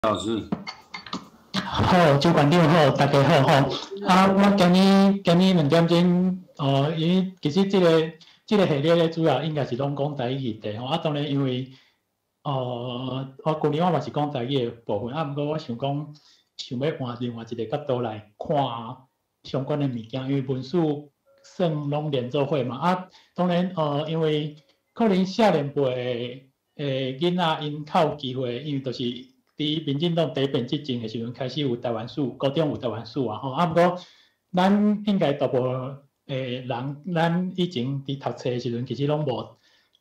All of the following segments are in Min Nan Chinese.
老師。好，周館長好，大家好吼。啊，我今日2點鐘，哦，伊其實這個系列咧，主要應該是攏講台語議題吼。啊，當然因為，我舊年我嘛是講台語的部分，啊，毋過我想講，想欲換另外一個角度來看相關的物件，因為文史算攏連做伙嘛。啊，當然，因為可能少年輩的囡仔𪜶較有機會，因為就是佇民進黨第一遍執政的時陣，開始有台灣史，高中有台灣史啊吼。啊，毋過咱應該大部分的人，咱以前佇讀冊的時陣，其實攏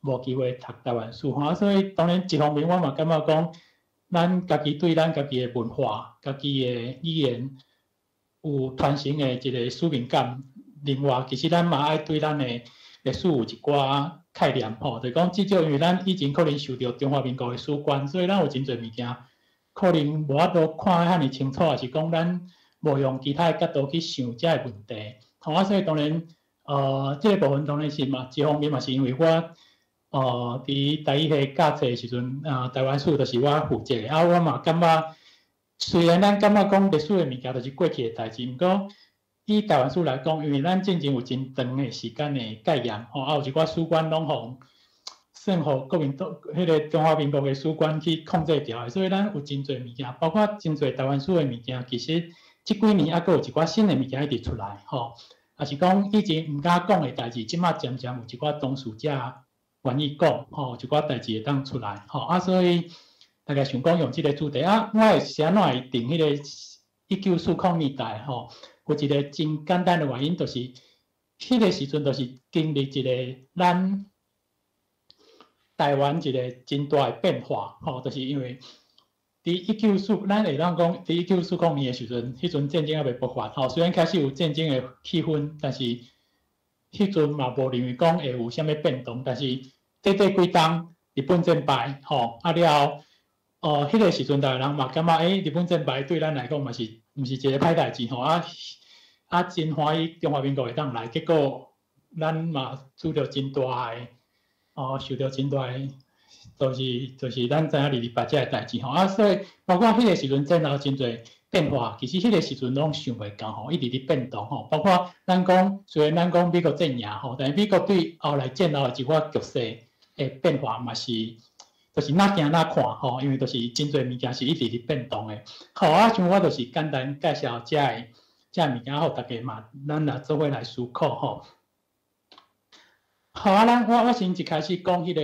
無機會讀台灣史吼。啊，所以當然一方面我嘛感覺講，咱家己對咱家己的文化、家己的語言有傳承的一個使命感。另外，其實咱嘛愛對咱的歷史有一寡概念吼，就是講至少因為咱以前可能受著中華民國的史觀，所以咱有真濟物件可能無法度看得遐爾清楚，抑是講咱無用其他的角度去想這个問題。吼啊，所以當然，這個部分當然是嘛，一方面嘛是因為我，佇台語系教冊的時陣，啊，台灣史就是我負責的，啊，我嘛感覺，雖然咱感覺講歷史的物件就是過去的代誌，毋過以台灣史來講，因為咱進前有真長的時間的戒嚴，吼，啊，有一寡史觀攏予算予國民黨彼個中華民國的史觀去控制牢的，所以咱有真濟物件，包括真濟台灣史的物件，其實這幾年猶閣有一寡新的物件一直出來，吼，抑是講以前毋敢講的代誌，這馬漸漸有一寡當事者願意講，吼，一寡代誌會當出來，吼，啊，所以大概想講用這個主題，啊，我會是按怎會定彼個1940年代，吼，有一個真簡單的原因，就是彼個時陣就是經歷一個咱台灣一個真大的變化，吼，就是因為佇一九四，咱會當講，佇1940年的時陣，彼陣戰爭猶未爆發，吼，雖然開始有戰爭的氣氛，但是彼陣嘛無認為講會有啥物變動，但是短短幾冬，日本戰敗，吼，啊了後，彼個時陣，台灣人嘛感覺，欸，日本戰敗對咱來講嘛是毋是一個歹代誌，吼，啊啊，真歡喜中華民國會當來，結果咱嘛拄著真大的，受著真大的，就是咱知影228這个代誌吼，啊，所以包括彼個時陣戰後真濟變化，其實彼個時陣攏想袂到吼，一直佇變動吼，包括咱講雖然咱講美國戰贏吼，但是美國對後來戰後的一寡局勢的變化嘛是，就是若行若看吼，因為就是真濟物件是一直佇變動的。好啊，像我就是簡單介紹這个物件，予大家嘛，咱來做伙來思考吼。好啊，咱我先一開始講彼個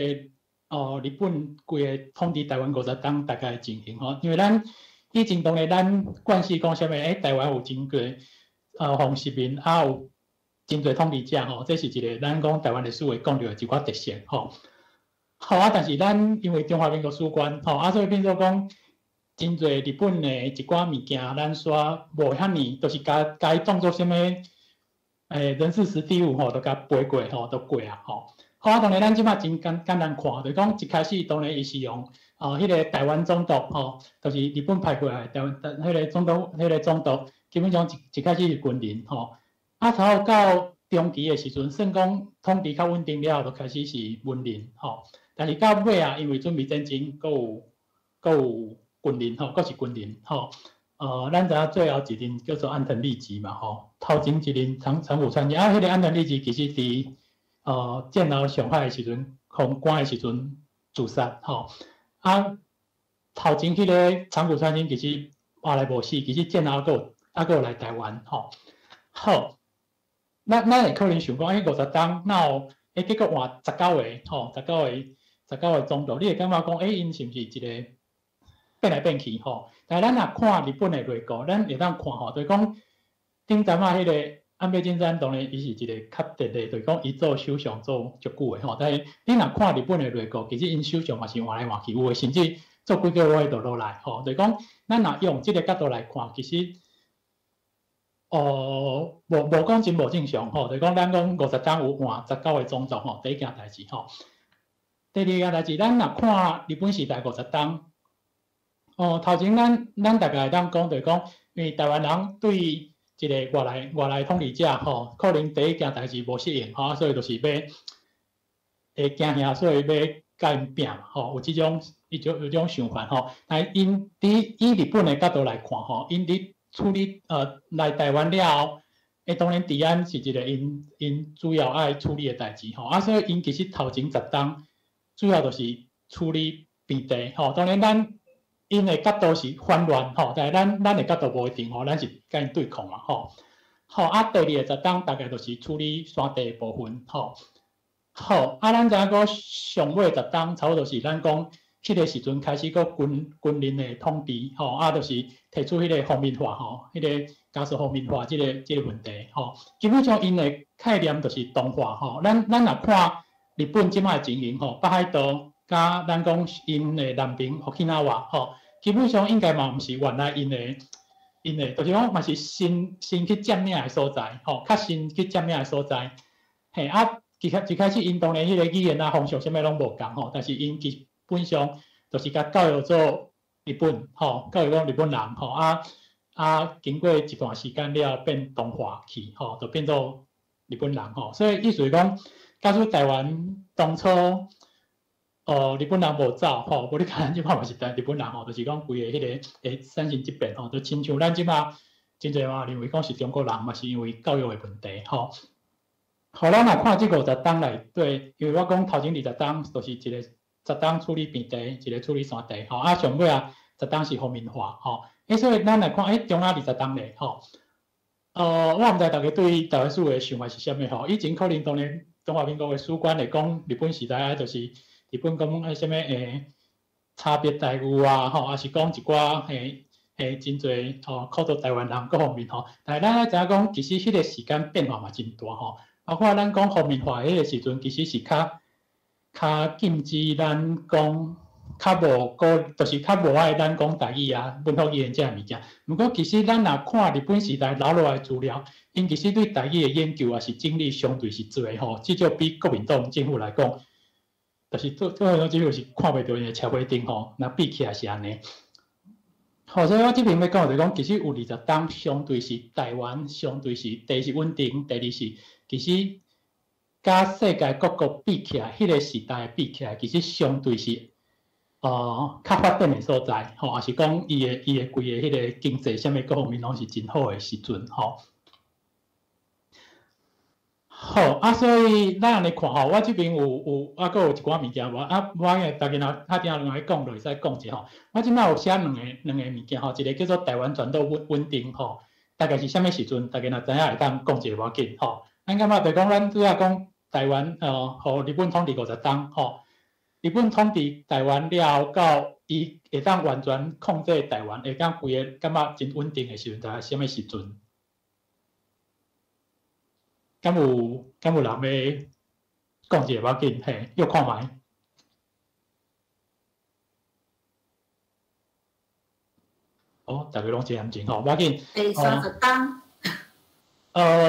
哦，日本規個統治台灣50冬大概的情形吼，因為咱以前當然咱慣勢講啥物，欸，台灣有真濟予殖民，啊有真濟統治者吼，這是一個咱講台灣歷史會講著的一寡特色吼。好啊，但是咱因為中華民國史觀吼，啊所以變做講真濟日本的一寡物件，咱煞無遐爾，就是共伊當做啥物人事時地物吼，都共背過吼，都過啊吼。好啊，當然咱這馬真簡單看，就是講一開始當然伊是用哦，彼個台灣總督吼，就是日本派過來台灣彼個總督，彼個總督基本上一開始是軍人吼。啊，頭到中期的時陣，算講統治較穩定了後，就開始是文人吼。但是到尾啊，因為準備戰爭，閣有軍人吼，閣是軍人吼。咱知影最後一任叫做安藤利吉嘛吼，頭前一任長谷川啊，彼個安藤利吉其實佇戰後上海的時陣，予關的時陣自殺吼。啊，頭前彼個長谷川清其實後來無死，其實戰後猶閣有來台灣吼。好，咱會可能想講，欸，50冬哪有？欸，結果換十九個吼，十九個總督，你會感覺講，欸，𪜶是毋是一個變來變去吼？但是咱若看日本的內閣，咱會當看吼，就是講頂陣仔彼個安倍晉三當然伊是一個較特例，就是講伊做首相做足久的吼。但是你若看日本的內閣，其實𪜶首相嘛是換來換去，有的甚至做幾個月就落來吼。就是講，咱若用這個角度來看，其實哦，無講真無正常吼，就是講咱講50冬有換十九個總督吼，第一件代誌吼。第二件代誌，咱若看日本時代五十冬，哦，頭前咱大概會當講，就是講，因為台灣人對一個外來統治者吼，可能第一件代誌無適應吼，所以就是欲會驚嚇，所以欲共𪜶拚吼，有這種伊就有這種想法吼。但𪜶佇以日本的角度來看吼，𪜶佇處理來台灣了後，當然治安是一個𪜶主要愛處理的代誌吼。啊，所以𪜶其實頭前十冬主要就是處理平地吼。當然咱𪜶的角度是反亂吼，但是咱的角度無一定吼，咱是共𪜶對抗嘛吼。好，啊，第二个十冬大概就是處理山地的部分吼。好，啊，咱知影講上尾十冬差不多是咱講彼個時陣開始閣軍人的統治吼，啊，就是提出彼個皇民化吼，彼個加速皇民化這個問題吼。基本上𪜶的概念就是同化吼。咱若看日本這擺的情形吼，北海道佮咱講𪜶的南邊沖繩吼，基本上應該嘛毋是原來𪜶的，就是講嘛是新去佔領的所在吼，較新去佔領的所在。嘿啊，一開始𪜶當然彼個語言啊、風俗啥物攏無仝吼，但是𪜶基本上就是共教育做日本吼，教育講日本人吼啊，經過一段時間了變同化去吼，就變做日本人吼。所以意思是講，假使台灣當初日本人無走吼，無你看咱這擺嘛是台日本人吼，就是講規个彼個會產生質變吼，就親像咱這擺真濟人認為講是中國人，嘛是因為教育的問題吼。好，咱若看這50冬內底，因為我講頭前20冬就是一個十冬處理平地，一個處理山地吼，啊上尾啊十冬是皇民化吼。所以咱來看，中間20冬咧吼，我毋知大家對台灣史的想法是啥物吼。以前可能當然中華民國的史觀會講日本時代啊，就是日本講啥物差別待遇啊吼，抑是講一寡真濟吼，苦待台灣人各方面吼。但是咱愛知影講，其實彼個時間變化嘛真大吼。包括咱講皇民化彼個時陣，其實是較禁止咱講，較無鼓，就是較無愛咱講台語啊、本土語言這个物件。毋過其實咱若看日本時代留落來資料，𪜶其實對台語的研究也是整理相對是濟吼，至少比國民黨政府來講，就是對國民黨政府是看袂著𪜶的車尾燈吼，若比起來是按呢。好，所以我這邊欲講就是講，其實有20冬相對是台灣，相對是第一是穩定，第二是其實佮世界各國比起來，彼個時代比起來，其實相對是較發展的所在，吼，也是講伊的規个彼個經濟啥物各方面攏是真好的時陣，吼。好，啊，所以咱按呢看吼，我這邊有啊，閣有一寡物件無啊，我逐家若較定兩个講，就會使講一下吼。我這擺有寫兩個物件吼，一個叫做台灣全島穩定吼，大概是啥物時陣？大家若知影會當講一下無要緊吼。咱感覺就講咱主要講台灣，予日本統治50冬吼，日本統治台灣了後，到伊會當完全控制台灣，會當規个感覺真穩定的時陣，大概啥物時陣？敢有人欲講一下無要緊？嘿，約看覓。哦，逐家攏真安靜吼，無要緊。第30冬。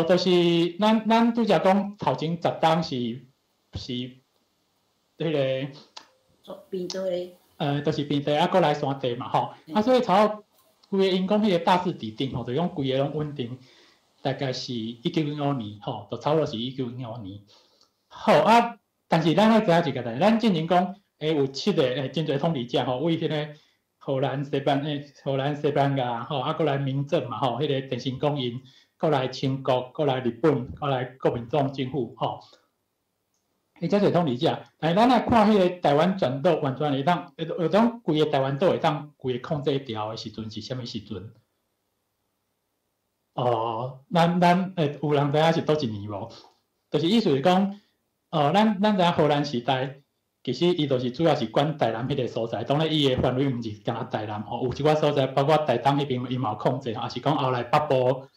就是咱拄才講頭前十冬是彼個。做平地。就是平地啊，閣來山地嘛吼。啊，所以差不多規个𪜶講彼個大勢底定吼，就講規個攏穩定。大概是1915年吼，就差不多是1915年。好啊，但是咱愛知影一個代誌，咱進前講，有七个真濟統治者吼，為彼個荷蘭、西荷蘭、西班牙吼，啊，閣來明鄭嘛吼，彼個鄭成功𪜶，閣來清國，閣來日本，閣來國民黨政府吼。遮濟統治者，但是咱來看彼個台灣全島完全會當，有種規个台灣島會當規个控制牢的時陣是啥物時陣？哦，咱有人知影是佗一年無？就是意思是講，咱知影荷蘭時代，其實伊就是主要是管台南彼個所在，當然伊的範圍毋是干焦台南吼，有一寡所在，包括台東彼邊伊嘛有控制，抑是講後來北部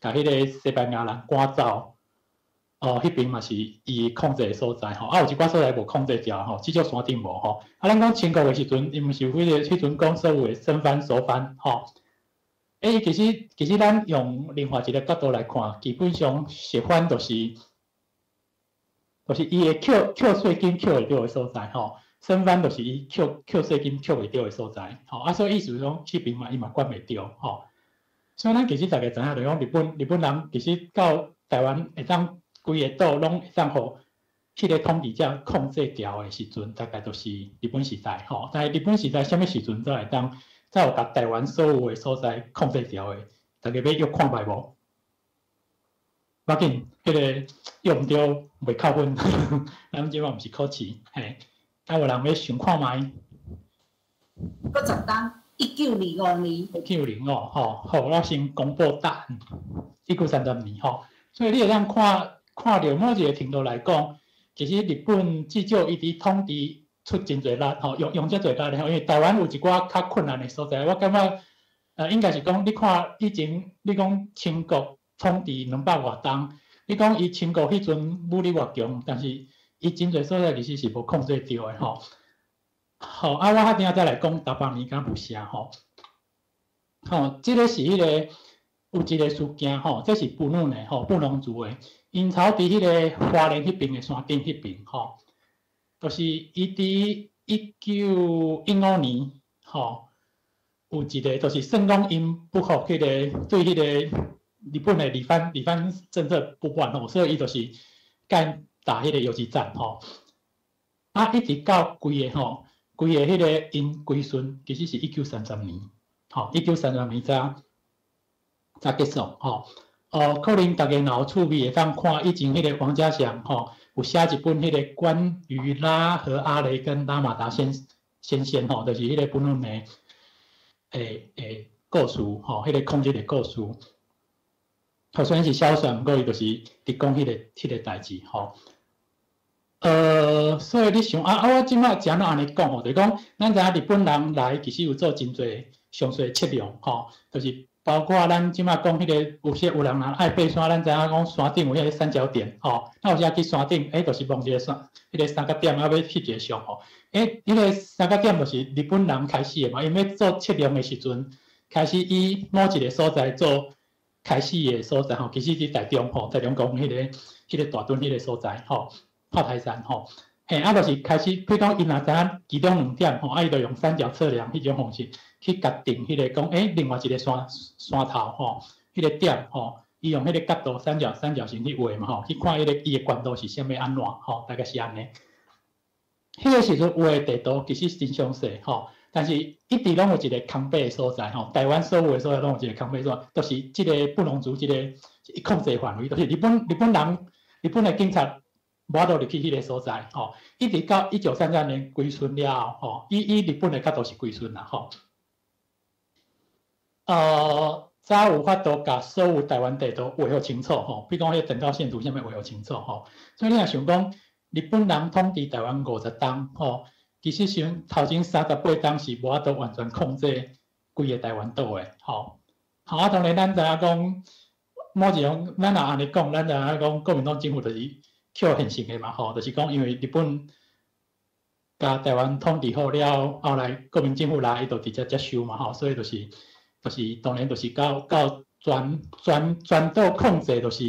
共彼個西班牙人趕走，哦，彼邊嘛是伊控制的所在吼，啊有一寡所在無控制牢吼，至少山頂無吼。啊，咱講清國的時陣，伊毋是有彼個彼陣講所謂生番熟番吼。其實咱用另外一個角度來看，基本上熟番就是伊會扣稅金扣會著的所在吼，生番就是伊扣稅金扣袂著的所在吼，啊，所以意思講，這邊嘛伊嘛管袂著吼。所以咱其實大家知影，就講日本人其實到台灣會當規个島攏會當予彼个統治者控制牢的時陣，大概就是日本時代吼。但是日本時代啥物時陣才會當才有共台灣所有的所在控制牢的？大家欲約看覓無？無要緊，彼個約毋著袂扣分，咱這擺毋是考試，嘿。啊，有人欲想看覓？閣10冬，1925年。1905吼，好，我先公布答案，1933年吼。所以你會當看看著某一個程度來講，其實日本至少伊佇統治出真濟力吼，用用遮濟力吼，因為台灣有一寡較困難的所在，我感覺，應該是講你看以前你講清國統治200外冬，你講伊清國彼陣武力偌強，但是伊真濟所在其實是無控制著的吼。好，啊，我較等下再來講達巴尼佮霧社吼。吼，這個是彼個有一個事件吼，這是布農的吼，布農族的，𪜶頭佇彼個花蓮彼邊的山頂彼邊吼，就是伊佇1915年吼，有一個就是算講𪜶不服彼個對彼個日本的理番政策不滿吼，所以伊就是共打彼個游擊戰吼。啊，一直到規个吼，規个彼個𪜶歸順，其實是一九三三年，吼，一九三三年才才結束吼。哦，可能大家若有趣味會當看以前彼個王家祥吼，有寫一本彼個關於拉和阿雷跟拉瑪達先先生吼，就是彼個布農的的故事吼，彼個抗日的故事。吼，雖然是小說，毋過伊就是佇講彼個代誌吼。所以你想啊啊，我這擺怎按呢講吼，就是講咱知影日本人來其實有做真濟詳細測量吼，就是包括咱這擺講彼個有些有人若愛爬山，咱知影講山頂有彼個三角點吼，那有時去山頂，就是望一個山，彼個三角點啊，欲翕一個相吼。彼個三角點就是日本人開始的嘛，𪜶欲做測量的時陣，開始以某一個所在做開始的所在吼，其實佇台中吼，台中公彼個彼個大墩彼個所在吼。炮台山吼，嘿，啊，就是開始，比如講，伊若知影其中兩點吼，啊，伊就用三角測量彼種方式去決定彼個講，另外一個山山頭吼，彼個點吼，伊用彼個角度三角三角形去畫嘛吼，去看彼個伊的懸度是啥物按怎吼，大概是按呢。彼個時陣畫的地圖其實真詳細吼，但是一直攏有一個空白的所在吼，台灣所有的所在攏有一個空白所在，就是這個布農族這個控制範圍，就是日本日本人日本的警察無法度入去彼個所在，吼，一直到1933年歸順了後，吼，以以日本的角度是歸順啦，吼，才有法度共所有台灣地圖畫予清楚，吼，比如講彼個等高線圖啥物畫予清楚，吼，所以你若想講日本人統治台灣50冬，吼，其實想頭前38冬是無法度完全控制規个台灣島的，吼，好啊，當然咱知影講，某一種咱若按呢講，咱知影講國民黨政府就是捡現成的嘛，吼，就是講因為日本共台灣統治好了，後來國民政府來，伊就直接接收嘛，吼，所以就是就是當然就是到到全全全島控制，就是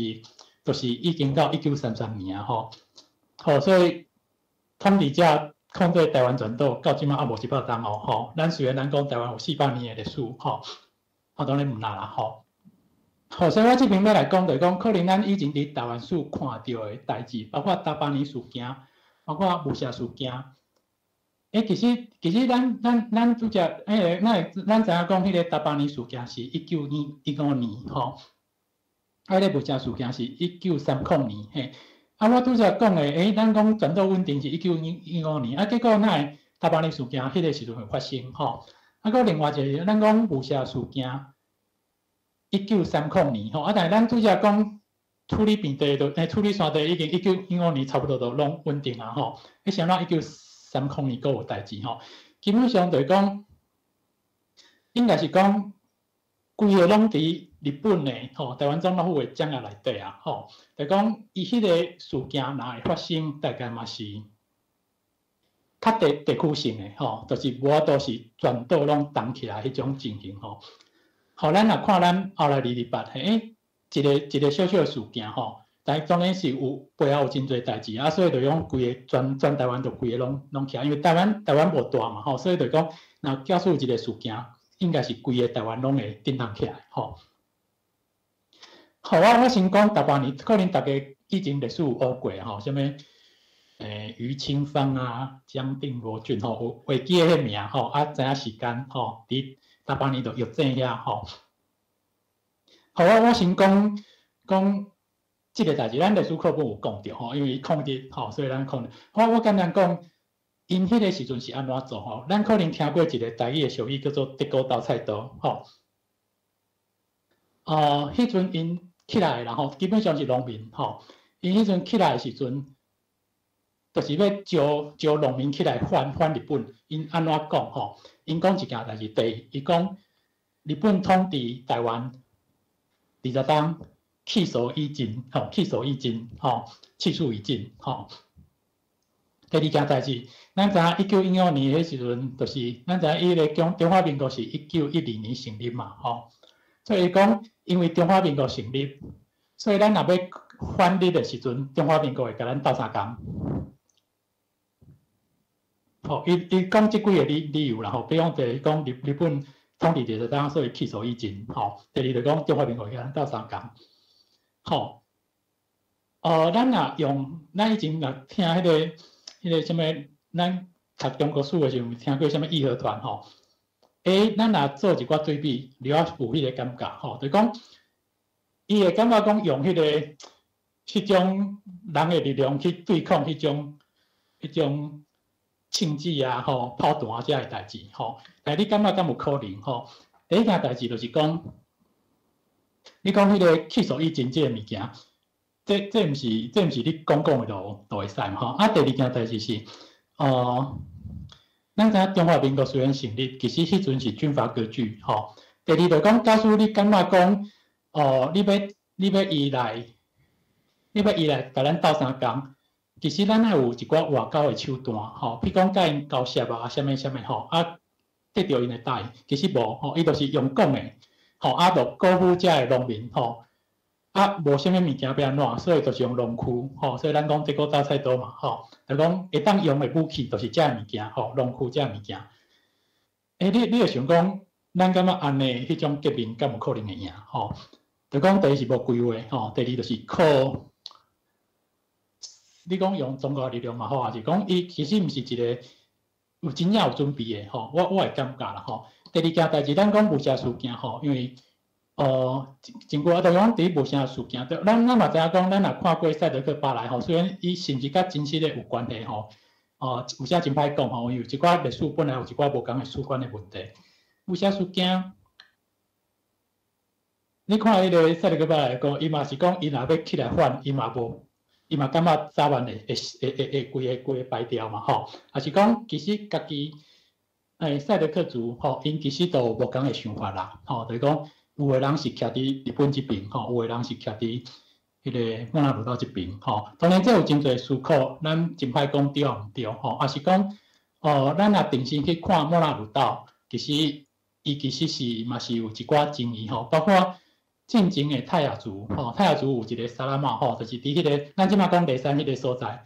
就是已經到1933年啊，吼，好，所以統治者控制台灣全島到這擺猶無100冬哦，吼，咱雖然咱講台灣有400年的歷史，吼，吼，當然毋若啦，吼。好，所以我這邊欲來講，就是講可能咱以前佇台灣史看著的代誌，包括達巴尼事件，包括霧社事件。其實其實咱咱咱拄則，彼个咱咱知影講，彼個達巴尼事件是1915年，吼，啊，彼个霧社事件是1930年，嘿。啊，我拄則講的，咱講全島穩定是1915年，啊，結果哪會達巴尼事件彼個時陣會發生，吼？啊，閣另外一個，咱講霧社事件。1930年吼，啊，但是咱拄則講處理平地都，處理山地已經1915年差不多都攏穩定啊吼。你啥物1930年閣有代誌吼？基本上就是講，應該是講規个攏佇日本的吼，台灣總督府的掌握內底啊吼。就講伊彼個事件若會發生，大概嘛是較地地區性的吼，就是無法度是全島攏動起來彼種情形吼。吼，咱若看咱後來228，嘿，一个一个小小的事件吼，但當然是有背後有真濟代誌啊，所以就講規个全全台灣就規个攏攏起來，因為台灣台灣無大嘛吼，所以就講若假使有一個事件，應該是規个台灣攏會震動起來吼。好，我我先講達巴尼，可能大家以前歷史有學過吼，啥物余清芳啊、江定罗俊吼，有會記得彼名吼，啊，知影時間吼，佇大班尼就約正遐吼。好，我先講講這个代誌，咱歷史課本有講著吼，因為抗日吼，所以咱講。好，我簡單講，𪜶彼个時陣是按怎做吼？咱可能聽過一个台語的俗語叫做“竹篙鬥菜刀”吼。哦，彼陣𪜶起來的人吼，基本上是農民吼。𪜶彼陣起來的時陣，就是欲招招農民起來反日本。𪜶按怎講吼？𪜶講一件代誌，第一，伊講日本統治台灣20冬，氣數已盡，吼，氣數已盡，吼，氣數已盡，吼。第二件代誌，咱知影1915年彼時陣，就是咱知影伊个中華民國是1912年成立嘛，吼。所以講，因為中華民國成立，所以咱若欲反日的時陣，中華民國會共咱鬥相共。吼，伊講這幾个理由啦，吼，比如講第一講日本統治20冬，所以氣數已盡，吼。第二就講中華民國會共咱鬥相共。吼，咱若用咱以前若聽彼个啥物，咱讀中國史的時陣有聽過啥物義和團吼？咱若做一寡對比，你有彼个感覺吼，就講伊會感覺講用彼種人的力量去對抗彼種槍支啊、吼炮彈啊遮个代誌吼，但你感覺敢有可能吼？第一件代誌就是講，你講彼个氣數已盡這个物件，這毋是你講講的就會使嘛吼。啊，第二件代誌是，咱知影中華民國雖然成立，其實彼陣是軍閥割據吼。第二就講，假使你感覺講，你欲伊來共咱鬥相共，其實咱愛有一寡外交的手段吼，比如講共𪜶交涉啊，啥物啥物吼，啊，得著𪜶的答應，其實無吼，伊就是用講的，吼，啊，就鼓舞遮的農民吼，啊，無啥物物件欲按怎，所以就是用農具吼，所以咱講竹篙鬥菜刀嘛吼，就講會當用的武器就是遮个物件吼，農具遮个物件。你會想講，咱感覺按呢彼種革命敢有可能會贏吼？就講第一是無規劃吼，第二就是靠你講用宗教力量嘛好，抑是講伊其實毋是一個有真正有準備的吼，我會感覺啦吼。第二件代誌，咱講霧社事件吼，因為真久啊，就講佇霧社事件，咱嘛知影講，咱若看過賽德克巴萊吼，雖然伊是毋是佮真實的有關係吼，有啥真歹講吼，因為有一寡歷史本來有一寡無仝的史觀的問題。霧社事件，你看彼个賽德克巴萊講，伊嘛是講，伊若欲起來反，伊嘛無，伊嘛感覺早晚會規個敗掉嘛吼，抑是講其實家己賽德克族吼，𪜶其實都有無仝的想法啦，吼，就是講有的人是徛佇日本這邊吼，有的人是徛佇彼个莫那魯道這邊吼。當然這有真濟思考，咱真歹講對毋對吼，抑是講咱若定心去看莫那魯道，其實伊其實是嘛是有一寡爭議吼，包括進前的泰雅族吼，泰雅族有一个薩拉茂吼，就是佇彼个咱這馬講梨山彼个所在。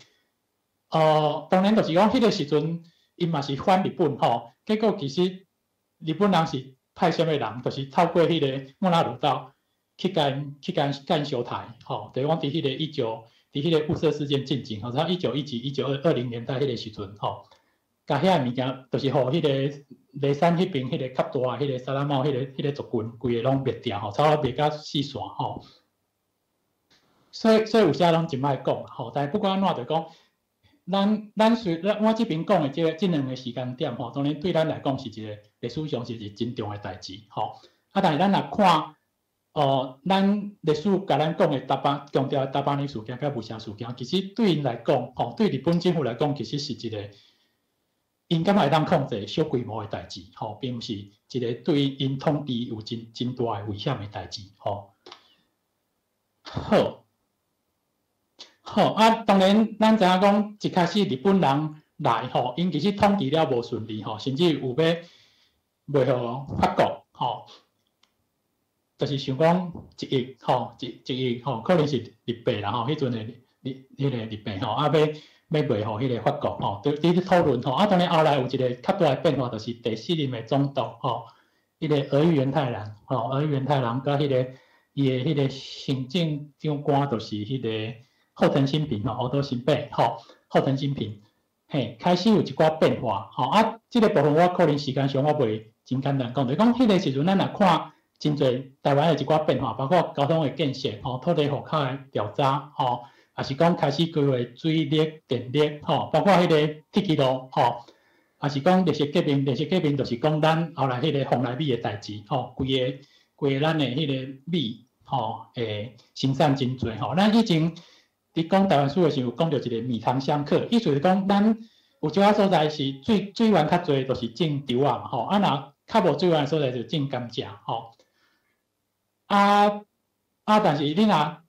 當然就是講彼个時陣，𪜶嘛是反日本吼，結果其實日本人是派啥物人，就是透過彼个莫那魯道去共相刣吼，就是講佇彼個一九，佇彼個霧社事件進前吼，才一九一幾、1920年代彼个時陣吼，共遐个物件，就是予彼个梨山彼邊彼个較大彼个薩拉茂彼个族群，規个攏滅掉吼，差不多滅甲四散吼。所以有啥攏真歹講吼，但是不管按怎就講，咱雖咱我這邊講的這兩个時間點吼，當然對咱來講是一個歷史上是一個真重的代誌吼。啊，但是咱若看，咱歷史共咱講的大班強調的大班尼事件佮霧社事件，其實對𪜶來講，吼，對日本政府來講，其實是一個𪜶感覺會當控制小規模的代誌，吼，並毋是一個對𪜶統治有真大的危險的代誌，吼。好，好啊，當然咱知影講，一開始日本人來吼，𪜶其實統治了無順利吼，甚至有欲賣予法國吼，就是想講1億吼，一億吼，可能是日幣啦吼，彼陣的彼個日幣吼，啊，欲賣予彼個法國吼，佇咧討論吼，啊，當然後來有一個較大的變化，就是第四任的總督吼，彼個兒玉源太郎吼，兒玉源太郎佮彼個伊的彼個行政長官，就是彼個後藤新平吼，後藤新平吼，後藤新平，嘿，開始有一寡變化，吼啊，這個部分我可能時間上我袂真簡單講，就是講彼個時陣咱若看真濟台灣的一寡變化，包括交通的建設，吼，土地戶口的調查，吼，也是講開始規劃水力、電力，吼，包括彼個鐵枝路，吼，也是講綠色革命，綠色革命就是講咱後來彼個蓬萊米的代誌，吼，規個規個咱的彼個米，吼，會生產真濟，吼，咱以前佇講台灣史的時候，有講著一個米糖相克，意思是講咱有一寡所在是水源較濟，就是種稻仔嘛，吼，啊若較無水源的所在就種甘蔗，吼。啊，但是你若稻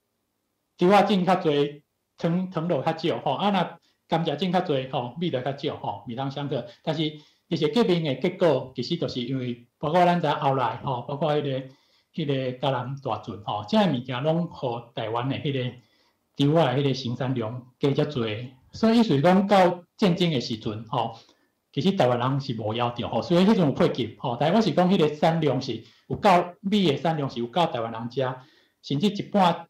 仔種較濟，糖糖落較少，吼，啊若甘蔗種較濟，吼，米就較少，吼，米糖相克。但是綠色革命的結果，其實就是因為包括咱知影後來，吼，包括彼個嘉南大圳，吼，這个物件攏予台灣的彼個稻仔的彼個生產量加遮濟，所以意思是講到戰爭的時陣，吼，其實台灣人是無枵著，吼，所以彼陣有配給，吼，但是我是講彼個產量是有夠米的產量是有夠台灣人食，甚至一半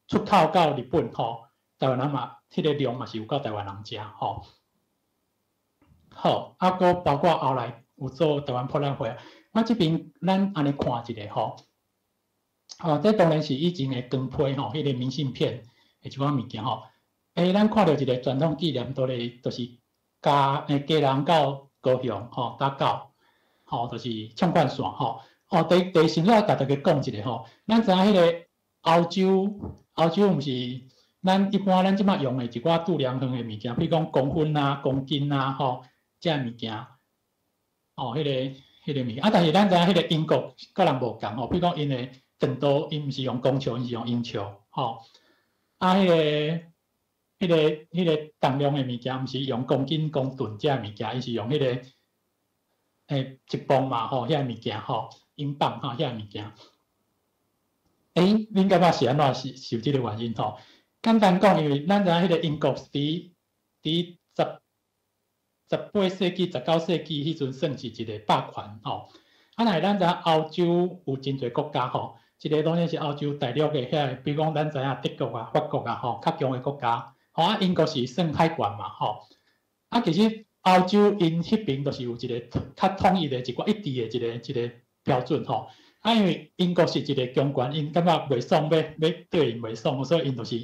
出口到日本，吼，台灣人嘛，彼個量嘛是有夠台灣人食，吼。好，啊，閣包括後來有做台灣博覽會，我這邊咱按呢看一下，吼，哦，這當然是以前的光批，吼，彼個明信片的一寡物件，吼。咱看著一個傳統紀念，都咧，就是嘉南到高雄，吼，打狗，吼，就是縱貫線，吼。哦，第先我共大家講一下，吼，咱知影彼個歐洲，歐洲毋是咱一般咱這擺用的一寡度量衡的物件，比如講公分啊、公斤啊，吼，這個物件，哦，彼個物件，啊，但是咱知影彼個英國佮人無仝吼，比如講𪜶的長度，𪜶毋是用公尺，𪜶是用英尺，吼，啊，彼個重量的物件，毋是用公斤、公噸這個物件，伊是用彼個，一磅嘛，吼，遐個物件，吼，英鎊吼，遐個物件。恁感覺是按怎是是有這個原因吼？簡單講，因為咱知影彼個英國佇18世紀、19世紀彼陣算是一個霸權吼。啊，若是咱知影歐洲有真濟國家吼，一個當然是歐洲大陸的遐個，比如講咱知影德國啊、法國啊吼，較強的國家。吼啊，英國是算海權嘛吼。啊，其實歐洲𪜶彼爿就是有一個較統一的一寡一致的一個標準吼。啊，因為英國是一個強權，𪜶感覺袂爽，欲對𪜶袂爽，所以𪜶就是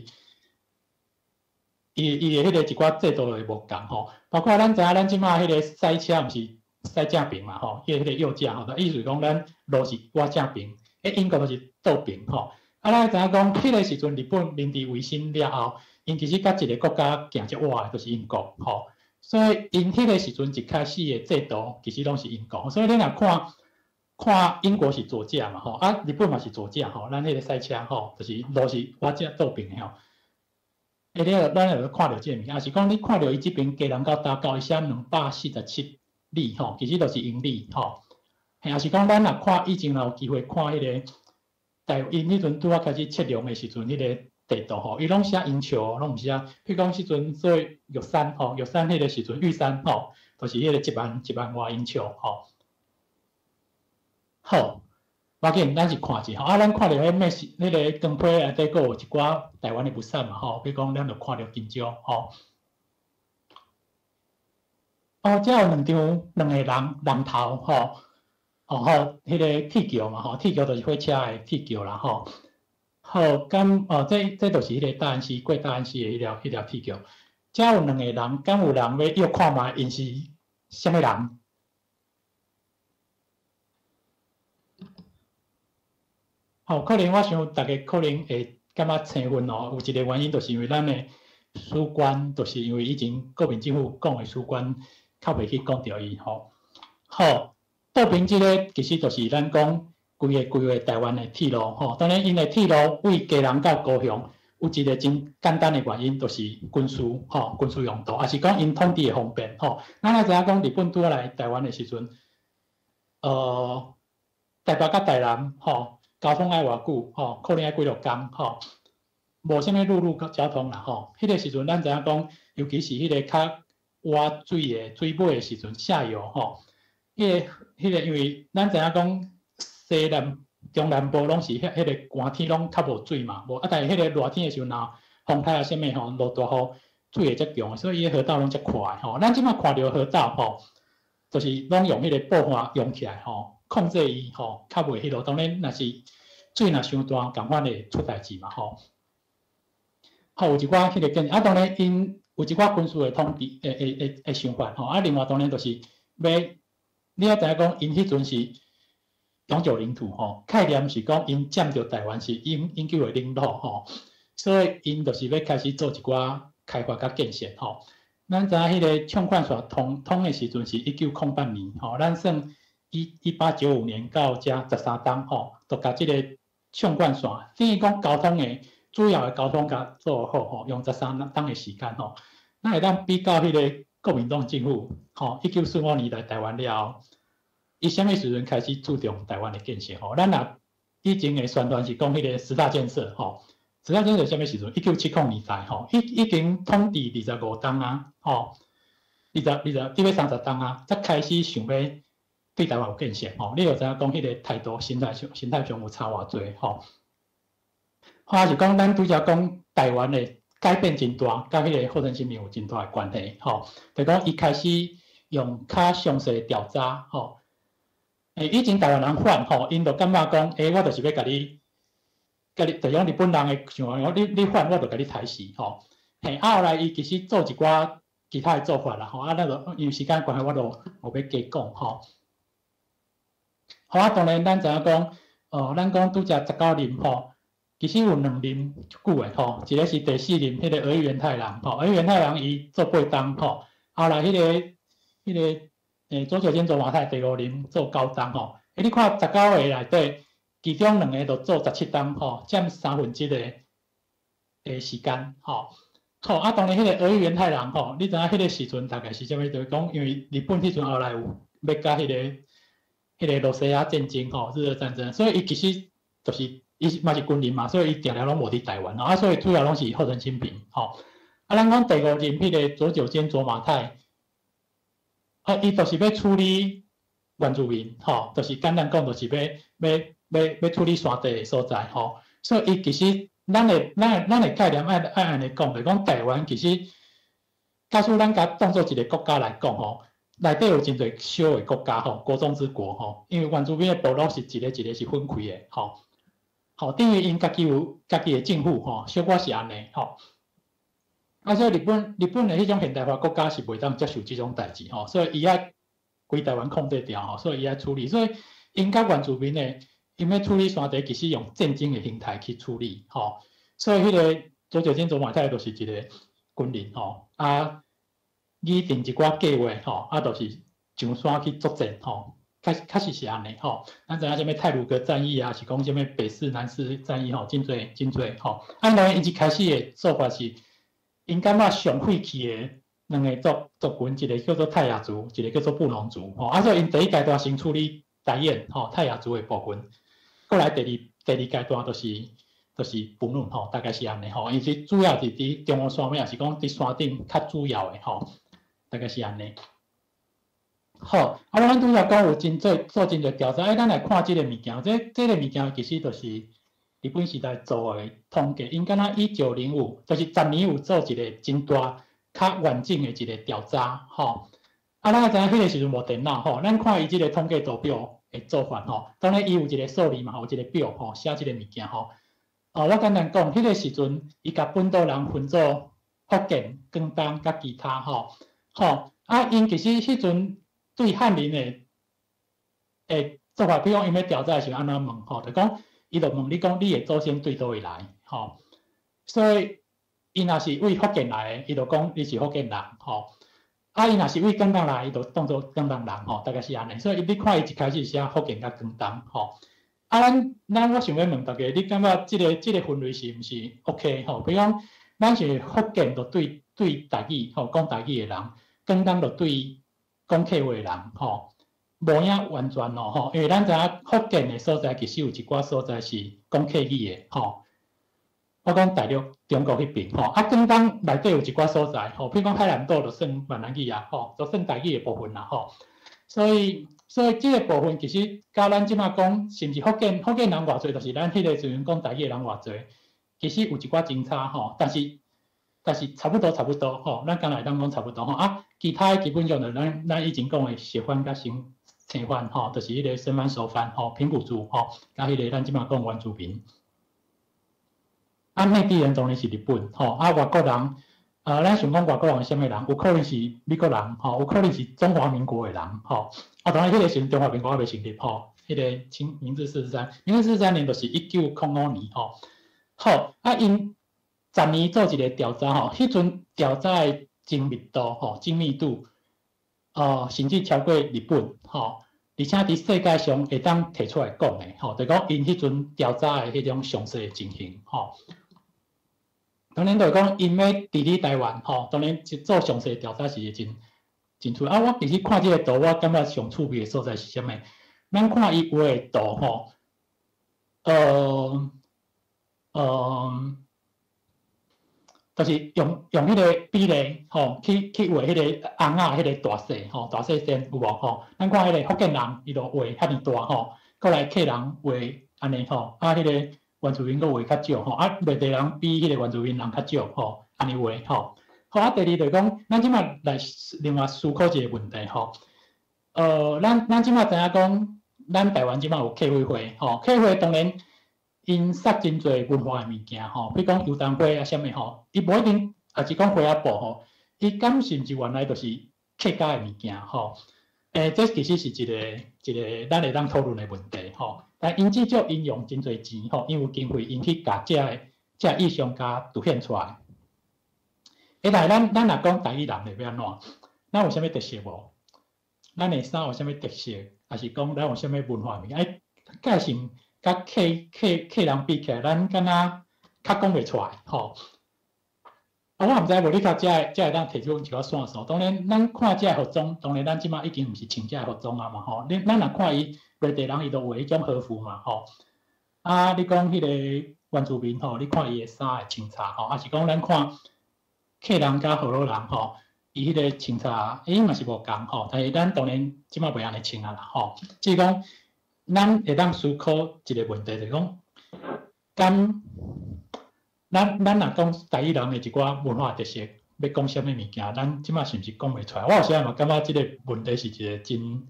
伊的彼個一寡制度會無仝吼。包括咱知影，咱這馬彼個賽車毋是駛正爿嘛吼，彼個右駕吼，意思是講咱路是倚正爿，英國就是倒爿吼。啊，咱知影講，彼個時陣日本明治維新了後，𪜶其實佮一個國家行遮倚的，就是英國吼。所以𪜶彼個時陣一開始的制度，其實攏是英國。所以你若看看英國是左駕嘛吼，啊日本嘛是左駕吼，咱彼個賽車吼，就是路是倚正倒爿的吼。你咱就看著這个物件，抑是講你看著伊這爿嘉南到打狗，伊寫247里吼，其實就是英里吼。抑是講咱若看以前若有機會看彼個台，𪜶彼陣拄仔開始測量的時陣，彼個地圖吼，伊攏寫英尺，攏毋寫。比如講彼陣做玉山吼，玉山彼個時陣玉山吼，就是彼個1萬外英尺吼。好，無要緊，咱是看者吼，啊，咱看著彼咩是彼個光批內底閣有一寡台灣的物產嘛吼，比如講咱就看著金蕉吼。哦，遮有兩張兩個人人頭吼，哦吼，彼個鐵橋嘛吼，鐵橋就是火車的鐵橋啦吼。好，敢哦，這就是彼個大安溪過大安溪的彼條鐵橋。遮有兩個人，敢有人欲約看覓，𪜶是啥物人？吼，可能我想大家可能會感覺生分哦，有一個原因就是因為咱的史觀，就是因為以前國民政府講的史觀較袂去講著伊吼。好，倒爿這個其實就是咱講規個規劃台灣的鐵路吼。當然，𪜶的鐵路對嘉南到高雄有一個真簡單的原因，就是軍事吼，軍事用途，抑是講𪜶統治的方便吼。咱也知影講日本拄仔來台灣的時陣，台北佮台南吼，交通愛偌久吼，可能愛幾落工吼，無啥物陸路交通啦吼。彼個時陣，咱知影講，尤其是彼個較倚水的水尾的時陣，下游吼，彼個因為咱知影講西南、中南部攏是彼個寒天攏較無水嘛，無啊，但是彼個熱天的時陣，若風颱啊啥物吼，落大雨，水會遮強，所以伊的河道攏遮闊吼。咱這馬看著河道吼，就是攏用彼個布岸用起來吼，控制伊吼，較袂彼落。當然，若是水若傷大，仝款會出代誌嘛吼。好，有一寡彼個建議，啊，當然𪜶有一寡軍事的統治的的的的想法吼。啊，另外當然就是欲，你愛知影講，𪜶彼陣是永久領土吼，概念是講𪜶佔著台灣是永永久的領土吼，所以𪜶就是欲開始做一寡開發佮建設吼。咱知影彼個縱貫線通通的時陣是1908年吼，咱算1895年到遮13冬吼，就共這個縱貫線，等於講交通的主要的交通共做好吼，用13冬的時間吼。咱會當比較彼個國民黨政府吼，1945年來台灣了後，伊啥物時陣開始注重台灣的建設吼？咱若以前的宣傳是講彼個十大建設吼，十大建設啥物時陣？1970年代吼，已已經統治25冬啊，吼，二十二十，欲30冬啊，才開始想欲對台灣有建設吼。你就知影講彼個態度、心態上、心態上有差偌濟吼。或是講咱拄才講台灣的改變真大，佮彼個後藤新平有真大的關係吼。就講伊開始用較詳細的調查吼。欸，以前台灣人反吼，𪜶就感覺講，欸，我就是欲共你，共你，就用日本人的想法，你你反，我就共你刣死吼。嘿，啊後來伊其實做一寡其他的做法啦吼，啊，咱就因為時間關係，我就無欲加講吼。好啊，當然咱知影講，哦，咱講拄才19任吼，其實有兩任足久的吼，一個是第四任彼個兒玉源太郎吼，兒玉源太郎伊做8冬吼，後來彼個彼個。欸，佐久間左馬太第五任做9冬吼，欸，你看19個內底，其中兩个就做17冬吼，佔三分之一的的時間吼。好，啊，當然彼個兒玉源太郎吼，你知影彼個時陣大概是啥物？就是講，因為日本彼陣後來有欲共彼個露西亞戰爭吼，日俄戰爭，所以伊其實就是伊嘛是軍人嘛，所以伊定定攏無佇台灣吼，啊，所以主要攏是後藤新平吼。啊，咱講第五任彼個佐久間左馬太。啊，伊就是欲處理原住民，吼，就是簡單講，就是欲欲欲欲處理山地的所在，吼。所以伊其實，咱的咱咱的概念愛愛按呢講，就講台灣其實，假使咱共當做一个國家來講，吼，內底有真濟小的國家，吼，國中之國，吼，因為原住民的部落是一個一個是分開的，吼，吼，等於𪜶家己有家己的政府，吼，小可是按呢，吼。啊，所以日本日本的彼種現代化國家是袂當接受這種代誌吼，所以伊愛規台灣控制牢吼，所以伊愛處理，所以𪜶佮原住民的，𪜶欲處理山地，其實用戰爭的形態去處理吼，所以彼個佐久間左馬太就是一個軍人吼，啊，擬定一寡計劃吼，啊，就是上山去作戰吼，確確實是按呢吼。咱知影啥物太魯閣戰役啊，是講啥物北勢南勢戰役吼，真濟真濟吼。啊，當然𪜶一開始的做法是，𪜶感覺上晦氣的兩个族族群，一个叫做泰雅族，一个叫做布農族，吼。啊，所以𪜶第一階段先處理台燕吼泰雅族的部分，過來第二第二階段就是布農吼，大概是按呢吼。伊是主要是佇中央山脈，抑是講佇山頂較主要的吼，大概是按呢。好，啊，咱拄才講有真濟做真濟調查，欸，咱來看這个物件，這這个物件其實就是日本時代做的統計，𪜶敢若1905，就是10年有做一个真大、較完整的一个調查，吼。啊，咱愛知影彼个時陣無電腦，吼，咱看伊這个統計圖表的做法，吼。當然伊有一个數字嘛，有一个表，吼，寫這个物件，吼。哦，我簡單講，彼个時陣伊共本島人分做福建、廣東佮其他，吼，吼。啊，𪜶其實彼陣對漢人的的做法，比如講𪜶欲調查的時陣按怎問，吼，就講。伊就問你講，你的祖先對佗位來，吼，所以伊若是對福建來的，伊就講你是福建人，吼。啊，伊若是對廣東來，伊就當做廣東人，吼，大概是按呢。所以你看伊一開始寫福建佮廣東，吼。啊，咱咱我想欲問大家，你感覺這个這个分類是毋是 OK？吼，比如講，咱是福建就對對台語，吼，講台語的人，廣東就對講客話的人，吼。無影完全咯吼，因為咱知影福建的所在其實有一寡所在是講客語的吼。我講大陸中國彼邊吼，啊，廣東內底有一寡所在吼，比如講海南島就算閩南語啊吼，就算台語的部分啦吼。所以，所以這个部分其實佮咱這馬講，是毋是福建福建人偌濟，就是咱彼个時陣講台語的人偌濟，其實有一寡真差吼。但是但是差不多差不多吼，咱敢若會當講差不多吼啊。其他基本上就咱以前講的熟番佮生生番吼，就是彼個生番熟番吼，平埔族吼，佮彼個咱這馬講原住民。啊，內地人當然是日本吼，啊，外國人，咱想講外國人是啥物人？有可能是美國人吼，有可能是中華民國的人吼。啊，當然彼個時陣中華民國猶未成立吼，彼個清明治四十三，明治四十三年就是1905年吼。好，啊，𪜶10年做一個調查吼，彼陣調查的精密度吼，精密度，甚至超過日本吼，而且佇世界上會當提出來講的吼，就講𪜶彼陣調查的彼種詳細的情形吼。當然就是講，𪜶欲治理台灣吼，當然做詳細調查是真真趣。啊，我其實看這個圖，我感覺上趣味的所在是啥物？咱看伊畫的圖吼，就是用彼個比例吼，去畫彼個尪仔彼個大細吼，大細線有無吼？咱看彼個福建人，伊就畫遐爾大吼，過來客人畫按呢吼，啊，彼個原住民閣畫較少吼，啊，內地人比彼個原住民人較少吼，按呢畫吼。好，啊，第二就是講，咱這馬來另外思考一個問題吼，咱這馬知影講，咱台灣這馬有客委會吼，客委會當然𪜶殺真濟文化的物件吼，比如講遊燈會啊啥物吼，伊無一定，抑是講花仔布吼，伊敢是毋是原來就是客家的物件吼？這其實是一個咱會當討論的問題吼。但𪜶至少𪜶用真濟錢吼，𪜶有經費，𪜶去共這個意象共凸顯出來。但是咱若講台語人會欲按怎？咱有啥物特色無？咱的衫有啥物特色？抑是講咱有啥物文化物件？界線佮客人比起來，咱敢若較講袂出來吼。啊，我毋知無你較才會當提出一寡線索。當然，咱看這个服裝，當然咱這馬已經毋是穿這个服裝啊嘛吼。咱若看伊內地人，伊就畫彼種和服嘛吼。啊，你講彼個原住民吼，你看伊的衫的穿插吼，抑是講咱看客人佮河洛人吼，伊彼個穿插，伊嘛是無仝吼。但是咱當然這馬袂按呢穿啊啦吼。只是講，咱會當思考一個問題，就是講，敢咱若講台語人的一寡文化特色，欲講啥物物件，咱這馬是毋是講袂出來？我有時嘛感覺這個問題是一個真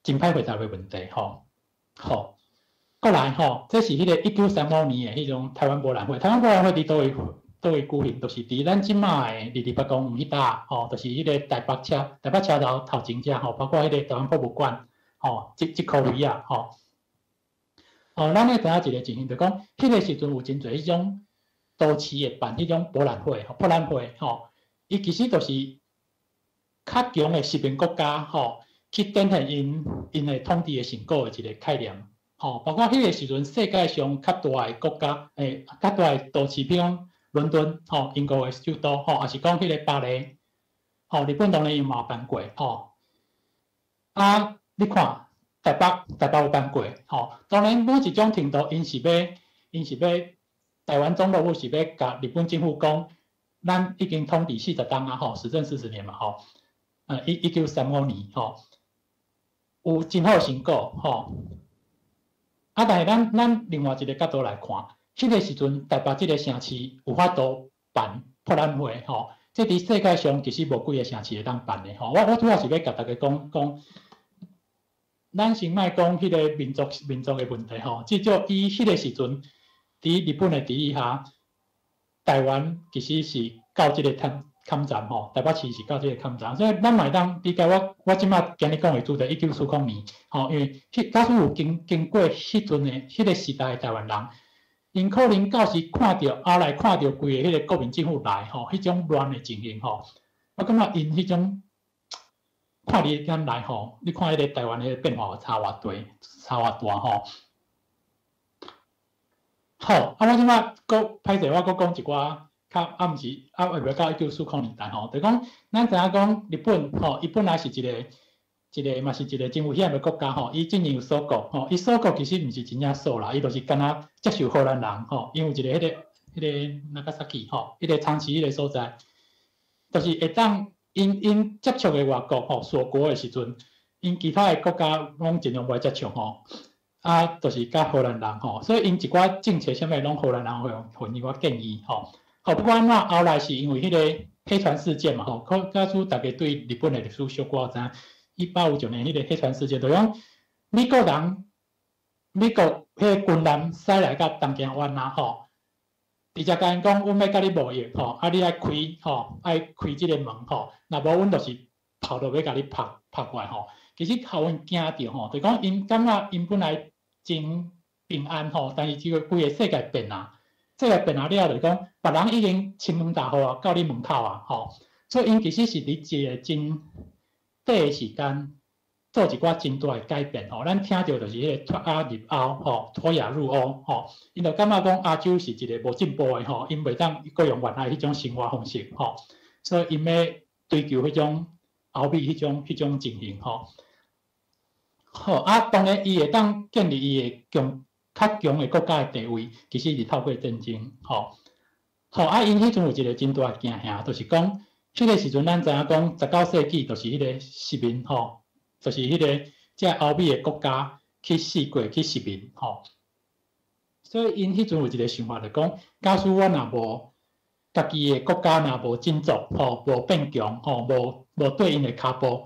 真歹回答的問題吼。好，過來吼，這是彼個1935年的彼種台灣博覽會。台灣博覽會佇佗位佗位舉行，就是佇咱這馬的二二八公園彼搭吼，就是彼個台北車頭頭前遮吼，包括彼個台灣博物館吼，這箍位仔吼。哦，咱會知影一個情形，就講彼個時陣有真濟彼種都市會辦彼種博覽會、博覽會吼，伊其實就是較強的殖民國家吼，去展現𪜶的統治的成果的一個概念吼。包括彼個時陣世界上較大的國家，較大的都市，比如講倫敦吼，英國的首都吼，抑是講彼個巴黎吼，日本當然伊嘛有辦過吼。啊，你看台北有辦過吼，當然某一種程度，𪜶是欲台灣總督府是欲共日本政府講，咱已經統治40冬啊吼，執政40年嘛吼，1935年吼，有真好成果吼。啊，但是咱另外一個角度來看，彼個時陣台北這個城市有法度辦博覽會吼，這佇世界上其實無幾个城市會當辦的吼。我主要是欲共大家講講，咱先莫講彼個民族的問題吼，至少以彼個時陣，佇日本的治理下，台灣其實是到這個坎站吼，台北市是到這個坎站，所以咱嘛會當理解我這馬今日講的主題1940年吼，因為彼假使有經過彼陣的彼個時代的台灣人，𪜶可能到時看著後來看著規个彼個國民政府來吼，彼種亂的情形吼，我感覺𪜶彼種看佇眼內吼，你看彼個台灣彼個變化有差偌濟，差偌大吼。好，啊，我這馬閣歹勢，我閣講一寡較啊，毋是啊，會袂到1940年代吼，就講咱知影講日本吼，伊本來是一個嘛是一個真危險的國家吼，伊進前有鎖國吼，伊鎖國其實毋是真正鎖啦，伊就是干焦接受荷蘭人吼，因為有一個彼個那加薩基吼，彼個長崎彼個所在，就是會當𪜶接觸的外國吼，鎖國的時陣，𪜶其他的國家攏盡量無愛接觸吼。啊，就是佮荷蘭人吼，所以𪜶一寡政策啥物攏荷蘭人會予𪜶一寡建議吼。吼，不管按怎，後來是因為彼个黑船事件嘛，吼，可假使大家對日本的歷史小可知影，1859年彼个黑船事件，就講美國人，美國彼个軍艦駛來到東京灣啊，吼，直接共𪜶講，阮欲佮你貿易，吼，啊，你愛開，吼，愛開這个門，吼，若無阮就是炮就欲共你拍拍過來，吼。其實予𪜶驚著，吼，就講𪜶感覺𪜶本來真平安，吼，但是這个規个世界變啊。世界變啊了，就是講別人已經侵門踏戶啊，到你門口啊，吼，所以𪜶其實是佇一個真短的時間做一寡真大的改變，吼。咱聽著就是彼个脫亞入歐，吼，脫亞入歐，吼，𪜶就感覺講亞洲是一个無進步的，吼，𪜶袂當閣用原來彼種生活方式，吼，所以𪜶欲追求彼種歐美彼種情形，吼。好，啊，當然伊會當建立伊的強較強的國家的地位，其實是透過戰爭，吼。好，啊，𪜶彼陣有一个真大的驚嚇，就是講，彼个時陣咱知影講，19世紀就是彼个殖民，吼，就是彼个這歐美的國家去四國去殖民，吼。所以𪜶彼陣有一个想法，就講，假使阮若無家己的國家若無振作，吼，無變強，吼，無綴𪜶的跤步，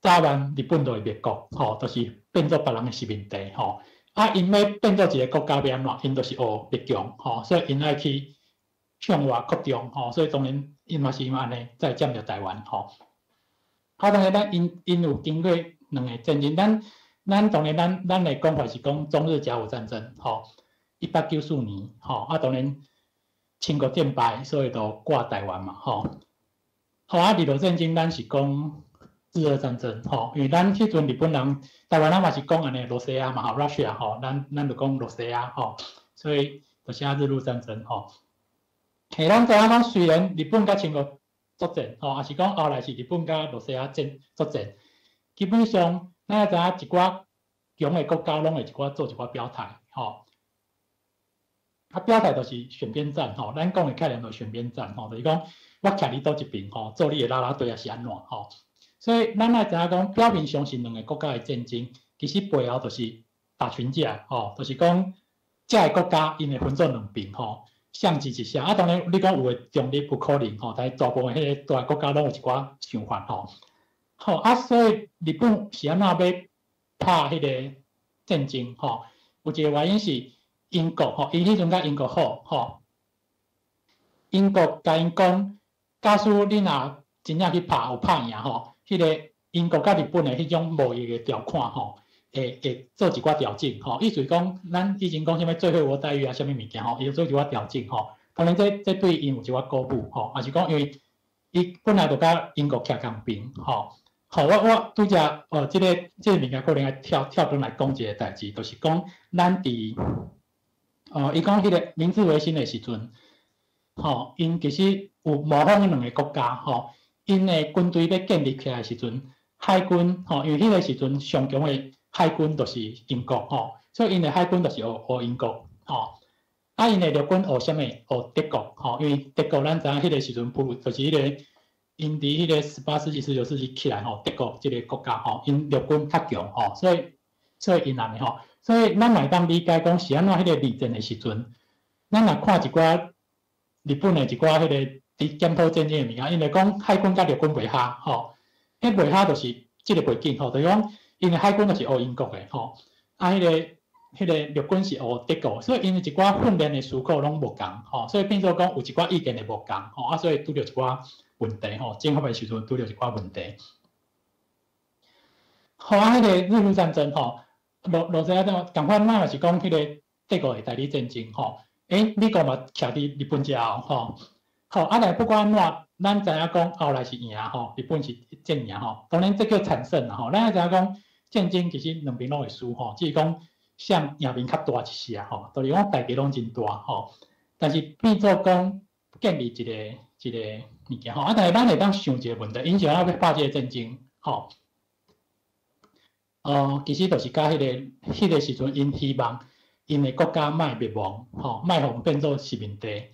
早晚日本就會滅國，吼，就是變做別人的殖民地，吼。啊，𪜶欲變做一个國家欲按怎？𪜶就是學列強，吼，所以𪜶愛去向外擴張，吼，所以當然𪜶嘛是因為按呢，才會佔著台灣，吼。啊，當然咱𪜶有經過兩個戰爭，咱當然咱的講法是講中日甲午戰爭，吼，1894年，吼，啊，當然清國戰敗，所以就割台灣嘛，吼。好，啊，日露戰爭咱是講日俄戰爭，吼，因為咱彼陣日本人，台灣人嘛是講按呢，羅西亞嘛，吼，Russia，吼，咱就講羅西亞，吼，所以就寫日露戰爭，吼。嘿，咱知影講，雖然日本佮清國作戰，吼，抑是講後來是日本佮羅西亞戰作戰，基本上咱也知影一寡強的國家攏會一寡做一寡表態，吼。啊，表態就是選邊站，吼，咱講的概念就是選邊站，吼，就是講我徛佇佗一邊，吼，做你的啦啦隊抑是按怎，吼。所以咱愛知影講，表面上是兩个國家的戰爭，其實背後就是打群架，吼，就是講這个國家𪜶會分做兩邊，吼，相擊一下。啊，當然你講有的中立有可能，吼，但是大部分彼个大國家攏有一寡想法，吼。好，啊，所以日本是按怎欲拍彼個戰爭，吼？有一個原因是英國，吼，伊彼陣佮英國好，吼。英國共𪜶講，假使你若真正去拍有拍贏，吼，彼个英國佮日本的彼種貿易的條款，吼，會做一寡調整，吼。意思是講，咱以前講啥物最惠國待遇啊，啥物物件，吼，伊做一寡調整，吼。當然這對𪜶有一寡鼓舞，吼，抑是講因為伊本來就佮英國徛仝邊，吼。好，我拄才哦，這個物件可能愛跳跳轉來講一个代誌，就是講咱佇哦，伊講彼个明治維新的時陣，吼，𪜶其實有模仿兩个國家，吼。𪜶的軍隊欲建立起來的時陣，海軍吼，因為彼个時陣上強的海軍就是英國吼，所以𪜶的海軍就是學學英國吼。啊，𪜶的陸軍學啥物？學德國吼，因為德國咱知影彼个時陣不就是彼個𪜶佇彼個18世紀、19世紀起來吼，德國這个國家吼，𪜶陸軍較強吼，所以𪜶按呢吼，所以咱會當理解講是按怎彼個二戰的時陣，咱若看一寡日本的一寡彼个佇檢討戰爭的物件，𪜶會講海軍佮陸軍袂合吼，彼袂合就是這个背景吼，就是講𪜶的海軍就是學英國的吼，啊，彼个陸軍是學德國，所以𪜶一寡訓練的思考攏無仝吼，所以變做講有一寡意見會無仝吼，啊，所以拄著一寡問題吼，整合的時陣拄著一寡問題。好啊，彼个日露戰爭吼，羅西亞仝款，咱嘛是講彼个帝國的代理戰爭吼，欸，美國嘛徛佇日本遮吼。好，啊，但不管按怎，咱知影講後來是贏吼，日本是戰贏吼，當然這叫慘勝啦吼。咱愛知影講戰爭其實兩邊攏會輸吼，只是講誰贏面較大一些吼，就是講代價攏真大吼。但是變做講建立一個物件吼，啊，但是咱會當想一个問題，𪜶是按怎欲拍這个戰爭吼？其實就是佮彼個時陣，𪜶希望𪜶的國家莫滅亡吼，莫予變做殖民地。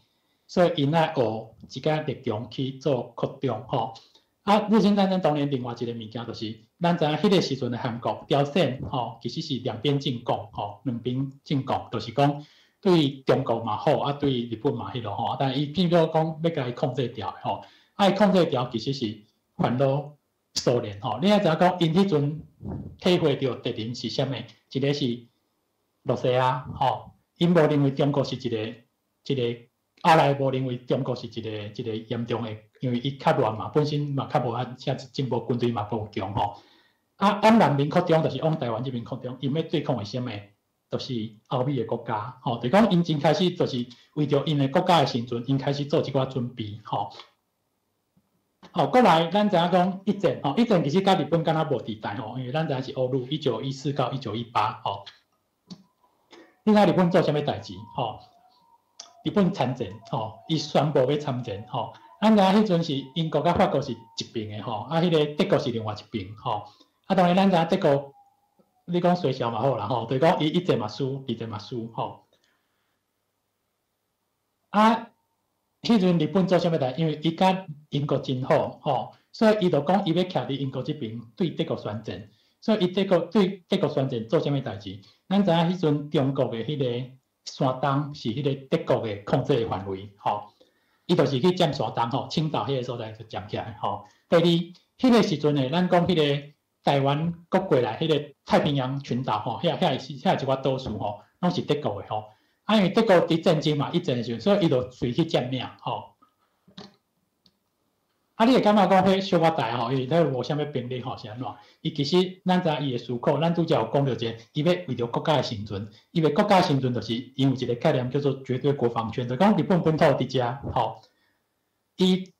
所以𪜶愛學一個列強去做擴張吼。啊，日清戰爭當然另外一个物件就是，咱知影彼个時陣的韓國朝鮮吼，其實是兩邊進貢吼，兩邊進貢，就是講對中國嘛好，啊對日本嘛彼落吼，但伊變做講欲共伊控制牢吼，啊伊控制牢其實是煩惱蘇聯吼。你愛知影講，𪜶彼陣體會著敵人是啥物？一个是羅西亞吼，𪜶無認為中國是一個一個，後來無認為中國是一個一個嚴重的，因為伊較亂嘛，本身嘛較無遐遮進步，軍隊嘛無強吼。啊，往南邊擴張，就是往台灣這邊擴張，𪜶欲對抗的啥物？就是歐美的國家，吼，就講𪜶真開始就是為著𪜶的國家的生存，𪜶開始做這寡準備，吼。好，過來咱知影講一戰，吼，一戰其實佮日本敢若無佇台吼，因為咱知影是歐陸1914到1918，吼。你知日本做啥物代誌？吼，日本參戰，吼，伊宣布欲參戰，吼。咱知影彼陣是英國佮法國是一邊的，吼，啊，彼个德國是另外一邊，吼。啊，當然咱知影德國，你講衰小嘛好啦，吼，就是講伊一戰嘛輸，二戰嘛輸，吼。啊，彼陣日本做啥物代？因為伊佮英國真好，吼，所以伊就講伊欲徛佇英國這邊對德國宣戰。所以伊德國對德國宣戰做啥物代誌？咱知影彼陣中國的彼个山東是彼个德國的控制的範圍，吼，伊就是去佔山東，吼，青島彼个所在就佔起來，吼。第二，彼个時陣的，咱講彼个台灣閣過來，彼个太平洋群島，吼，遐遐是遐一寡島嶼，吼，攏是德國的，吼。啊，因為德國佇戰爭嘛，一戰的時陣，所以伊就隨去佔領，吼。啊，你會感覺講彼小可大吼，因為彼無啥物兵力吼，是按怎？伊其實咱知影伊的思考，咱拄才有講著一个，伊欲為著國家的生存，伊欲國家生存就是伊有一個概念叫做絕對國防圈，就講日本本土佇遮吼，伊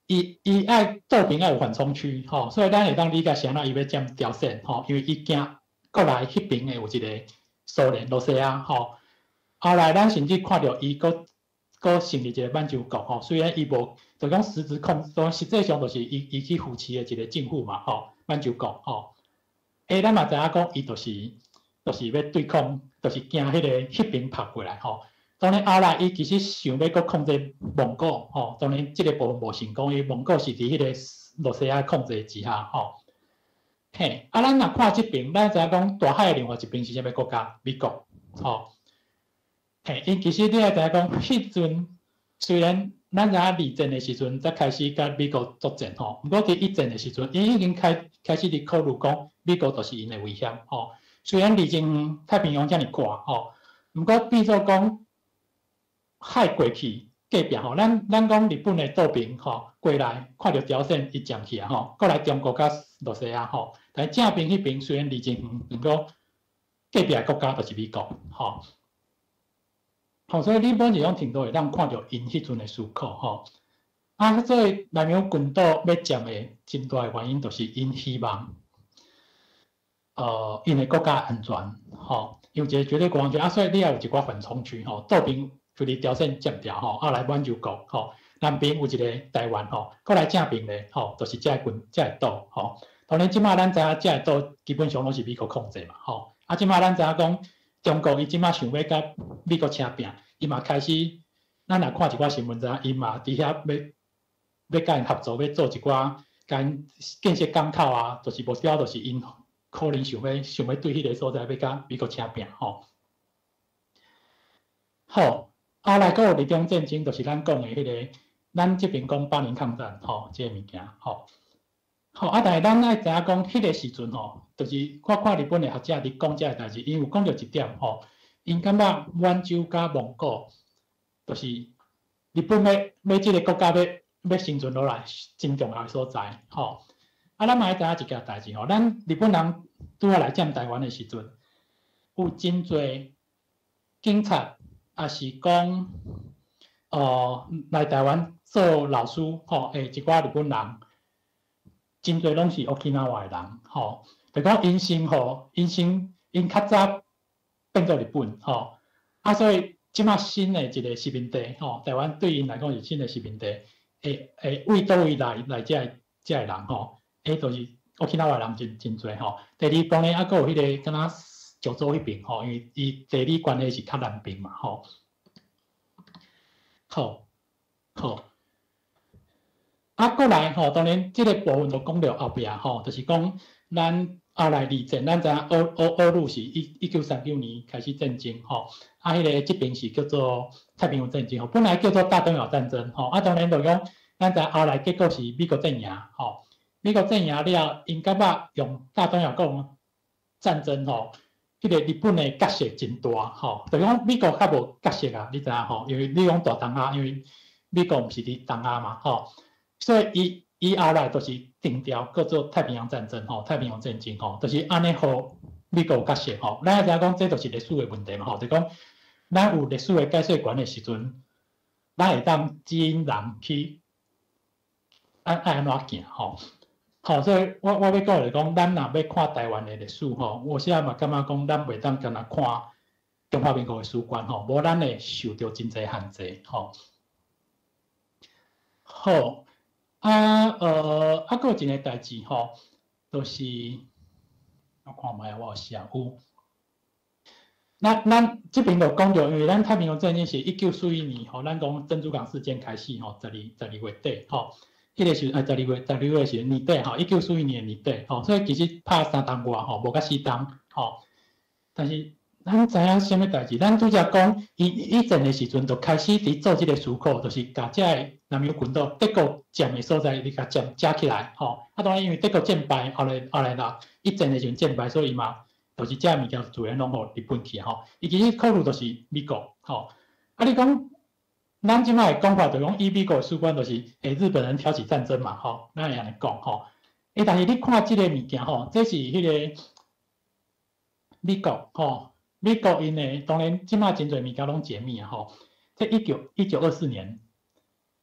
伊伊愛倒邊愛有緩衝區吼，所以咱會當理解是按怎伊欲佔朝鮮吼，因為伊驚過來彼邊的有一個蘇聯羅西亞吼。後來咱甚至看著伊閣閣成立一個滿洲國吼，雖然伊無就講實質控，講實際上就是伊伊去扶持的一個政府嘛吼，滿洲國吼。欸，咱嘛知影講，伊就是就是欲對抗，就是驚彼個彼邊拍過來吼。當然後來伊其實想欲閣控制蒙古吼，當然這個部分無成功，因為蒙古是佇彼個羅西亞控制之下吼。嘿，啊，咱若看這邊，咱知影講大海的另外一邊是啥物國家？美國吼。嘿，𪜶其實你愛知影講，彼陣雖然咱知影二戰的時陣才開始佮美國作戰吼，毋過佇一戰的時陣，𪜶已經開開始佇考慮講美國就是𪜶的威脅吼。雖然二戰太平洋遮爾闊吼，毋過變做講海過去隔壁吼，咱咱講日本的倒邊吼過來看著朝鮮伊佔起來吼，過來中國佮羅西亞吼，但正邊彼邊雖然離真遠，毋過隔壁的國家就是美國吼。吼，所以你本一種程度會當看著𪜶彼陣的思考吼。啊，所以南洋群島欲佔的真大的原因，就是𪜶希望，𪜶的國家安全，吼，有一個絕對國防圈啊，所以你也有一寡緩衝區吼，倒邊就是朝鮮佔牢吼，啊來滿洲國吼，南邊有一個台灣吼，過來正邊咧吼，就是這个群這个島吼。當然，這馬咱知影這个島基本上攏是美國控制嘛，吼。啊，這馬咱知影講中國伊這馬想欲佮美國車拚，伊嘛開始，咱若看一寡新聞知影，伊嘛佇遐欲欲佮𪜶合作，欲做一寡共𪜶建設港口啊，就是目標就是𪜶可能想欲想欲對彼个所在欲佮美國車拚吼。好，後來閣有日中戰爭，就是咱講的彼个，咱這邊講八年抗戰吼，這个物件吼。好，啊，但是咱愛知影講，彼个時陣吼，就是我看日本的學者佇講這个代誌，𪜶有講著一點吼，𪜶感覺滿洲佮蒙古，就是日本欲欲這个國家欲欲生存落來，真重要的所在吼。啊，咱嘛愛知影一件代誌吼，咱日本人拄仔來佔台灣的時陣，有真濟警察，抑是講，來台灣做老師吼，的一寡日本人。真濟攏是沖縄的人，吼，就講𪜶先吼，𪜶先𪜶較早變做日本，吼，啊，所以這馬新的一個殖民地，吼，台灣對𪜶來講是新的殖民地，會會為佗位來來這个這个人，吼，彼就是沖縄的人真真濟，吼。第二，當然猶閣有彼个敢若九州彼邊，吼，因為伊地理關係是較南邊嘛，吼。好，好。啊，過來吼，當然這个部分就講著後壁吼，就是講咱後來二戰，咱知影歐陸是1939年開始戰爭吼，啊，彼個這邊是叫做太平洋戰爭吼，本來叫做大東亞戰爭吼，啊，當然就講咱知後來結果是美國戰贏吼，美國戰贏了，𪜶感覺用大東亞講戰爭吼，彼個日本的角色真大吼，就講美國較無角色啊，你知影吼？因為你講大東亞，因為美國毋是佇東亞嘛吼，所以伊後來就是定調叫做太平洋戰爭吼，太平洋戰爭吼，就是按呢予美國有角色吼。咱也知影講，這就是歷史的問題嘛吼，就講咱有歷史的解說權的時陣，咱會當指引人去愛按怎行吼。好，所以我欲講就是講，咱若欲看台灣的歷史吼，有時仔嘛感覺講，咱袂當干焦看中華民國的史觀吼，無咱會受著真濟限制吼。好，啊，啊，閣有一个代誌吼，就是我看覓我有寫有。咱這邊就講著，因為咱太平洋戰爭是1941年吼，咱講珍珠港事件開始吼，十二月底吼。彼个時啊，十二月是年底吼，1941年的年底吼，所以其實拍三冬外吼，無甲四冬吼。但是咱知影啥物代誌？咱拄才講，伊一戰的時陣就開始佇做這个思考，就是共這个南洋群島德國佔的所在，你共佔遮起來吼。啊，當然因為德國戰敗，後來啦，一戰的時陣戰敗，所以伊嘛就是這物件自然攏予日本去吼。伊其實考慮就是美國吼。啊，你講，咱這擺的講法就講，以美國的史觀就是，日本人挑起戰爭嘛，吼，咱會按呢講吼。但是你看這个物件吼，這是彼个美國吼，美國𪜶的當然這擺真濟物件攏解密啊吼。這1924年，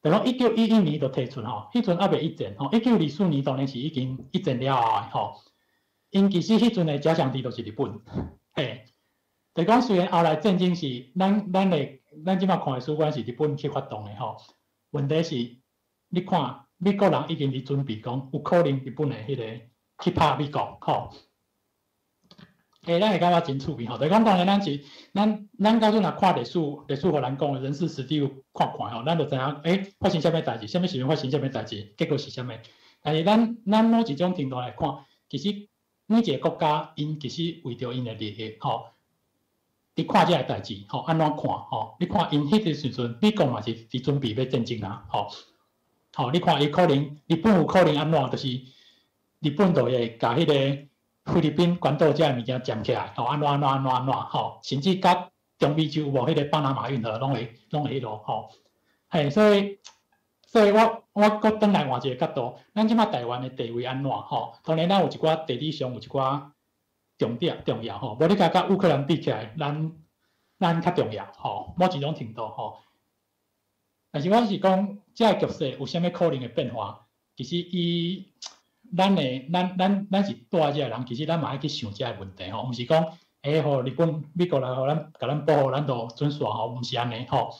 就講1911年就提出吼，彼陣猶未一戰吼，1924年當然是已經一戰了後的吼。𪜶其實彼陣的假想敵就是日本，嘿。就講雖然後來戰爭是咱這擺看的史觀是日本去發動的吼，問題是，你看美國人已經佇準備講，有可能日本的彼個去拍美國吼。咱會感覺真趣味吼，就講當然咱是咱到陣若看歷史，歷史予咱講的人事時地物看看吼，咱就知影發生啥物代誌，啥物時陣發生啥物代誌，結果是啥物。但是咱某一種程度來看，其實每一個國家𪜶其實為著𪜶的利益吼，佇看這个代誌吼，按怎看吼？你看𪜶彼個時陣，美國嘛是佇準備欲戰爭啊，吼，吼，你看伊可能日本有可能按怎，就是日本就會共彼個菲律賓關島這个物件佔起來，吼，按怎按怎按怎按怎，吼，甚至佮中美洲有無彼個巴拿馬運河攏會彼落，吼，嘿，所以我閣轉來換一個角度，咱這擺台灣的地位按怎吼？當然咱有一寡地理上有一寡重點重要吼，無你共佮烏克蘭比起來，咱較重要吼，某一種程度吼。但是我是講，這个局勢有啥物可能會變化？其實以咱的咱咱咱是蹛遮的人，其實咱嘛愛去想這个問題吼，毋是講予日本、美國來予咱共咱保護，咱就準煞吼，毋是按呢吼。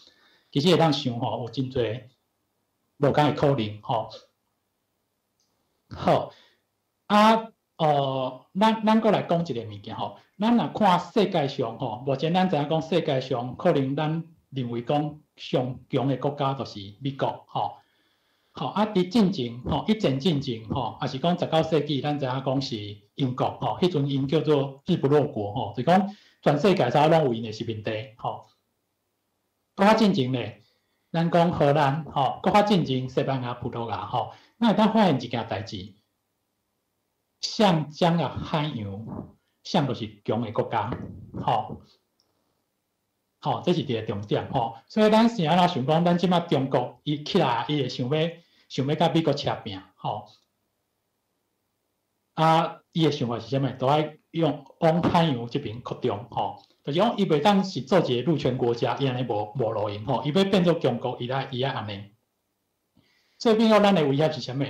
其實會當想吼，有真濟無仝的可能吼。好，啊，咱閣來講一个物件吼，咱若看世界上吼，目前咱知影講世界上可能咱認為講上強的國家就是美國吼。吼，啊，佇進前吼，一戰進前吼，抑是講19世紀，咱知影講是英國吼，彼陣𪜶叫做日不落國吼，就講全世界差不多攏有𪜶的殖民地吼。閣較進前咧，咱講荷蘭吼，閣較進前西班牙、葡萄牙吼，咱會當發現一件代誌，誰掌握海洋，誰就是強的國家，吼。吼，這是一个重點吼，所以咱是按怎想講，咱這擺中國伊起來，伊會想欲佮美國車拚，吼。啊，伊的想法是啥物？都愛用往海洋這邊擴張，吼，就是講伊袂當是做一个陸權國家，伊按呢無路用，吼，伊欲變做強國，伊愛按呢。所以變做咱的威脅是啥物？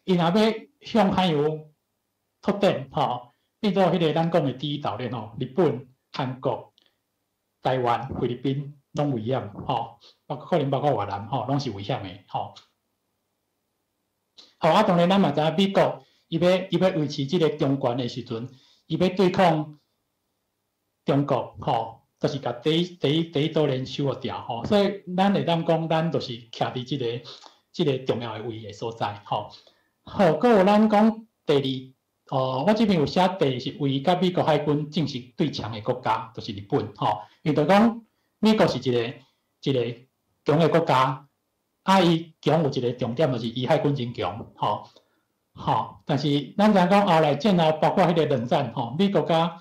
伊若欲向海洋拓展，吼，變做彼个咱講的第一島鏈，吼，日本、韓國、台灣、菲律賓攏危險，吼，包括可能包括越南，吼，攏是危險的，吼。好，啊，當然咱嘛知影美國，伊欲維持這个強權的時陣，伊欲對抗中國，吼，就是共第一島鏈收予牢，吼，所以咱會當講，咱就是徛佇這个重要的位的所在，吼。好，閣有咱講第二，哦，我這邊有寫第是唯一佮美國海軍正式對牆的國家，就是日本吼。因為就講美國是一個強的國家，啊，伊強有一個重點，就是伊海軍真強吼吼。但是咱知影講後來戰後，包括彼個冷戰吼，美國佮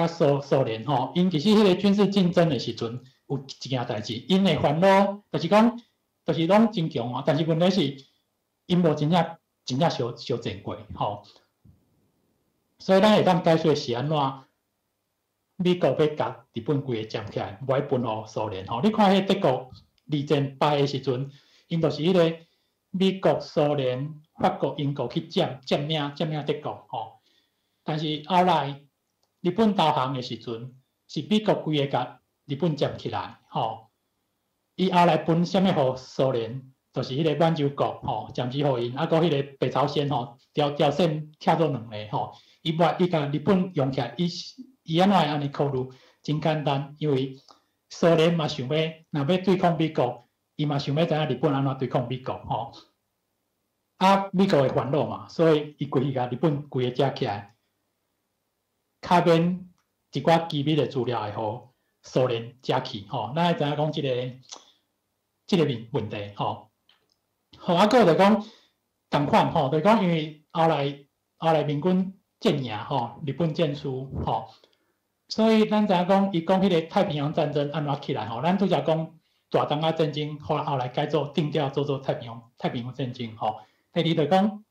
蘇聯吼，𪜶其實彼個軍事競爭的時陣，有一件代志，𪜶的煩惱就是講，就是攏真強啊，但是問題是，𪜶無真正真正相相戰過吼。所以咱會當解說是按怎美國欲共日本規个佔起來，無愛分予蘇聯吼。你看彼個德國二戰敗的時陣，𪜶就是彼個美國、蘇聯、法國、英國去佔領德國吼。但是後來日本投降的時陣，是美國規个共日本佔起來吼。伊後來分啥物予蘇聯，就是彼個滿洲國吼，暫時予𪜶，啊，閣彼個北朝鮮吼，朝鮮拆做兩个吼。伊無伊共日本用起來，伊伊按怎會按呢考慮？真簡單，因為蘇聯嘛想欲，若欲對抗美國，伊嘛想欲知影日本按怎對抗美國吼。啊，美國會煩惱嘛，所以伊規氣共日本規个食起來，較免一寡機密的資料會予蘇聯食去吼。咱愛知影講這個問題吼。好，啊，閣就講仝款吼，就講因為後來盟軍戰贏吼，日本戰輸吼，所以咱知影講，伊講彼個太平洋戰爭按怎起來吼，咱拄才講大東亞戰爭，後來改做定調做太平洋戰爭吼。第二就講，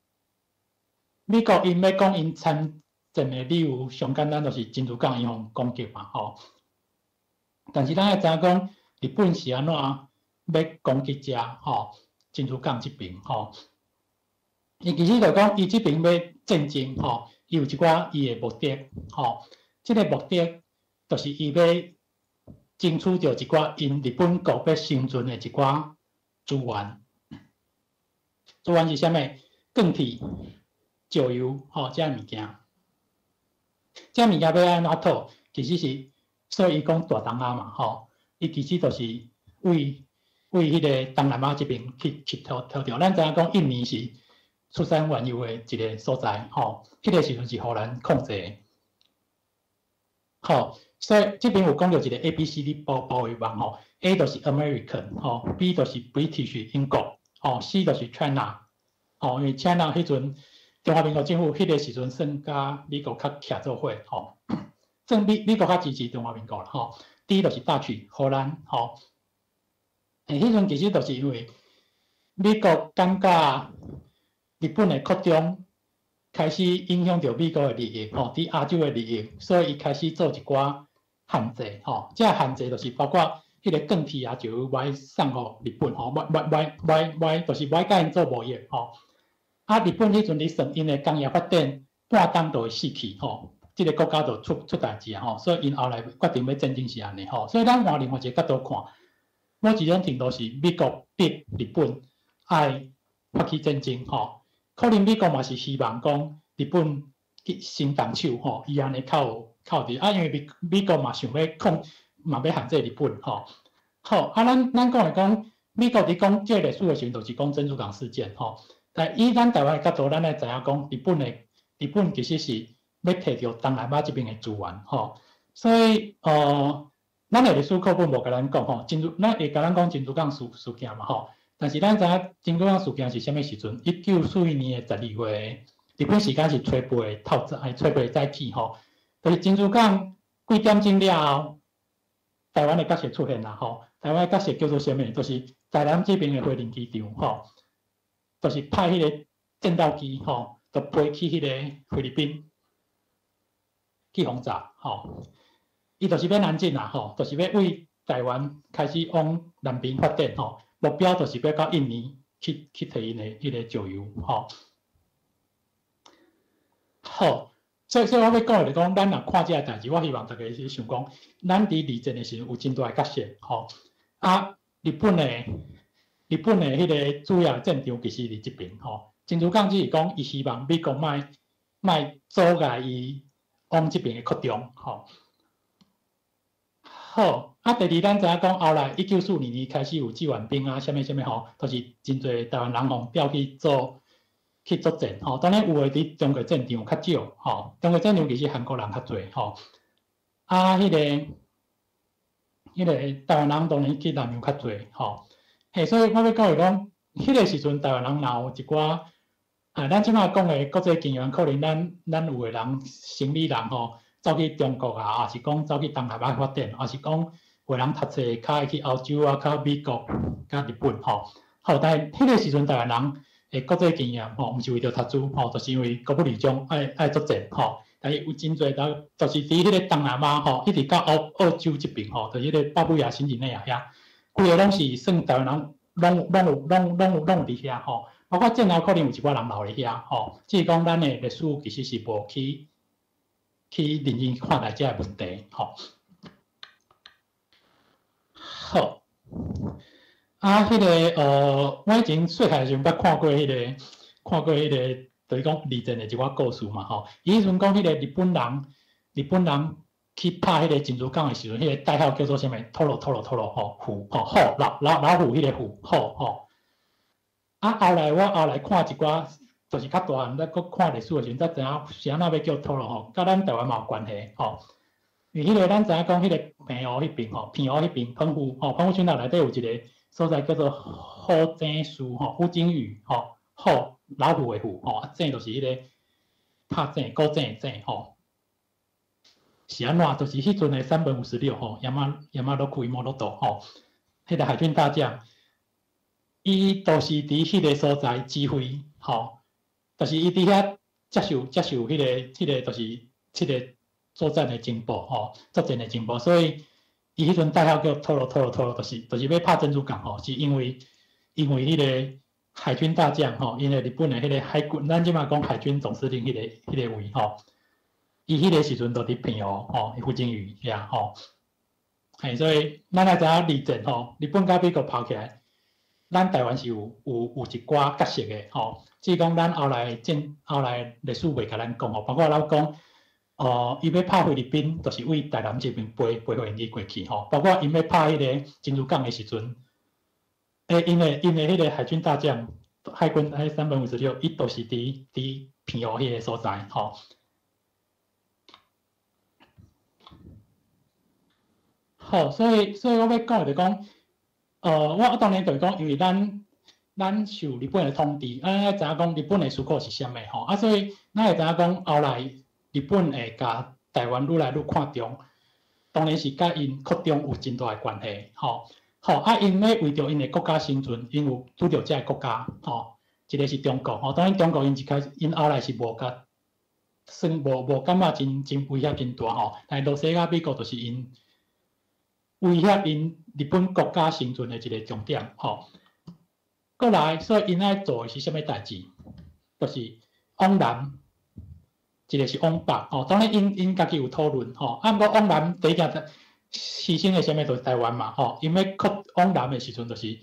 美國𪜶欲講𪜶參戰的理由，上簡單就是珍珠港𪜶予攻擊嘛吼。但是咱愛知影講，日本是按怎欲攻擊遮吼珍珠港這邊吼。伊其實就講，伊這邊欲戰爭吼，伊有一寡伊的目的吼。這個目的就是伊欲爭取著一寡𪜶日本國欲生存的一寡資源。資源是啥物？鋼鐵、石油吼，這物件。這物件欲按怎討？其實是，所以伊講大東亞嘛吼，伊其實就是為彼個東南亞這邊去討著。咱知影講印尼是出產原油的一個所在吼，彼個時陣是荷蘭控制的。吼，所以這邊有講著一個 A、B、C、D 包圍網吼，A 就是 American 吼，B 就是 British 英國，吼，C 就是 China，吼，因為 China 彼陣中華民國政府彼個時陣算佮美國較徛做伙吼，算美國較支持中華民國啦吼。D 就是 Dutch 荷蘭吼，彼陣其實就是因為美國感覺日本的擴張開始影響著美國的利益，吼，佇亞洲的利益，所以伊開始做一寡限制，吼。這限制就是包括彼個鋼鐵啊，就無愛送予日本，吼，無愛，就是無愛佮𪜶做貿易，吼。啊，日本彼陣咧算𪜶的工業發展半冬就會死去，吼，這個國家就出代誌啊，吼。所以𪜶後來決定欲戰爭是按呢，吼。所以咱換另外一個角度看，某一種程度是美國逼日本愛發起戰爭，吼。可能美國嘛是希望講日本去先動手吼，伊按呢較有佇啊，因為美國嘛想欲控，嘛欲限制日本吼。好，啊，咱講來講，美國佇講這個歷史的時陣，就是講珍珠港事件吼。但以咱台灣的角度，咱愛知影講，日本其實是欲提著東南亞這邊的資源吼。所以，咱的歷史課本無共咱講吼，咱會共咱講珍珠港事件嘛吼。但是咱知影珍珠港事件是啥物時陣？1941年12月，日本時間是初八透早，初八早起吼。就是珍珠港幾點鐘了後，台灣的角色出現啦吼。台灣的角色叫做啥物？就是台南這邊的花蓮機場吼，就是派彼個戰鬥機吼，就飛去彼個菲律賓去轟炸吼。伊就是欲南進啦吼，就是欲為台灣開始往南邊發展吼。目標就是欲到印尼去提𪜶的彼個石油吼。好，所以我欲講的就是講，咱若看這个代誌，我希望大家是想講，咱佇二戰的時陣有真大的角色吼。啊，日本的彼個主要戰場其實佇這邊吼。珍珠港只是講，伊希望美國莫阻礙伊往這邊的擴張吼。好，啊，第二，咱知影講，後來1942年開始有志願兵啊，啥物啥物吼，就是真濟台灣人予調去做去作戰吼。當然有的佇中國戰場較少吼，中國戰場其實韓國人較濟吼。啊，彼個台灣人當然去南洋較濟吼。嘿，所以我欲講是講，彼個時陣台灣人若有一寡，啊，咱這擺講的國際經驗，可能咱有的人生理人吼，走去中國啊，抑是講走去東南亞發展，抑是講有的人讀冊較會去歐洲啊，較美國、佮日本吼。好，但是彼個時陣台灣人的國際經驗吼，毋是為著讀書吼，就是因為國不離疆愛作戰吼。但是有真濟人，就是佇彼個東南亞吼，一直到澳洲這邊吼，就是彼個巴布亞新幾內亞遐，規个攏是算台灣人，攏有佇遐吼。包括戰後可能有一寡人留佇遐吼，只是講咱的歷史其實是無去認真看待這个問題吼。好，啊，彼個我以前細漢時陣捌看過彼個，看過彼個，就是講二戰的一寡故事嘛吼。伊彼陣講彼個日本人去拍彼個珍珠港的時陣，彼個代號叫做啥物？トロトロトロ吼，虎吼虎老虎彼個虎虎吼。啊，後來我後來看一寡，就是較大漢才閣看歷史的時陣，才知影是按怎欲叫トロ吼，佮咱台灣嘛有關係吼。因為彼個咱知影講，彼個澎湖彼邊吼，澎湖彼邊澎湖吼，澎湖群島內底有一個所在叫做虎井嶼吼，虎井嶼吼，虎老虎的虎吼，啊井就是彼個拍井古井的井吼。是按怎？就是彼陣的山本五十六吼，山六山マモト吼，彼個海軍大將。伊就是佇彼個所在指揮，吼，就是伊佇遐接受彼個就是彼個作戰的情報，吼，作戰的情報，所以伊彼陣代號叫トロトロトロ，就是欲拍珍珠港，吼，是因為彼個海軍大將，吼，因為日本的彼個海軍，咱這擺講海軍總司令彼個位，吼，伊彼個時陣就佇澎湖，吼，虎井嶼遐，吼，嘿，所以咱愛知影二戰，吼，日本佮美國拍起來。咱台灣是有一寡角色的吼，只是講咱後來戰後來歷史袂共咱講吼，包括咱講，伊欲拍菲律賓，就是為台南這邊飛飛行機過去吼，包括𪜶欲拍彼個珍珠港的時陣，𪜶的彼個海軍大將，海軍彼山本五十六，伊都是佇澎湖彼個所在吼。好，所以我欲講的就講。我當然就是講，因為咱受日本的統治，啊，咱愛知影講日本的思考是啥物吼，啊，所以咱會知影講後來日本會共台灣愈來愈看重，當然是佮𪜶擴張有真大的關係吼。好，啊，𪜶欲為著𪜶的國家生存，𪜶有拄著這个國家吼，一個是中國吼，當然中國𪜶一開始𪜶後來是無共算無感覺真威脅真大吼，但是羅西亞美國就是𪜶威脅𪜶日本國家生存的一個重點吼。過來，所以𪜶愛做的是啥物代誌？就是往南，一個是往北吼。當然，𪜶家己有討論吼。啊，毋過往南第一件犧牲的啥物就是台灣嘛吼。𪜶欲擴往南的時陣，就是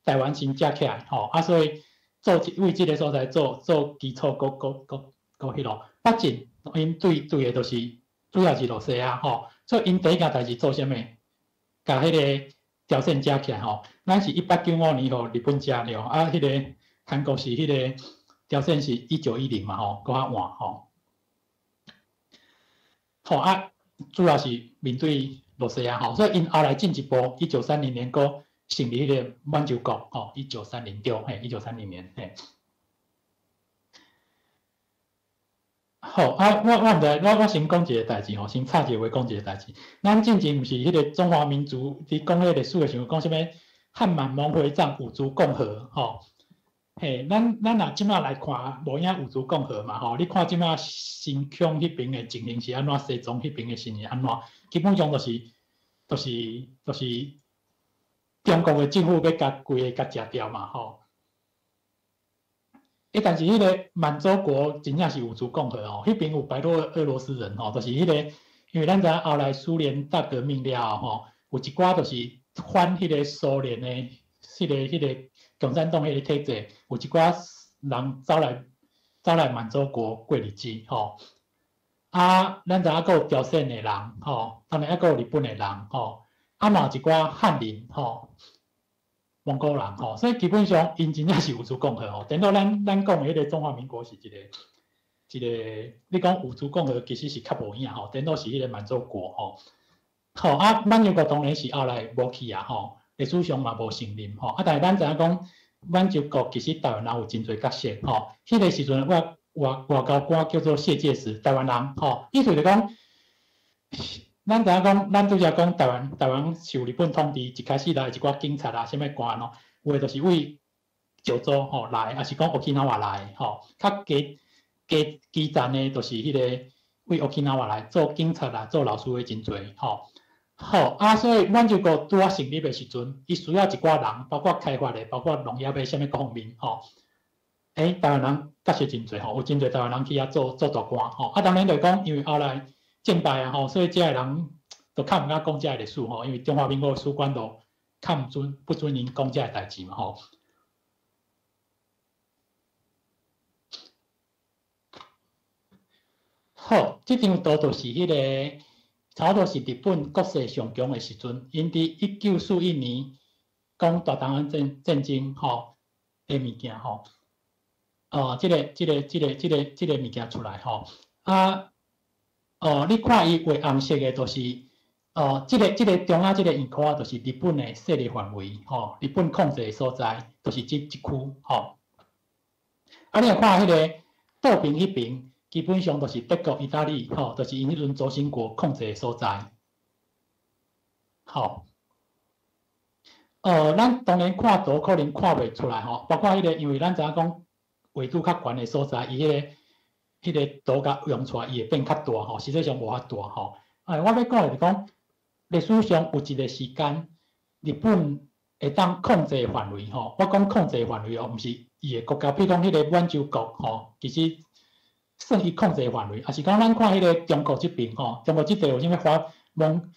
台灣先食起來吼。啊，所以做為這个所在做基礎，閣彼落北進，𪜶對的就是主要是羅西亞吼。所以𪜶第一件代誌做啥物？共彼個朝鮮食起來吼，咱是1895年予日本食了，啊，彼個韓國是彼個朝鮮是1910嘛吼，閣較晚吼。好啊，主要是面對羅西亞吼，所以𪜶後來進一步，1930年閣成立彼個滿洲國吼，1930對，嘿，1930年嘿。好啊，我毋知，我先講一個代誌吼，先插一個話講一個代誌。咱進前毋是彼個中華民族佇講彼個歷史的時陣，講啥物漢滿蒙回藏五族共和吼。嘿，咱若這擺來看，無影五族共和嘛吼。你看這擺新疆彼邊的情形是按怎，西藏彼邊的情形是按怎，基本上就是中國的政府欲共規个共食掉嘛吼。欸，但是彼個滿洲國真正是五族共和哦，彼邊有白俄羅斯人吼，就是彼個，因為咱知影後來蘇聯大革命了後吼，有一寡就是反彼個蘇聯的彼個共產黨彼個體制，有一寡人走來滿洲國過日子吼。啊，咱知影閣有朝鮮的人吼，當然猶閣有日本的人吼，啊嘛有一寡漢人吼。蒙古人吼，所以基本上𪜶真正是有族共和吼。等到咱講的彼個中華民國是一個，你講有族共和其實是較無影吼，顛倒是彼個滿洲國吼。好啊，滿洲國當然是後來無去啊吼，歷史上嘛無承認吼。啊，但是咱知影講滿洲國其實台灣人有真濟角色吼。彼個時陣外交官叫做謝介石，台灣人吼，意思就講，咱知影講，咱拄才講台灣受日本統治，一開始來一寡警察啊，啥物官咯，有的就是為石州吼來，抑是講沖繩來吼，較基基基層的，就是彼個為沖繩來做警察啊，做老師的真濟吼。好啊，所以滿洲國拄仔成立的時陣，伊需要一寡人，包括開發的，包括農業的，啥物各方面吼。台灣人角色真濟吼，有真濟台灣人去遐做大官吼。啊，當然就講，因為後來戰敗啊吼，所以遮的人就較毋敢講遮的歷史吼，因為中華民國的史觀都較毋准不准𪜶講遮的代誌嘛吼。好，這張圖就是彼個差不多是日本國勢上強的時陣，𪜶佇1941年講大東亞戰爭吼的物件吼。哦，這個物件出來吼，啊，哦，你看伊畫紅色的，就是，哦，這個中間這個圓箍仔，就是日本的勢力範圍，吼，日本控制的所在，就是這區，吼。啊，你若看彼個倒邊彼邊，基本上就是德國、意大利，吼，就是𪜶彼陣軸心國控制的所在，吼。咱當然看圖可能看袂出來，吼，包括彼個，因為咱知影講。緯度較懸的所在，伊彼個圖共用出來，伊會變較大吼，實際上無遐大吼。哎，我欲講的是講，歷史上有一個時間，日本會當控制範圍吼。我講控制範圍哦，毋是伊的國家，比如講彼個滿洲國吼，其實算伊控制範圍，抑是講咱看彼個中國這邊吼，中國這塊有啥物華蒙，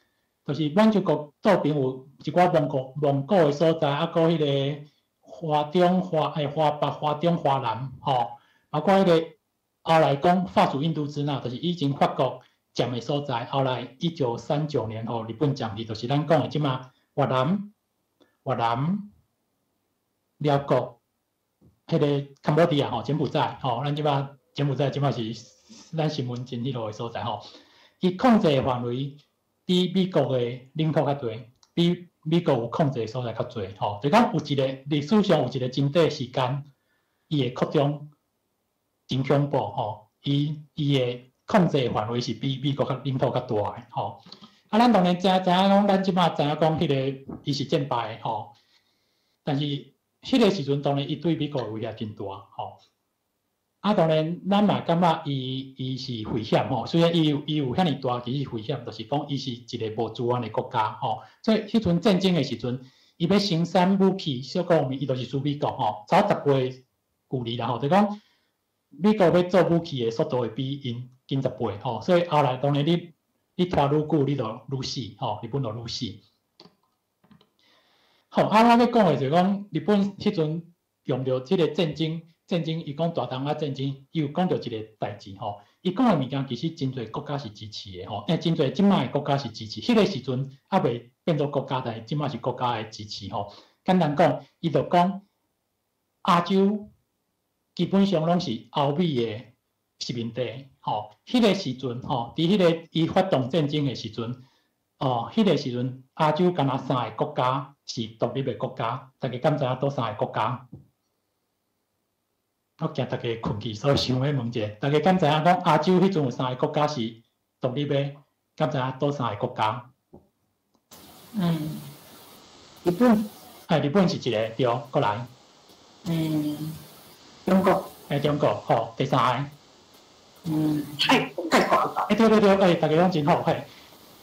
就是滿洲國倒邊有一寡蒙古的所在，啊，閣彼個。華中、華北、華中、華南，吼，包括彼個後來講法屬印度支那，就是以前法國佔的所在。後來1939年吼，日本佔去，就是咱講的這馬越南、寮國，彼個柬埔寨吼，柬埔寨吼，咱這馬柬埔寨這馬是咱新聞真彼落的所在吼。伊控制的範圍比美國的領土較濟，比美國有控制的所在較濟吼，就講有一個歷史上有一個真短時間，伊會擴張真恐怖吼，伊的控制範圍是比美國較領土較大的吼。啊，咱當然知影講，咱這馬知影講，彼個伊是戰敗的吼，但是彼個時陣當然伊對美國的威脅真大吼。啊，當然咱嘛感覺伊是危險吼，雖然伊有遐爾大，其實危險，就是講伊是一個無資源的國家吼。所以彼陣戰爭的時陣，伊欲生產武器，小可方面伊就是輸美國吼，差10倍距離啦吼，就講美國欲做武器的速度會比𪜶緊10倍吼。所以後來當然你拖愈久，你就愈死吼，日本就愈死。好，啊，我欲講的就是講日本彼陣用著這個戰爭。戰爭，伊講大東亞戰爭，伊有講著一個代誌吼。伊講的物件其實真濟國家是支持的吼，欸，真濟這馬的國家是支持。彼個時陣猶未變做國家，但是這馬是國家的支持吼。簡單講，伊就講亞洲基本上攏是歐美的殖民地吼。彼個時陣吼，佇彼個伊發動戰爭的時陣，哦，彼個時陣亞洲敢若三个國家是獨立的國家，大家敢知影佗三个國家？我驚大家睏去，所以想欲問一下，大家敢知影講亞洲彼陣有三个國家是獨立的？敢知影佗三个國家？嗯，日本。哎，日本是一個，對，閣來。嗯，中國。哎，中國，好，第三個。嗯，泰國。哎，對對對，哎，大家攏真好，嘿。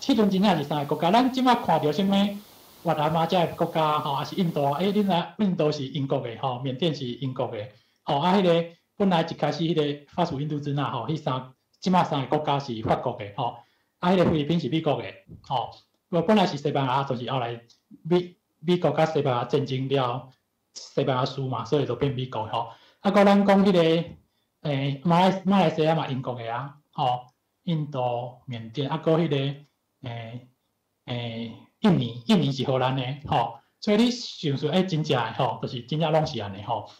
彼陣真正是三个國家，咱這馬看著啥物越南啊，遮个國家吼，抑是印度，欸，恁知印度是英國的吼，緬甸是英國的。吼啊！彼個本來一開始彼個法屬印度支那吼，彼三這馬三个國家是法國的吼，啊，彼個菲律賓是美國的吼。無本來是西班牙，就是後來美國佮西班牙戰爭了，西班牙輸嘛，所以就變美國吼。啊，閣咱講彼個馬來西亞嘛英國的啊，吼，印度、緬甸，啊，閣彼個印尼，印尼是荷蘭的吼。所以你想說，欸，真正的吼，就是真正攏是按呢吼。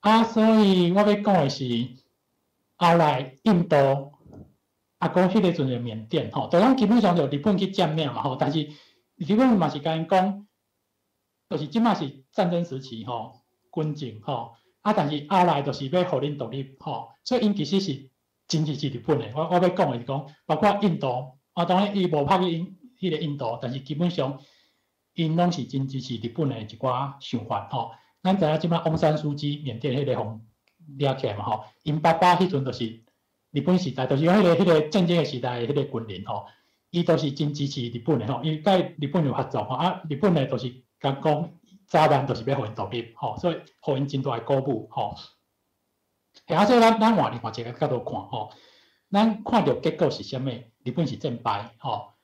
啊，所以我欲講的是，後來印度，啊，閣彼個時陣的緬甸吼，就講基本上就日本去佔領嘛吼，但是日本嘛是共𪜶講，就是這馬是戰爭時期吼，軍政吼，啊，但是後來就是欲予恁獨立吼，所以𪜶其實是真支持日本的。我欲講的是講，包括印度，啊，當然伊無拍去印彼個印度，但是基本上𪜶攏是真支持日本的一寡想法吼。咱知影這馬翁山蘇姬緬甸彼個予掠起來嘛吼，𪜶爸爸彼陣就是日本時代，就是彼個戰爭的時代的彼個軍人吼，伊都是真支持日本的吼，伊佮日本有合作吼，啊，日本的就是共講早晚就是欲予𪜶獨立吼，所以予𪜶真大的鼓舞吼。嘿，啊，所以咱換另外一個角度看吼，咱看著結果是啥物？日本是戰敗吼，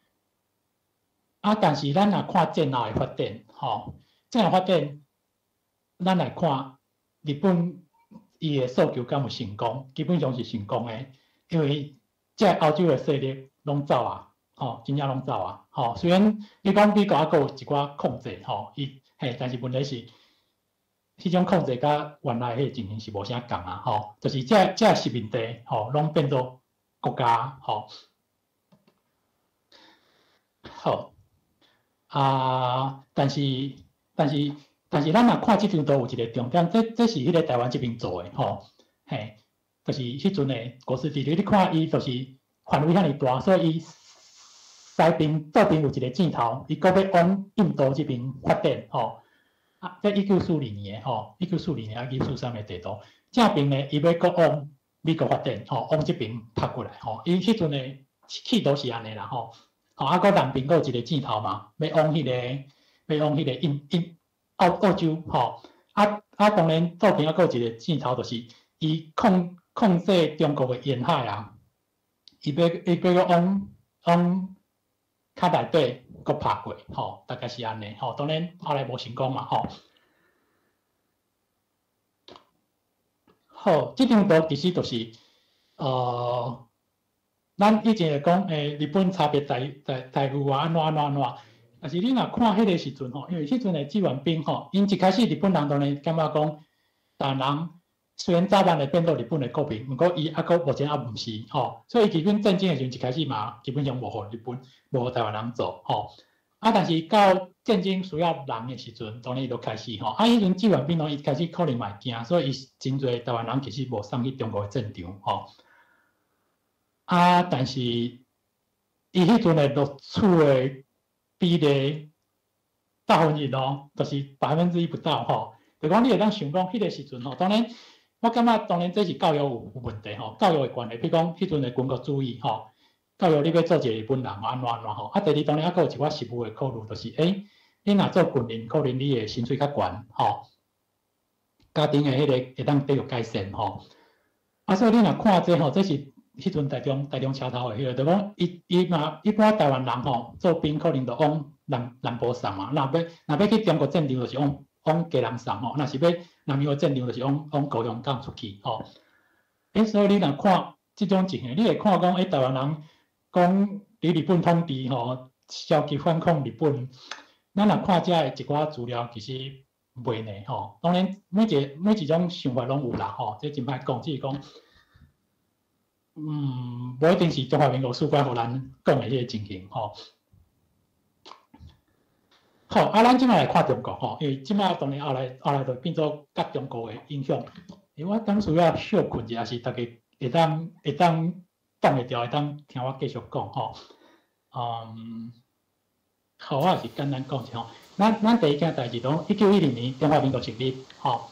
啊，但是咱若看戰後的發展吼，戰後發展，咱來看日本伊的訴求敢有成功？基本上是成功的，因為這歐洲的勢力攏走啊，吼，真正攏走啊，吼。雖然你講美國猶閣有一寡控制，吼，伊嘿，但是問題是，彼種控制佮原來彼個情形是無啥仝啊，吼，就是這殖民地，吼，攏變做國家，吼。好，啊，但是，咱若看這張圖有一個重點，這是彼個台灣這邊做的，吼，嘿，就是彼陣的國事地理，你看伊就是範圍遐爾大，所以伊西邊倒邊有一個箭頭，伊閣欲往印度這邊發展，吼，啊，這1942年的，吼，1942年抑1943的地圖，正邊呢，伊欲閣往美國發展，吼，往這邊拍過來，吼，伊彼陣的企圖是按呢啦，吼，吼，啊，閣南邊閣有一個箭頭嘛，欲往彼個印印。澳洲吼，啊啊，當然倒邊猶閣有一個箭頭，就是伊控制中國的沿海啊，伊欲閣往較內底閣拍過，吼，大概是按呢，吼，當然後來無成功嘛，吼。好，這張圖其實就是，咱以前會講，日本差別待遇啊，按怎按怎按怎。但是你若看彼個時陣吼，因為彼陣的志願兵吼，𪜶一開始日本人當然感覺講，台灣人雖然早晚會變做日本的國民，毋過伊猶閣目前猶毋是吼，所以基本戰爭的時陣一開始嘛，基本上無予日本，無予台灣人做吼。啊，但是到戰爭需要人的時陣，當然伊就開始吼。啊，彼陣志願兵攏伊開始可能嘛會驚，所以伊真濟台灣人其實無送去中國的戰場吼。啊，但是伊彼陣的錄取的比例1%哦，就是1%不到吼。就講你會當想講，彼個時陣吼，當然我感覺當然這是教育有問題吼，教育的關係，比如講彼陣的軍國主義吼，教育你欲做一個日本人按怎按怎吼。啊，第二當然猶閣有一寡實務的考慮，就是，你若做軍人，可能你的薪水較懸吼，家庭的彼個會當得到改善吼。啊，所以你若看這吼，這是彼陣台中車頭的彼個，就講伊伊嘛一般台灣人吼做兵可能就往南部送嘛，若欲去中國戰場就是往基隆送吼，若是欲南洋戰場就是往高雄港出去吼。所以你若看這種情形，你會看講，台灣人講佇日本統治吼，消極反抗日本，咱若看遮的一寡資料，其實袂呢吼。當然每一種想法攏有啦吼，這真歹講，只是講。無一定是中華民國史觀予咱講的彼個情形吼。好，啊，咱這馬來看中國吼，因為這馬當然後來就變做佮中國的影響。我當需要小睏一下，是大家會當擋會牢，會當聽我繼續講吼。好，我也是簡單講一下吼。咱第一件代誌，講1910年中華民國成立吼。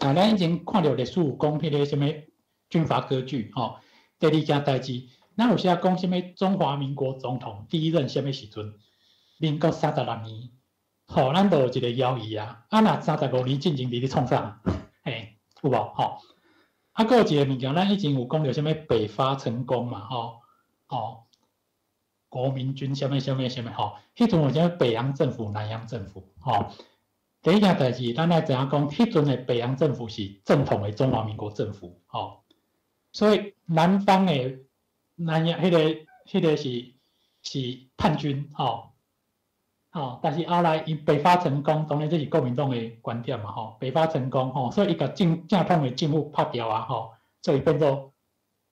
啊，咱以前看著歷史有講彼個啥物軍閥割據吼。第二件代誌，咱有時仔講啥物中華民國總統第一任啥物時陣？民國36年，吼，咱就有一個猶豫啊。啊，若35年進前佇咧創啥？嘿，有無？吼。啊，閣有一個物件，咱以前有講著啥物北伐成功嘛？吼，吼，國民軍啥物啥物啥物吼。彼陣有啥物北洋政府、南洋政府？吼。第一件代誌，咱愛知影講，彼陣的北洋政府是正統的中華民國政府，吼。所以南方的南洋，彼個是叛軍，吼。吼，但是後來伊北伐成功，當然這是國民黨的觀點嘛，吼，北伐成功，吼，所以伊共正統的政府拍掉啊，吼，所以變做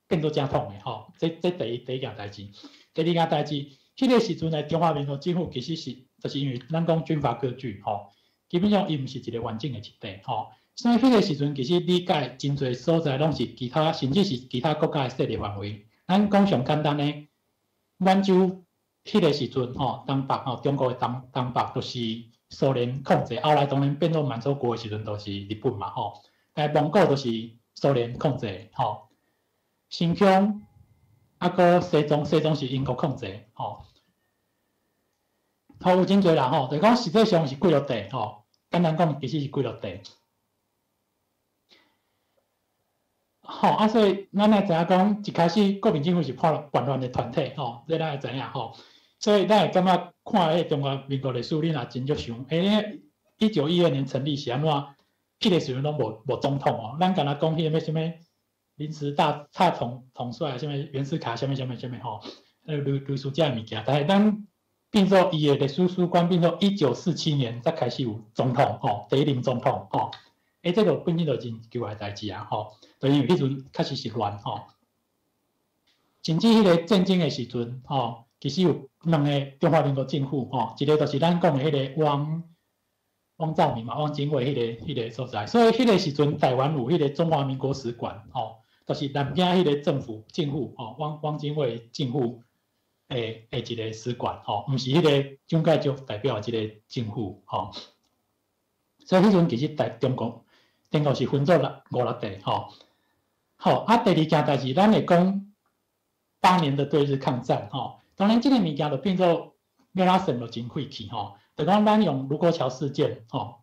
正統的，吼，這第一件代誌。第二件代誌，彼個時陣的中華民國政府其實是，就是因為咱講軍閥割據，吼，基本上伊毋是一個完整的一體，吼，所以彼個時陣其實理解真濟所在攏是其他，甚至是其他國家的勢力範圍。咱講上簡單的，滿洲。彼個時陣吼，東北吼，中國的東北就是蘇聯控制，後來當然變做滿洲國的時陣，就是日本嘛吼。但蒙古就是蘇聯控制吼，新疆啊，閣西藏，西藏是英國控制吼。吼，有真濟人吼，就是講實際上是幾落塊吼，簡單講其實是幾落塊。吼，啊，所以咱會知影講，一開始國民政府是叛亂的團體吼，這咱會知影吼。所以咱會感覺看彼個中華民國歷史，你若真足想，欸，1912年成立是按怎？彼個時陣攏無總統哦，咱敢若講彼個啥物臨時大統帥，啥物袁世凱，啥物啥物啥物吼，類似這个物件。但是咱變做伊的歷史史觀變做1947年才開始有總統吼，第一任總統吼。欸，這個本身就真奇怪的代誌啊吼，就因為彼陣確實是亂吼，甚至彼個戰爭的時陣吼。其實有兩個中華民國政府吼，一個就是咱講的彼個汪兆銘嘛，汪精衛彼個所在，所以彼個時陣台灣有彼個中華民國使館吼，就是南京彼個政府吼，汪精衛政府的一個使館吼，毋是彼個蔣介石代表的這個政府吼。所以彼陣其實台中國中國是分做五六塊吼。好，啊，第二件代誌，咱會講8年的對日抗戰吼。當然，這個物件就變做欲按怎算就真費氣吼。就講咱用盧溝橋事件吼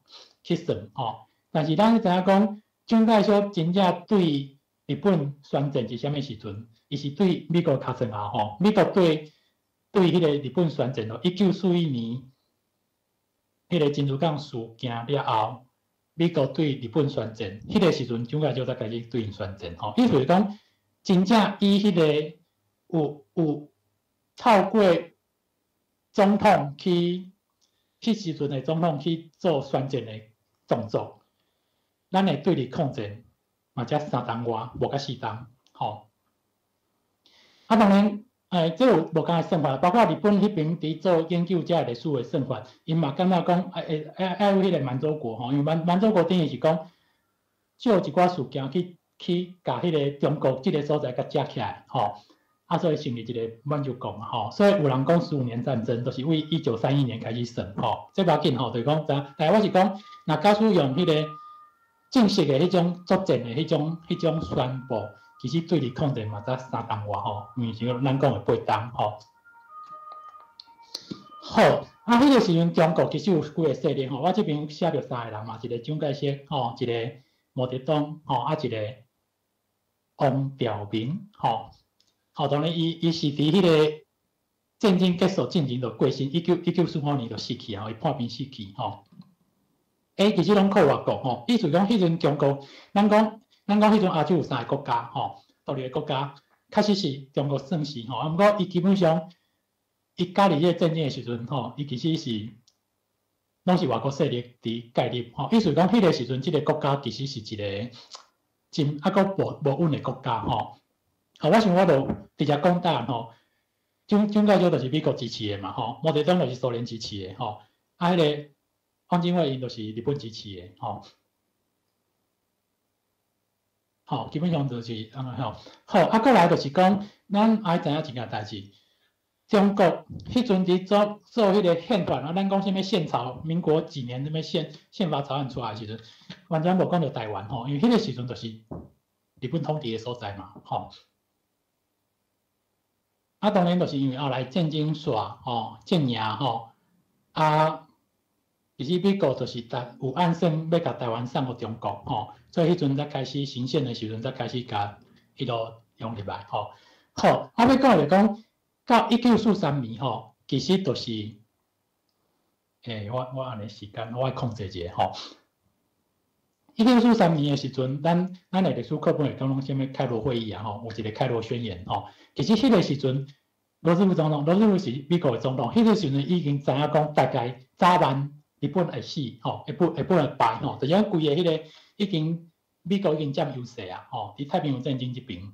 去算吼，但是咱知影講，蔣介石真正對日本宣戰是啥物時陣？伊是對美國尻川後吼，美國對彼個日本宣戰咯。1941年，彼個珍珠港事件了後，美國對日本宣戰，彼個時陣蔣介石才開始對𪜶宣戰吼。意思是講，真正以彼個有透過總統去，彼時陣的總統去做宣戰的動作，咱的對日抗戰嘛才3冬外，無甲4冬，吼。啊，當然，這有無仝的算法，包括日本彼爿佇做研究這個歷史的算法，𪜶嘛感覺講，愛有彼個滿洲國吼，因為滿洲國等於是講，借一寡事件去共彼個中國這個所在共遮起來，吼。啊，所以成立一個滿洲國嘛，吼，所以有人講十五年戰爭，就是為1931年開始算，吼，這無要緊吼，就是講知影，但是我是講，若假使用彼個正式的彼種作戰的彼種宣布，其實對日抗戰嘛才3冬外吼，毋是咱講的8冬吼。好，啊，彼個時陣中國其實有幾個勢力吼，我這邊寫著三個人嘛，一個蔣介石吼，一個毛澤東吼，啊一個汪兆銘吼。好，當然伊是佇彼個戰爭結束進前就過身，1945年就死去啊，伊破病死去吼。欸，其實攏靠外國吼，意思講彼陣中國，咱講彼陣亞洲有三個國家吼，獨立的國家，確實是中國算是吼，啊，毋過伊基本上，伊加入這個戰爭的時陣吼，伊其實是攏是外國勢力佇介入吼，意思講彼個時陣，這個國家其實是一個真猶閣無穩的國家吼。好，我想我就直接講答案吼，蔣介石就是美國支持的嘛吼，毛澤東就是蘇聯支持的吼，啊，彼個汪精衛𪜶就是日本支持的吼。好，基本上就是按呢吼。好，啊，過來就是講，咱愛知影一件代誌，中國彼陣佇做彼個憲法啊，咱講啥物憲草，民國幾年啥物憲法草案出來的時陣，完全無講著台灣吼，因為彼個時陣就是日本統治的所在嘛，吼。啊，當然就是因為後來戰爭煞吼，戰贏吼，啊，其實美國就是台有暗算欲共台灣送予中國吼，所以彼陣才開始行憲的時陣才開始共彼落用入來吼。好，啊，欲講就講到1943年吼，其實就是，我按呢時間我愛控制一下吼。1943年的時陣，咱的歷史課本會講攏啥物開羅會議啊吼，有一個開羅宣言吼。其實彼個時陣，羅斯福總統，羅斯福是美國的總統，彼個時陣已經知影講大概早晚日本會死，吼，日本會敗，吼，就是講規个彼個已經美國已經佔優勢啊，吼，佇太平洋戰爭這邊，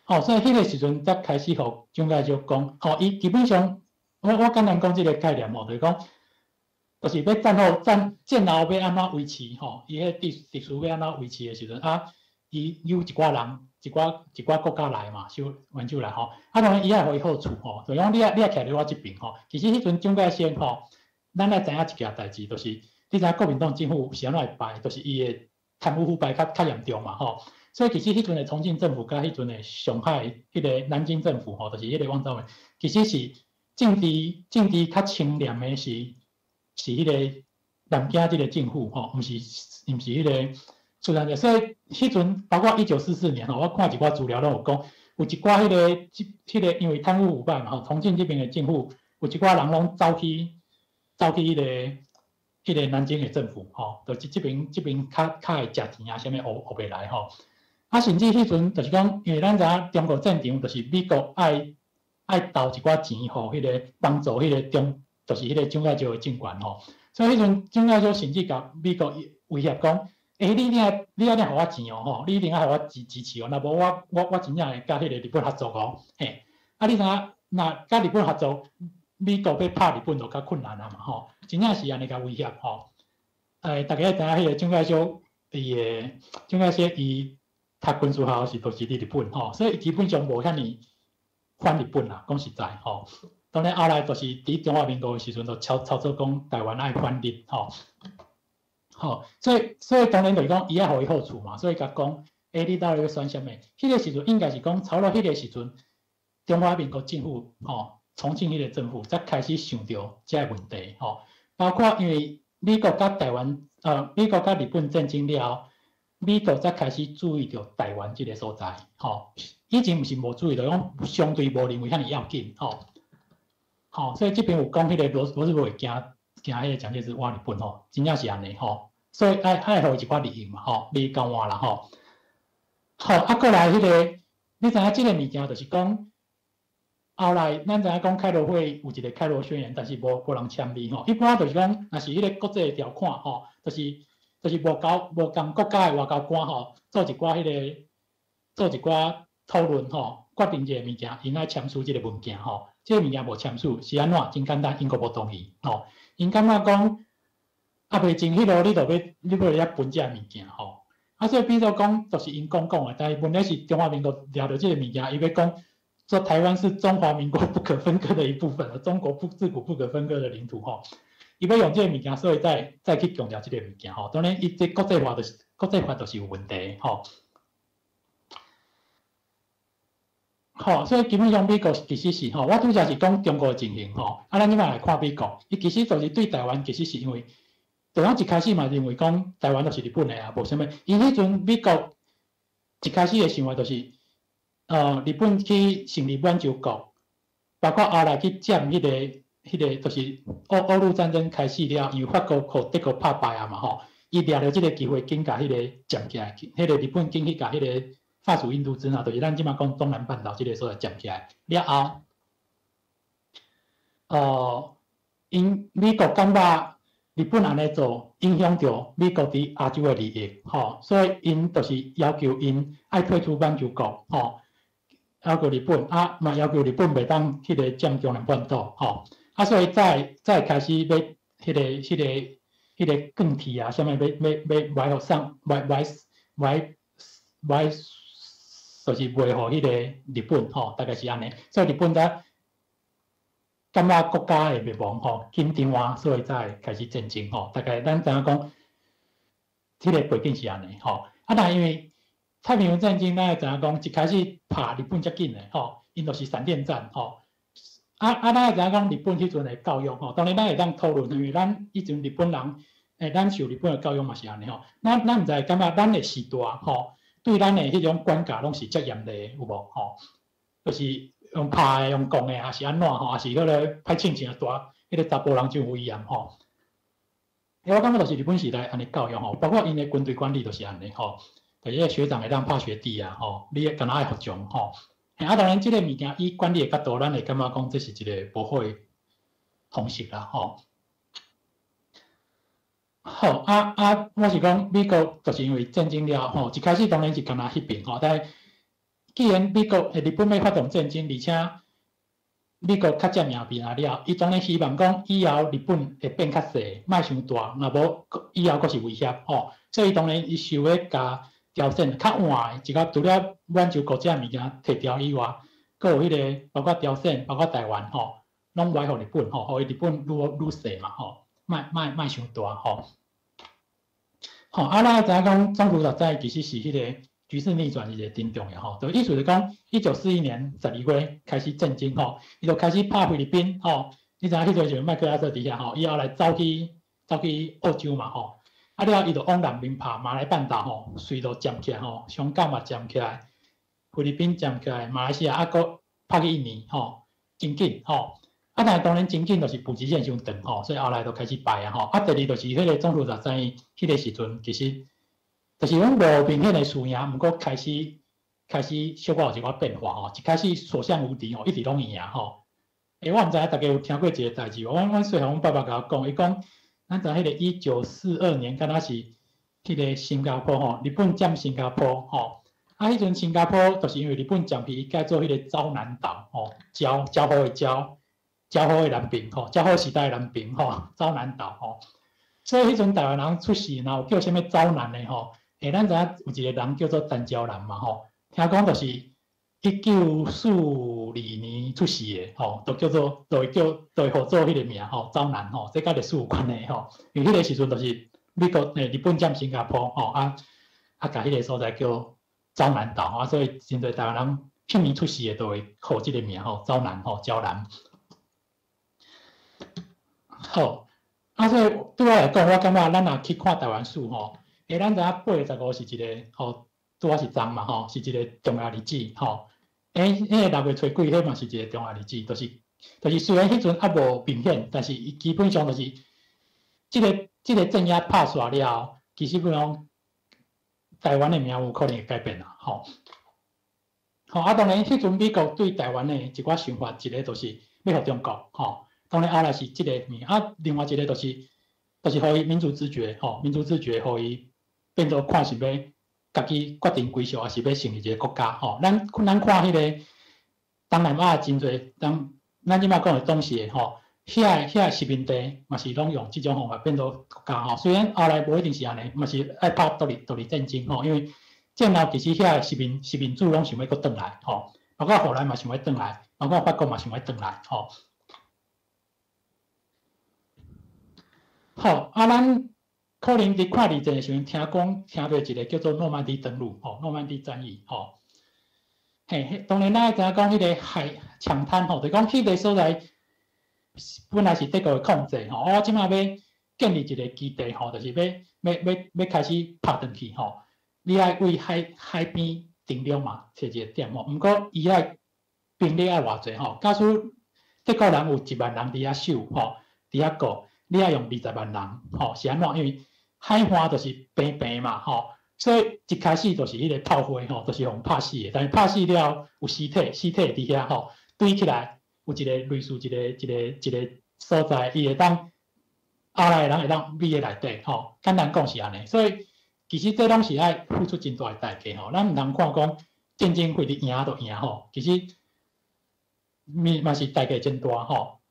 吼，所以彼個時陣才開始予蔣介石講，吼，伊基本上，我簡單講這個概念吼，就是講，就是欲戰後戰後欲按怎維持，吼，伊彼秩序欲按怎維持的時陣，啊，伊有一寡人，一寡國家來嘛，收援助來吼，啊，當然伊愛予伊好處吼，就講你愛徛佇我這邊吼。其實彼陣蔣介石吼，咱愛知影一件代誌，就是你知影國民黨政府是按怎會敗，就是伊的貪污腐敗較嚴重嘛吼。所以其實彼陣的重慶政府佮彼陣的上海彼个南京政府吼，就是彼个汪兆銘，其實是政治較清廉的是彼個南京這個政府吼，毋是彼個。自然的，所以彼陣包括1944年吼，我看一寡資料攏有講，有一寡彼个、彼个因為貪污腐敗嘛吼，重慶這邊的政府有一寡人攏走去彼個南京的政府吼，就是這邊較會食錢啊，啥物學袂來吼。啊，甚至彼陣就是講，因為咱知影中國戰場就是美國愛投一寡錢予彼個幫助彼個中，就是彼個蔣介石的政權吼。所以彼陣蔣介石甚至共美國威脅講，欸，你一定予我錢哦，吼！你一定愛予我支持哦，若無我真正會佮彼個日本合作哦，嘿。啊，你知影，若佮日本合作，美國欲拍日本就較困難啊嘛，吼！真正是按呢共威脅吼。欸，大家知影彼個蔣介石伊的蔣介石伊讀軍事學校是都是佇日本吼，所以基本上無遐爾反日本啦，講實在吼。當然後來就是佇中華民國的時陣，就操作講台灣愛反日吼。吼，所以當然就是講，伊愛予伊好處嘛，所以共講，欸，你到底欲選啥物？彼個時陣應該是講，差不多彼個時陣，中華民國政府吼，重慶彼個政府才開始想著這个問題吼，包括因為美國佮台灣，美國佮日本戰爭了後，美國才開始注意著台灣這个所在，吼，以前毋是無注意著，講相對無認為遐爾要緊，吼，吼，所以這邊有講彼個羅斯福會驚驚彼個蔣介石倚日本吼，真正是按呢吼。所以愛予伊一寡利益嘛，吼，利益交換啦，吼。好，啊，過來彼個，你知影這個物件就是講，後來咱知影講開羅會有一個開羅宣言，但是無人簽字吼。一般就是講，若是彼個國際條款吼，就是無仝國家的外交官吼，做一寡討論吼，決定一個物件，𪜶愛簽署這個文件吼。這個物件無簽署是按怎？真簡單，英國無同意吼。𪜶感覺講，啊，袂盡彼落，你欲遐分這物件吼。啊，所以變做講，就是𪜶講講的，但是問題是中華民國掠著這個物件，伊欲講說台灣是中華民國不可分割的一部分，中國不自古不可分割的領土吼。伊欲用這個物件，所以再去強調這個物件吼。當然，伊這國際法就是有問題吼。吼，所以基本上美國其實是吼，我拄才是講中國的情形吼。啊，咱這擺來看美國，伊其實就是對台灣其實是因為，就講一開始嘛認為講台灣就是日本的啊，無啥物。伊彼陣美國一開始的想法就是，日本去成立滿洲國，包括後來去佔彼個，就是歐陸戰爭開始了，因為法國予德國拍敗啊嘛吼，伊掠著這個機會，緊共彼個佔起來，彼個日本緊去共彼個法屬印度支那，就是咱這擺講東南半島這個所在佔起來了後，𪜶美國感覺日本按呢做，影響著美國佇亞洲的利益，吼，所以𪜶就是要求𪜶愛退出滿洲國，吼，要求日本，啊，嘛要求日本袂當彼個佔中南半島，吼，啊，所以才開始欲彼個鋼鐵啊，啥物欲賣予送，賣賣賣賣，就是賣予彼個日本，吼，大概是按呢，所以日本才感覺國家會滅亡吼，緊張啊，所以才會開始戰爭吼。大概咱知影講，這個背景是按呢吼。啊，但因為太平洋戰爭，咱會知影講，一開始拍日本遮緊的吼，𪜶就是閃電戰吼。啊，咱會知影講日本彼陣的教育吼，當然咱會當討論，因為咱以前日本人，咱受日本的教育嘛是按呢吼。咱毋知感覺咱的時代吼，對咱的彼種管教攏是遮嚴厲的，有無吼？就是用拍的、用講的，還是按怎吼？還是彼个歹性情的大，彼个查埔人真有威嚴吼。我感覺就是日本時代按呢教育吼，包括𪜶的軍隊管理都是按呢吼。就是彼個學長會當拍學弟啊吼，你敢若愛服從吼。嘿，啊，當然，這个物件以管理的角度，咱會感覺講這是一个無好的方式啦，吼。好，啊啊，我是講美國就是因為戰爭了吼，一開始當然是干焦彼邊吼，但既然美國日本欲發動戰爭，而且美國較佔贏邊仔了，伊當然希望講以後日本會變較細，莫傷大，若無以後閣是威脅吼，所以當然伊想欲共朝鮮較換的，一個除了滿洲國這物件提掉以外，閣有彼个包括朝鮮、包括台灣吼，攏賣予日本吼，予伊日本愈愈細嘛吼，莫莫莫傷大吼。吼，啊，咱知影講總督實在其實是彼个局勢逆轉是一个真重要吼，就意思是講，1941年12月開始戰爭吼，伊就開始拍菲律賓吼，你知影彼陣時麥克阿瑟佇遐吼，伊後來走去澳洲嘛吼，啊了伊就往南邊拍馬來半島吼，隨路佔起來吼，香港嘛佔起來，菲律賓佔起來，馬來西亞啊閣拍去印尼吼，真緊吼，啊但是當然真緊就是補給線傷長吼，所以後來就開始敗啊吼，啊第二就是彼个總督實在彼个時陣其實，就是講無明顯的輸贏，毋過開始小可有一寡變化吼。一開始所向無敵吼，一直攏贏吼。欸，我毋知影大家有聽過一个代誌無？阮細漢阮爸爸共我講，伊講咱知彼个1942年，敢若是彼个新加坡吼，日本佔新加坡吼。啊，彼陣新加坡就是因為日本佔去，伊改做彼个昭南島吼，昭昭和的昭，昭和的南平吼，昭和時代的南平吼，昭南島吼。所以彼陣台灣人出世，若有叫啥物昭南的吼。欸，咱知影有一個人叫做陳昭南嘛吼，聽講就是1942年出世的吼，就叫做，就會叫，就會號做彼个名吼，昭南吼，這佮歷史有關係吼。因為彼個時陣就是美國日本佔新加坡吼，啊啊，共彼个所在叫昭南島啊，所以真濟台灣人彼年出世的都會號這个名吼，昭南吼，昭南。好，啊，所以對我來講，我感覺咱若去看台灣史吼。欸，咱知影8月15是一个吼，拄仔是昨嘛吼，是一个重要日子吼。欸，彼个六月初幾，彼嘛是一個重要日子，就是雖然彼陣猶無明顯，但是伊基本上就是這个鎮壓拍煞了後，其實本講台灣的命運可能會改變啦，吼。吼啊，當然彼陣美國對台灣的一寡想法，一個就是欲予中國，吼。當然後來是這个面，啊，另外一個就是予伊民族自決，吼，民族自決予伊變做看是欲家己決定歸屬，抑是欲成立一个國家吼。咱看彼个東南亞真濟，咱這擺講的東協吼，遐殖民地嘛是攏用這種方法變做國家吼。雖然後來無一定是按呢，嘛是愛拍獨立戰爭吼，因為戰後其實遐殖民主攏想欲閣轉來吼，包括荷蘭嘛想欲轉來，包括法國嘛想欲轉來吼。好，啊，咱可能佇看二戰的時陣，聽講聽著一个叫做諾曼底登陸，吼，諾曼底戰役，吼，嘿，當然咱愛知影講彼个海搶灘，吼，就講彼个所在本來是德國的控制，吼，我這擺欲建立一个基地，吼，就是欲開始拍轉去，吼，你愛為海邊登陸嘛，揣一个點，吼，毋過伊愛兵力愛偌濟，吼，假使德國人有1萬人佇遐守，吼，佇遐顧，你愛用20萬人，吼，是按怎？因為海岸就是平平嘛，吼，所以一開始就是彼個炮火，吼，就是予拍死的。但是拍死了有屍體，屍體佇遐，吼，堆起來有一個類似一個所在，伊會當後來的人會當覕佇內底，吼。簡單講是按呢，所以其實這攏是愛付出真大的代價，吼。咱毋通看講戰爭非得贏就贏，吼，其實嘛是代價真大，吼。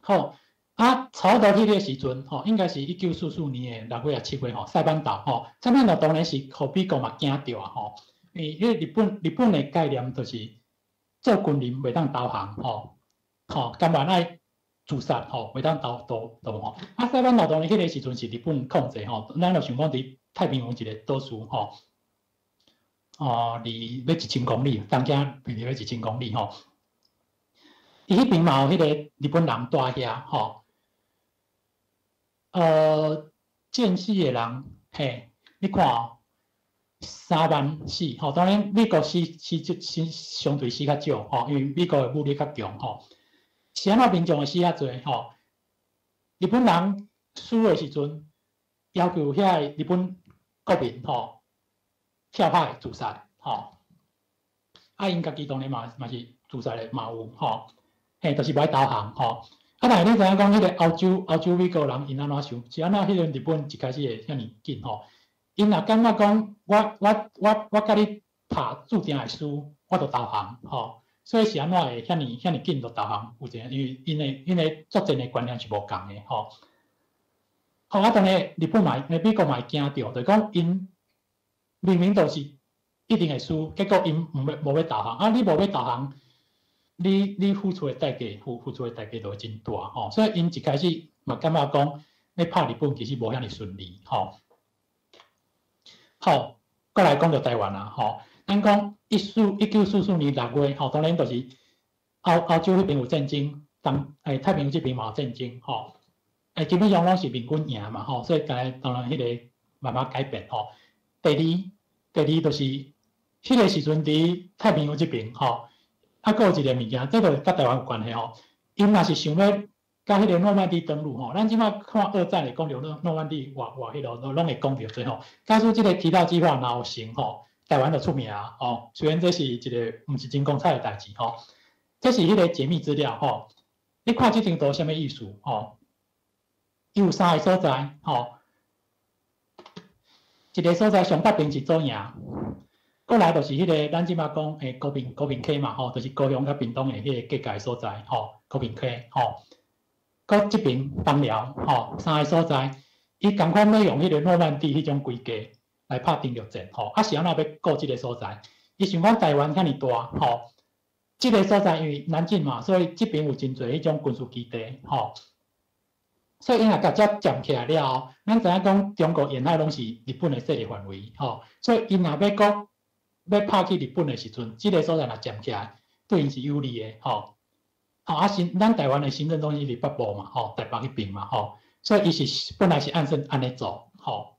好。啊，差不多彼个時陣，吼，應該是1944年的6月抑7月，吼，塞班島，吼，塞班島當然是予美國嘛驚著啊，吼，因為彼日本的概念就是做軍人袂當投降，吼，吼，甘願愛自殺，吼，袂當投吼。啊，塞班島當然彼个時陣是日本控制，吼，咱就想講佇太平洋一個島嶼，吼，哦，離欲1000公里，東京離欲1000公里，吼，伊彼邊嘛有彼個日本人蹛遐，吼。戰死的人，嘿，你看哦，3萬4，吼，當然美國死相對死較少，吼，因為美國的武力較強，吼。是按怎民眾會死遐濟，吼？日本人輸的時陣，要求遐个日本國民，吼，跳海自殺，吼。啊，𪜶家己當然嘛是自殺的嘛有吼，嘿，就是無愛投降吼。啊，但是你知影講，彼個歐洲美國人𪜶按怎想？是按怎彼陣日本一開始會遐爾緊吼？𪜶若感覺講，我共你拍注定會輸，我就投降吼。所以是按怎會遐爾緊就投降？有一個，因為𪜶的作戰的觀念是無仝的吼。好，啊，當然日本嘛，美國嘛會驚著，就是講𪜶明明就是一定會輸，結果𪜶無欲投降。啊，你無欲投降，你付出的代價就會真大吼。所以𪜶一開始嘛感覺講，欲拍日本其實無遐爾順利吼。好，閣來講著台灣啊吼。咱講1944年6月吼，當然就是歐洲彼邊有戰爭，當太平洋這邊嘛有戰爭吼。基本上攏是盟軍贏嘛吼，所以該當然彼個慢慢改變吼。第二就是彼個時陣佇太平洋這邊吼，啊，閣有一個物件，這就佮台灣有關係吼。𪜶若是想欲佮彼個諾曼底登陸吼，咱這擺看二戰會講著諾曼底外彼落攏會講著這吼。假使這個堤道計畫若有成吼，台灣就出名啊吼。雖然這是一個毋是真光彩的代誌吼，這是彼個解密資料吼。你看這張圖啥物意思吼？伊有三個所在吼，一個所在上北邊是左營，過來就是彼個咱這擺講的高屏溪嘛吼，就是高雄佮屏東的彼個隔界所在吼，高屏溪吼。閣這邊枋寮吼，三個所在，伊仝款欲用彼個諾曼底彼種規格來拍登陸戰吼，啊是按怎欲顧這個所在？伊想講台灣遐爾大吼，這個所在因為南進嘛，所以這邊有真濟彼種軍事基地吼。所以𪜶若共遮佔起來了後，咱知影講中國沿海攏是日本的勢力範圍吼，所以𪜶若欲閣欲拍去日本的時陣，這個所在若佔起來，對𪜶是有利的吼。吼啊，新咱台灣的行政中心佇北部嘛，吼，台北彼邊嘛，吼，所以伊是本來是按算按呢做，吼。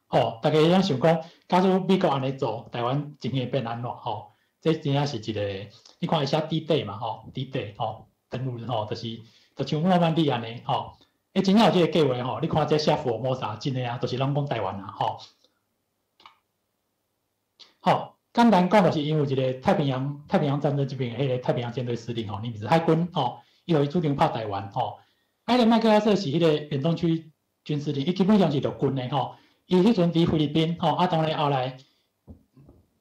吼，大家會當想講，假使美國按呢做，台灣情形會變按怎？吼，這真正是一個，你看伊寫 D-Day 嘛，吼，D-Day 吼，登陸吼，就是就像諾曼底按呢，吼，欸，真正有這個計畫吼，你看這寫福爾摩沙，真的啊，就是攏講台灣啊，吼。好，簡單講，就是因為一個太平洋戰爭這邊彼個太平洋艦隊司令吼，尼米茲海軍吼，伊就主張拍台灣吼。啊，彼個麥克阿瑟是彼個遠東區軍司令，伊基本上是陸軍的吼。伊彼陣佇菲律賓吼，啊，當然後來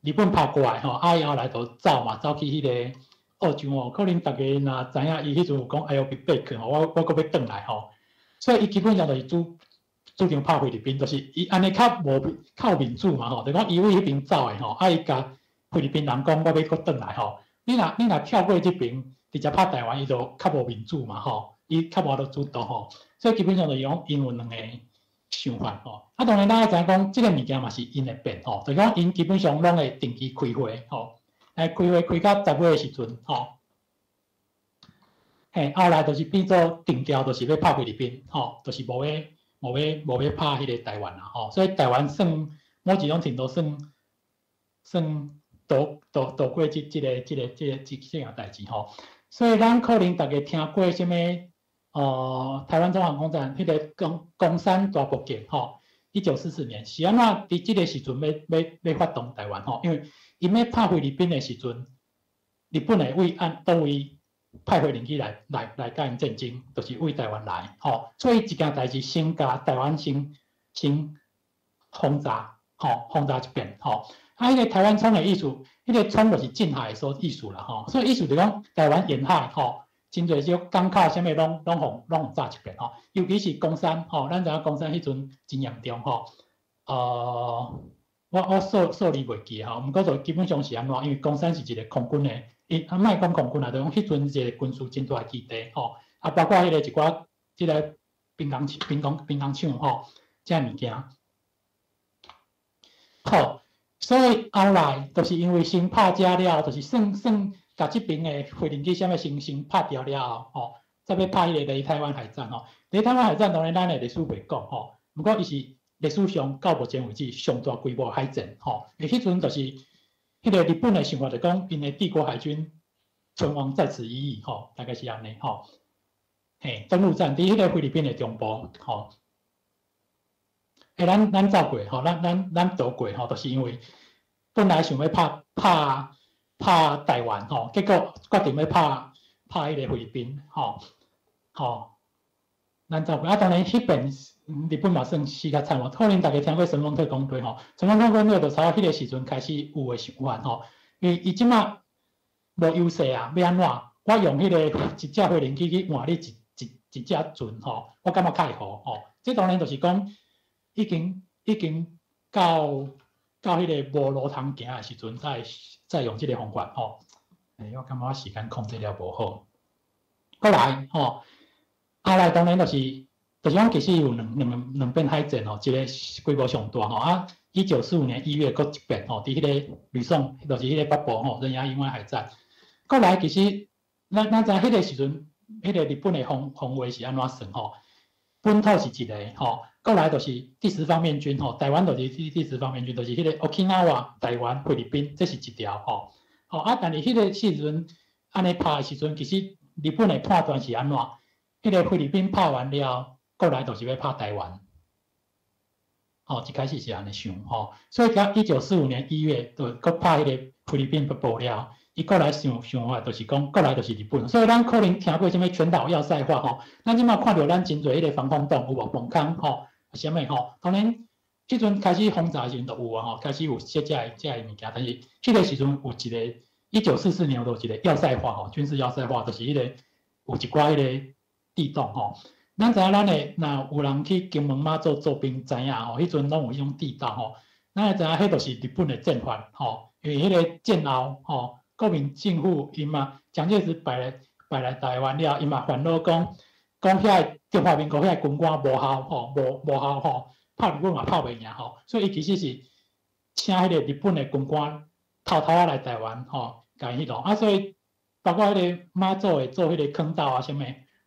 日本拍過來吼，啊，伊後來就走嘛，走去彼個澳洲吼。可能大家若知影，伊彼陣有講 I'll be back 吼，我閣欲轉來吼。所以伊基本上就是主張拍菲律賓，就是伊按呢較無較有面子嘛吼，就講伊為彼邊走的吼，啊伊共菲律賓人講我欲閣轉來吼。你若跳過這邊，直接拍台灣，伊就較無面子嘛吼，伊較無法度主動吼。所以基本上就是講𪜶有兩個想法吼。啊，當然咱愛知影講，這個物件嘛是𪜶會變吼，就是講𪜶基本上攏會定期開會吼，來開會開到10月的時陣吼。嘿，後來就是變做定調，就是欲拍菲律賓吼，就是無欲拍彼個台灣啦吼，所以台灣算某一種程度算躲過這件代誌吼。所以咱可能大家聽過啥物台灣總航空戰，彼個岡山大爆擊吼，1944年是按怎佇這個時陣欲發動台灣吼？因為𪜶欲拍菲律賓的時陣，日本會為按佗位派飛行機來共𪜶戰爭，就是為台灣來吼，所以這件代誌先共台灣先轟炸吼，轟炸一遍吼。啊，彼個台灣衝的意思，彼個衝就是近海的所意思啦吼，所以意思就講台灣沿海吼，真濟種港口啥物攏予炸一遍吼，尤其是岡山吼，咱知影岡山彼陣真嚴重吼，我數字袂記吼，毋過就基本上是按怎，因為岡山是一個空軍的，伊啊莫講空軍啦，就講彼陣一個軍事真大的基地吼，啊包括彼個一寡這個兵工廠吼，這物件。好，所以後來就是因為先拍這了，就是算共這邊的飛行機啥物先拍掉了後，吼，再欲拍彼個擂台灣海戰吼。擂台灣海戰當然咱的歷史袂講吼，毋過伊是歷史上到目前為止上大規模海戰吼。伊彼陣就是彼個日本的想法就講，𪜶的帝國海軍存亡在此一役吼，大概是按呢吼。嘿，登陸戰佇彼個菲律賓的中部吼。欸，咱走過吼，咱躲過吼，就是因為本來想欲拍台灣吼，結果決定欲拍彼个菲律賓吼，吼。咱走過啊，當然彼邊日本嘛算死較慘哦。可能大家聽過神風特攻隊吼，神風特攻隊就差彼個時陣開始有的想法吼。因為伊這馬無優勢啊，欲按怎？我用彼個一隻飛行機去換你一隻船吼，我感覺較會好吼。這當然就是講已經到彼個無路通行的時陣，才用這个方法吼。欸，我感覺我時間控制了無好。過來吼。後來當然就是講，其實有兩遍海戰吼，一个規模上大吼啊！1945年1月閣一遍吼，佇彼个呂宋，就是彼個北部吼，仁亞英灣海戰。過來其實咱知彼个時陣，彼個日本的方位是按怎算吼？本土是一个吼，過來就是第十方面軍吼，台灣就是第十方面軍，就是彼个 Okinawa 台灣、菲律賓，這是一條吼。吼啊，但是彼个時陣按呢拍的時陣，其實日本的判斷是按怎？彼个菲律賓拍完了，過來就是欲拍台灣。吼，一開始是按呢想吼，所以甲1945年1月就閣拍彼个菲律賓北部了，伊過來想想法就是講，過來就是日本。所以咱可能聽過啥物全島要塞化吼，咱這馬看著咱真濟彼个防空洞有無防空吼，啥物吼？當然，彼陣開始轟炸的時陣就有啊吼，開始有這个物件，但是彼个時陣有一个1944年就有一個要塞化吼，軍事要塞化，就是彼個有一寡彼个地洞吼。咱知影咱的若有人去金門媽祖做兵，知影吼，彼陣攏有彼種地道吼。咱會知影，彼就是日本的戰法吼，因為彼个戰後吼，國民政府𪜶嘛，蔣介石敗來台灣了，伊嘛煩惱講遐中華民國遐軍官無效吼，無效吼，拍日本嘛拍袂贏吼，所以伊其實是請彼个日本的軍官偷偷仔來台灣吼，共伊彼落啊，所以包括彼个媽祖會做彼个坑道啊，啥物，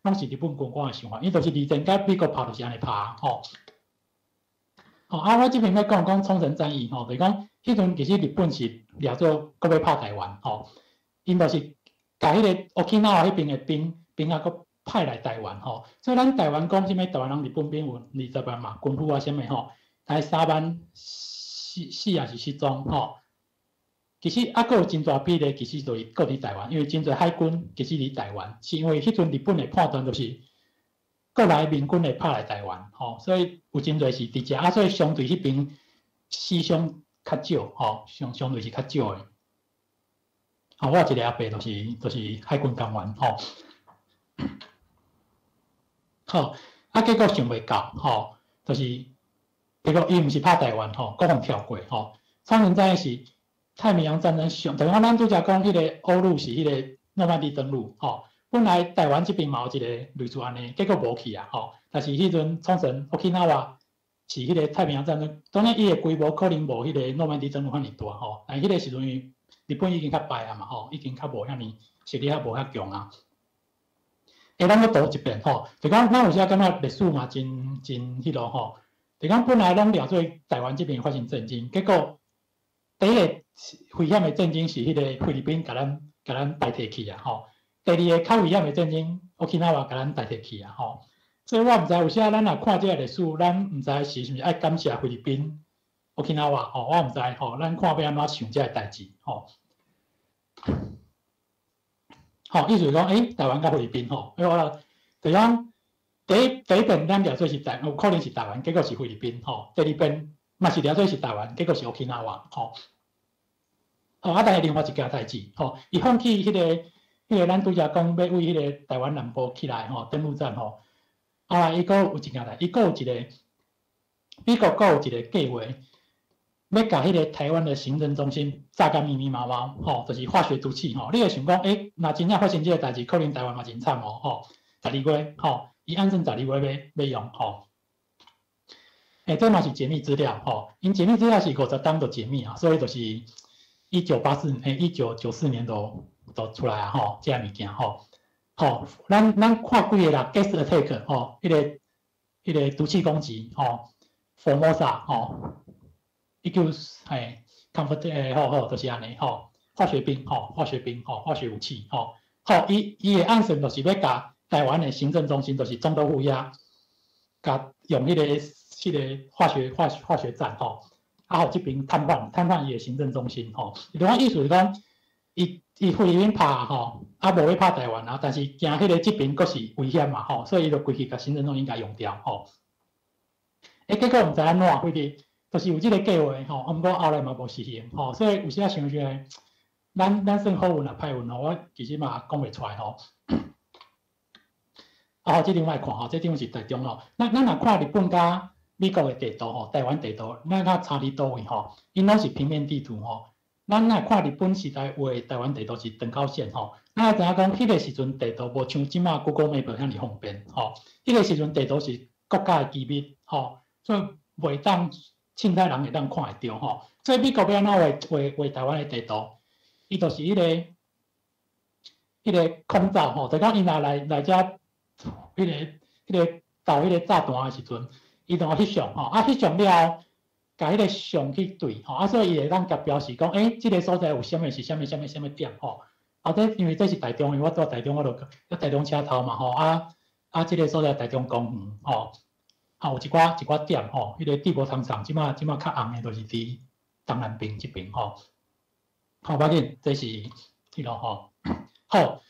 攏是日本軍官的想法，伊就是二戰佮美國拍就是按呢拍吼。吼啊，我這邊欲講講沖繩戰役吼，就是講彼陣其實日本是掠做閣欲拍台灣吼，𪜶就是共彼个 Okinawa 彼邊的兵仔閣派來台灣吼，所以咱台灣講啥物台灣人日本兵有20萬嘛，軍夫啊啥物吼，大概3萬4抑是失蹤吼。其實猶閣有真大比例，其實就是閣佇台灣，因為真濟海軍其實佇台灣，是因為彼陣日本的判斷就是過來民軍會拍來台灣，吼，所以有真濟是佇遮啊，所以相對彼邊死傷較少，吼，相對是較少的。吼，我一个阿伯就是海軍官員，吼。好，啊，結果想袂到，吼，就是結果伊毋是拍台灣，吼，閣予跳過，吼。沖繩戰役是太平洋戰爭上，等於講咱拄才講彼个歐陸是彼个諾曼底登陸，吼。本來台灣這邊嘛有一個類似按呢，結果無去啊，吼。但是彼陣沖繩 Okinawa 是彼个太平洋戰爭，當然伊的規模可能無彼個諾曼底登陸遐爾大，吼。但彼个時陣日本已經較敗啊嘛，吼，已經較無遐爾實力較無遐強啊。欸，咱閣讀一遍吼，就講咱有時感覺歷史嘛真真彼落吼，就講本來攏掠做台灣這邊發生戰爭，結果第一個危險的戰爭是彼个菲律賓共咱代替去啊，吼。第二个較危險的戰爭，Okinawa 共咱代替去啊，吼。所以我毋知有時咱若看這个歷史，咱毋知是毋是愛感謝菲律賓、Okinawa 吼，我毋知吼，咱看欲按怎想這个代誌吼。吼，意思是講，欸，台灣佮菲律賓吼，因為我就講第一遍咱掠做是台，有可能是台灣，結果是菲律賓吼。第二遍嘛是掠做是台灣，結果是 Okinawa 吼。吼，啊，但是另外一件代誌吼，伊放棄彼个咱拄才講欲為彼个台灣南部起來吼，登陸戰吼。後來伊閣有一件代，伊閣有一个美國閣有一个計劃，欲共彼个台灣的行政中心炸甲密密麻麻，吼，就是化學毒氣吼。你會想講，欸，若真正發生這个代誌，可能台灣嘛真慘哦，吼。12月，吼，伊按算十二月欲用，吼。欸，這嘛是解密資料，吼，𪜶解密資料是50冬就解密啊，所以就是1984，欸，1994年都出來啊，吼，這个物件，吼。吼，咱看幾个啦，gas attack，吼，彼个毒氣攻擊，吼，Formosa，吼，一九嘿，comfort，欸，好好，就是按呢，吼，化學兵，吼，化學兵，吼，化學武器，吼，好，伊的按算就是欲共台灣的行政中心，就是總督府遐，共用彼个化學戰，吼，啊，予這爿癱瘓，癱瘓伊的行政中心吼。伊就講意思是講，伊菲律賓拍吼，啊無欲拍台灣啊，但是驚彼個這爿閣是危險嘛吼，所以伊就規氣共行政中心共用掉吼。欸，結果毋知按怎，菲律就是有這个計畫吼，啊，毋過後來嘛無實行吼，所以有時仔想想，咱算好運抑歹運吼，我其實嘛講袂出來吼。啊，這張莫看吼，這張是台中吼。咱若看日本佮美國的地圖吼，台灣地圖，咱較差佇佗位吼？𪜶攏是平面地圖吼。咱若看日本時代畫台灣地圖是等高線吼，咱會知影講，彼個時陣地圖無像這馬 Google Map 遐爾方便吼。彼個時陣地圖是國家的機密吼，所以袂當凊彩人會當看會著吼。所以美國欲按怎畫台灣的地圖？伊就是彼個空照吼，就講𪜶若來遮彼個投彼個炸彈的時陣，伊就翕相吼，啊翕相了後，共彼個相去對吼，啊所以伊會當共標示講，欸，這個所在有啥物是啥物啥物啥物點吼。啊，這因為這是台中，因為我住台中，我就台中車頭嘛吼，啊，這個所在台中公園吼，啊有一寡點吼，彼個帝國糖廠這馬較紅的，就是佇東南邊這邊吼。好，無要緊，這是彼落吼。好，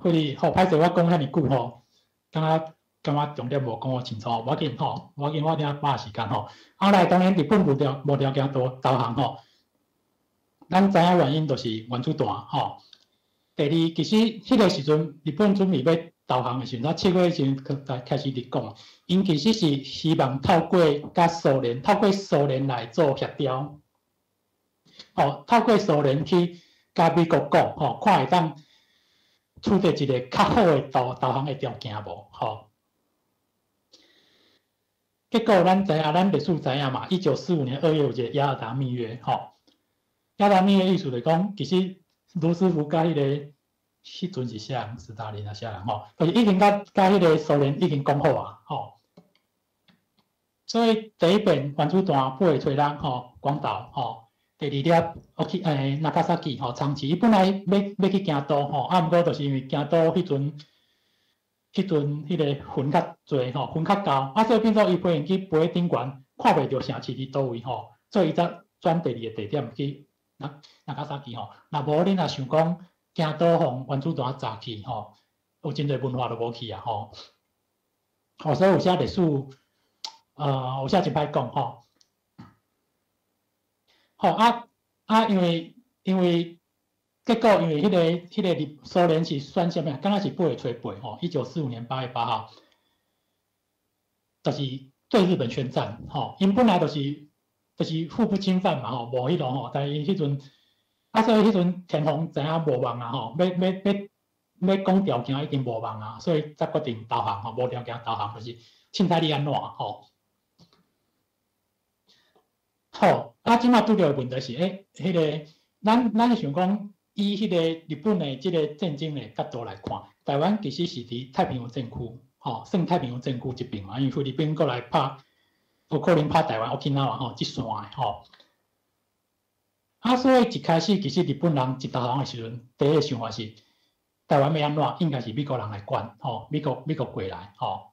所以好歹勢我講遐爾久吼，感覺重點無講予清楚，無要緊吼，無要緊，我等下把時間吼。啊來，當然日本無條件投降吼，咱知影原因就是原子彈吼。第二，其實彼個時陣日本準備欲投降的時陣，7月時陣開始佇講，𪜶其實是希望透過佮蘇聯，透過蘇聯來做協調，吼，透過蘇聯去佮美國講，吼，看會當取得一個較好的投降的條件無，吼。結果咱知影，咱歷史知影嘛，1945年2月有一個雅爾達密約，吼。雅爾達密約意思就是講，其實羅斯福佮彼個彼陣是啥人？斯大林抑啥人吼？就是已經佮彼個蘇聯已經講好啊，吼。所以第一遍原子彈飛揣人吼，廣島吼。第二粒，我去那加薩基吼，長崎，伊本來欲去京都吼，啊，毋過就是因為京都彼陣彼個雲較濟吼，雲較高，啊，所以變做伊飛行機飛頂懸，看袂著城市佇佗位吼，所以伊才轉第二個地點去那加薩基吼。若無恁若想講京都予原子彈炸去吼，有真濟文化都無去啊吼。吼，所以有時歷史，有時真歹講吼。吼啊，因為結果因為彼個日蘇聯是選啥物？敢若是8月初8吼，1945年8月8號，就是對日本宣戰吼。𪜶本來就是互不侵犯嘛吼，無彼落吼，但是𪜶彼陣啊，所以彼陣天皇知影無望啊吼，欲講條件已經無望啊，所以才決定投降吼，無條件投降，就是凊彩你按怎吼。好，啊，這馬拄著的問題是，欸，彼個，咱想講，以彼個日本的這個戰爭的角度來看，台灣其實是佇太平洋戰區，吼，算太平洋戰區這邊嘛，因為菲律賓過來拍，有可能拍台灣、沖繩吼，這線的吼。啊，所以一開始其實日本人一投降的時陣，第一個想法是，台灣欲按怎，應該是美國人來管，吼，美國過來，吼。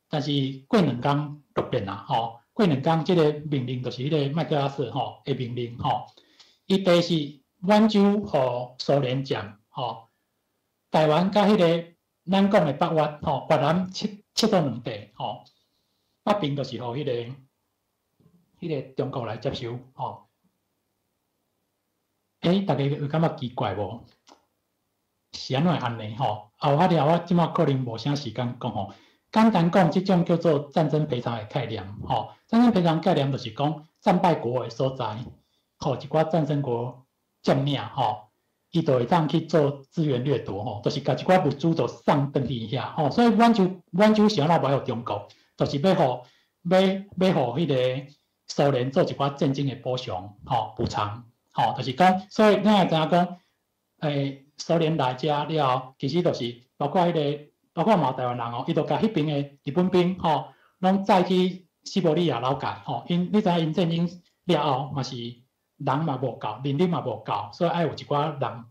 但是過兩工就變啦，吼。過兩工，這個命令就是彼個麥克阿瑟吼的命令吼，伊第一是滿洲予蘇聯佔吼，台灣佮彼個咱講的北越吼，越南切做兩塊吼，北邊就是予彼個中國來接收吼。欸，大家有感覺奇怪無？是按怎會按呢吼？啊，有法了，我這馬可能無啥時間講吼。簡單講，這種叫做戰爭賠償的概念，吼，戰爭賠償概念就是講戰敗國的所在，予一寡戰勝國佔領，吼，伊就會當去做資源掠奪，吼，就是共一寡物資就送轉去遐，吼，所以滿洲是按怎欲予中國，就是欲予彼個蘇聯做一寡戰爭的補償，吼，補償，吼，就是講，所以咱會知影講，蘇聯來遮了後，其實就是包括彼個。包括嘛台灣人哦，伊就共彼爿的日本兵吼，攏載去西伯利亞勞改吼。𪜶你知影𪜶戰爭了後嘛是人嘛無夠，人力嘛無夠，所以愛有一寡人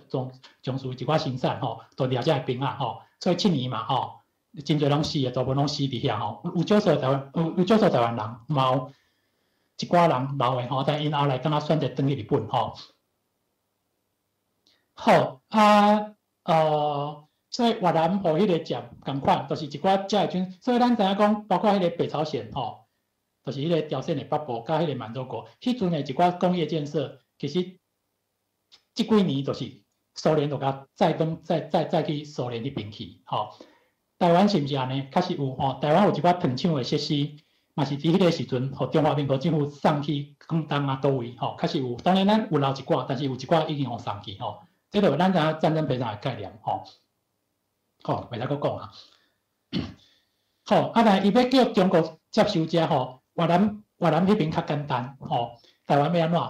從事一寡生產吼，就掠遮的兵仔吼。所以7年嘛吼，真濟攏死的，大部分攏死佇遐吼。有少數台灣，有少數台灣人嘛有一寡人留的吼，但𪜶後來敢若選擇轉去日本吼。好啊，所以越南予彼個占仝款，就是一寡遮的軍，所以咱知影講，包括彼個北朝鮮吼，就是彼個朝鮮的北部，佮彼個滿洲國，彼陣的一寡工業建設，其實這幾年就是蘇聯就共載轉再再再去蘇聯彼邊去吼。台灣是毋是按呢？確實有吼，台灣有一寡糖廠的設施，嘛是佇彼個時陣，予中華民國政府送去廣東啊，佗位吼，確實有。當然咱有留一寡，但是有一寡已經予送去吼。這就咱知影戰爭賠償的概念吼。好，袂使閣講啊。好，啊，但伊欲叫中國接收遮吼，越南彼邊較簡單吼，台灣欲按怎？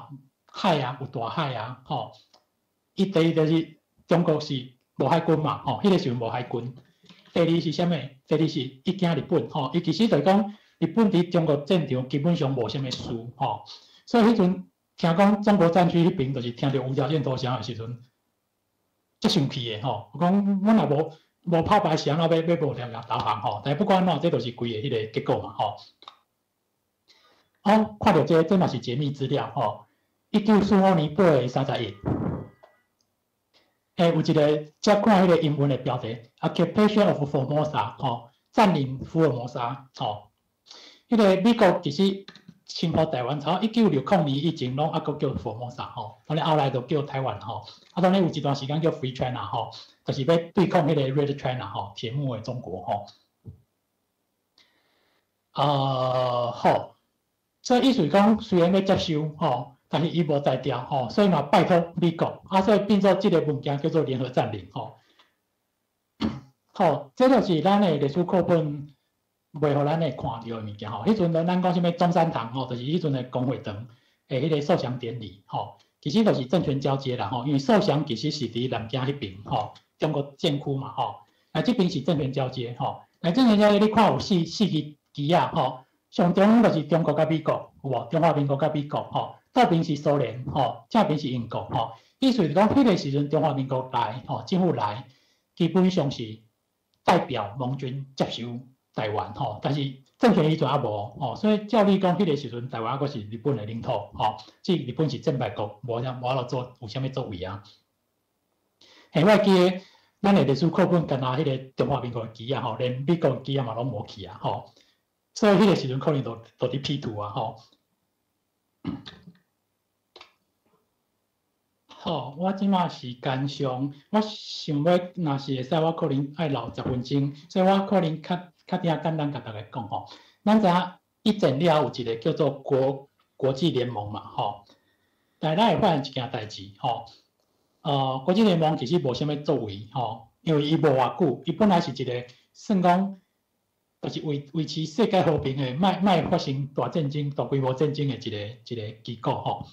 海啊，有大海啊，吼。伊第一就是中國是無海軍嘛，吼，彼個時陣無海軍。第二是啥物？第二是伊驚日本，吼，伊其實就是講日本佇中國戰場基本上無啥物輸，吼。所以彼陣聽講中國戰區彼邊就是聽著無條件投降的時陣，足生氣的吼。我講阮若無無拍敗是按怎欲無條件投降吼？但不管按怎，這就是規个彼個結果嘛，吼。好，看著這個，這嘛是解密資料吼。1945年8月31，有一個，才看彼個英文的標題，Occupation of Formosa，吼，佔領福爾摩沙，吼。彼個美國其實侵華台灣，從1960年以前攏猶閣叫福爾摩沙，吼，當然後來就叫台灣，吼。啊，當然有一段時間叫 Free China，吼，就是欲對抗彼個 Red China，吼，鐵幕的中國，吼。好，所以意思講，雖然欲接收，吼，但是伊無才調，吼，所以嘛拜託美國，啊，所以變做這個物件叫做聯合佔領，吼。好，這就是咱的歷史課本袂予咱會看著的物件，吼。彼陣咱講啥物中山堂，吼，就是彼陣的公會堂的彼個受降典禮，吼，其實就是政權交接啦，吼，因為受降其實是佇南京彼邊，吼，中國戰區嘛，吼，啊，這邊是政權交接，吼，來政權交接，你看有四四支旗仔，吼，上中央就是中國佮美國，有無？中華民國佮美國，吼。倒邊是蘇聯，吼，正邊是英國，吼。意思是講，彼個時陣中華民國來，吼，政府來，基本上是代表盟軍接收台灣，吼。但是政權彼陣猶無，吼，所以照理講，彼個時陣台灣猶閣是日本的領土，吼，這日本是戰敗國，無啥無法度做有啥物作為啊。嘿，我會記得咱的歷史課本，敢若彼個中華民國的旗仔，吼，連美國的旗仔嘛攏無去啊，吼。所以彼個時陣可能就佇 P 圖啊，吼。好，我這馬時間上，我想欲，若是會使，我可能愛留10分鐘，所以我可能較較點簡單共大家講吼。咱知影一戰了後有一個叫做國際聯盟嘛，吼。但咱會發現一件代誌，吼。國際聯盟其實無啥物作為，吼，因為伊無偌久，伊本來是一個算講，就是維持世界和平的，莫莫發生大戰爭、大規模戰爭的一個機構，吼。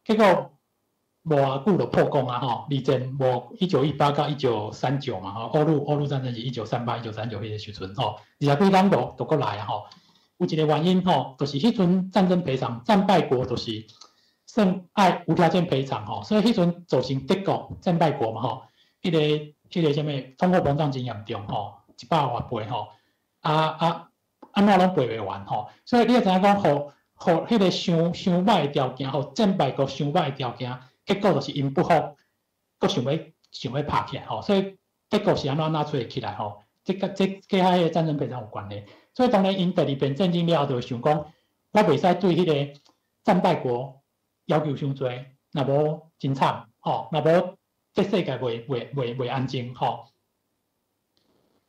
結果無偌久就破功啊！吼，二戰無1918到1939嘛，吼，歐陸戰爭是1938、1939彼個時陣，吼，二十幾冬就閣來啊！吼，有一個原因吼，就是彼陣戰爭賠償，戰敗國就是算愛無條件賠償吼，所以彼陣造成德國戰敗國嘛，吼，彼個啥物通貨膨脹真嚴重吼，一百外倍吼，啊啊按怎攏賠袂完吼，所以你會知影講，予彼個傷傷歹的條件，予戰敗國傷歹的條件。結果就是𪜶不服，閣想欲拍起來吼，所以德國是按怎納粹起來吼？這個這佮彼個戰爭賠償有關係。所以當然𪜶第二遍戰爭了後，就會想講，我袂使對彼個戰敗國要求傷濟，若無真慘吼，若無這世界袂安靜吼。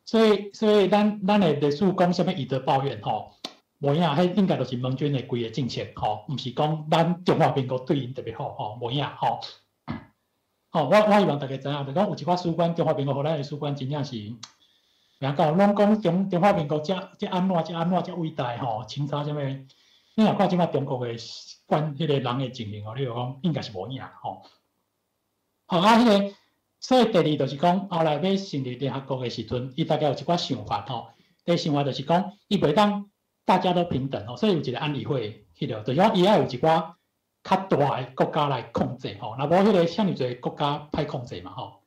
所以咱的歷史講啥物以德報怨吼？無影，彼應該就是盟軍的規个政策吼，毋是講咱中華民國對𪜶特別好吼，無影吼。吼，我希望大家知影，就講有一寡史觀，中華民國予咱的史觀真正是，袂講攏講中華民國遮遮按怎遮按怎遮偉大吼，清朝啥物？你若看這擺中國的管彼個人的情形吼，你就講應該是無影吼。好啊，彼個，所以第二就是講，後來欲成立聯合國的時陣，伊大概有一寡想法吼。第一想法就是講，伊袂當大家都平等吼，所以有一個安理會，彼個就是講伊愛有一寡較大的國家來控制吼，若無彼個遐爾濟國家歹控制嘛吼。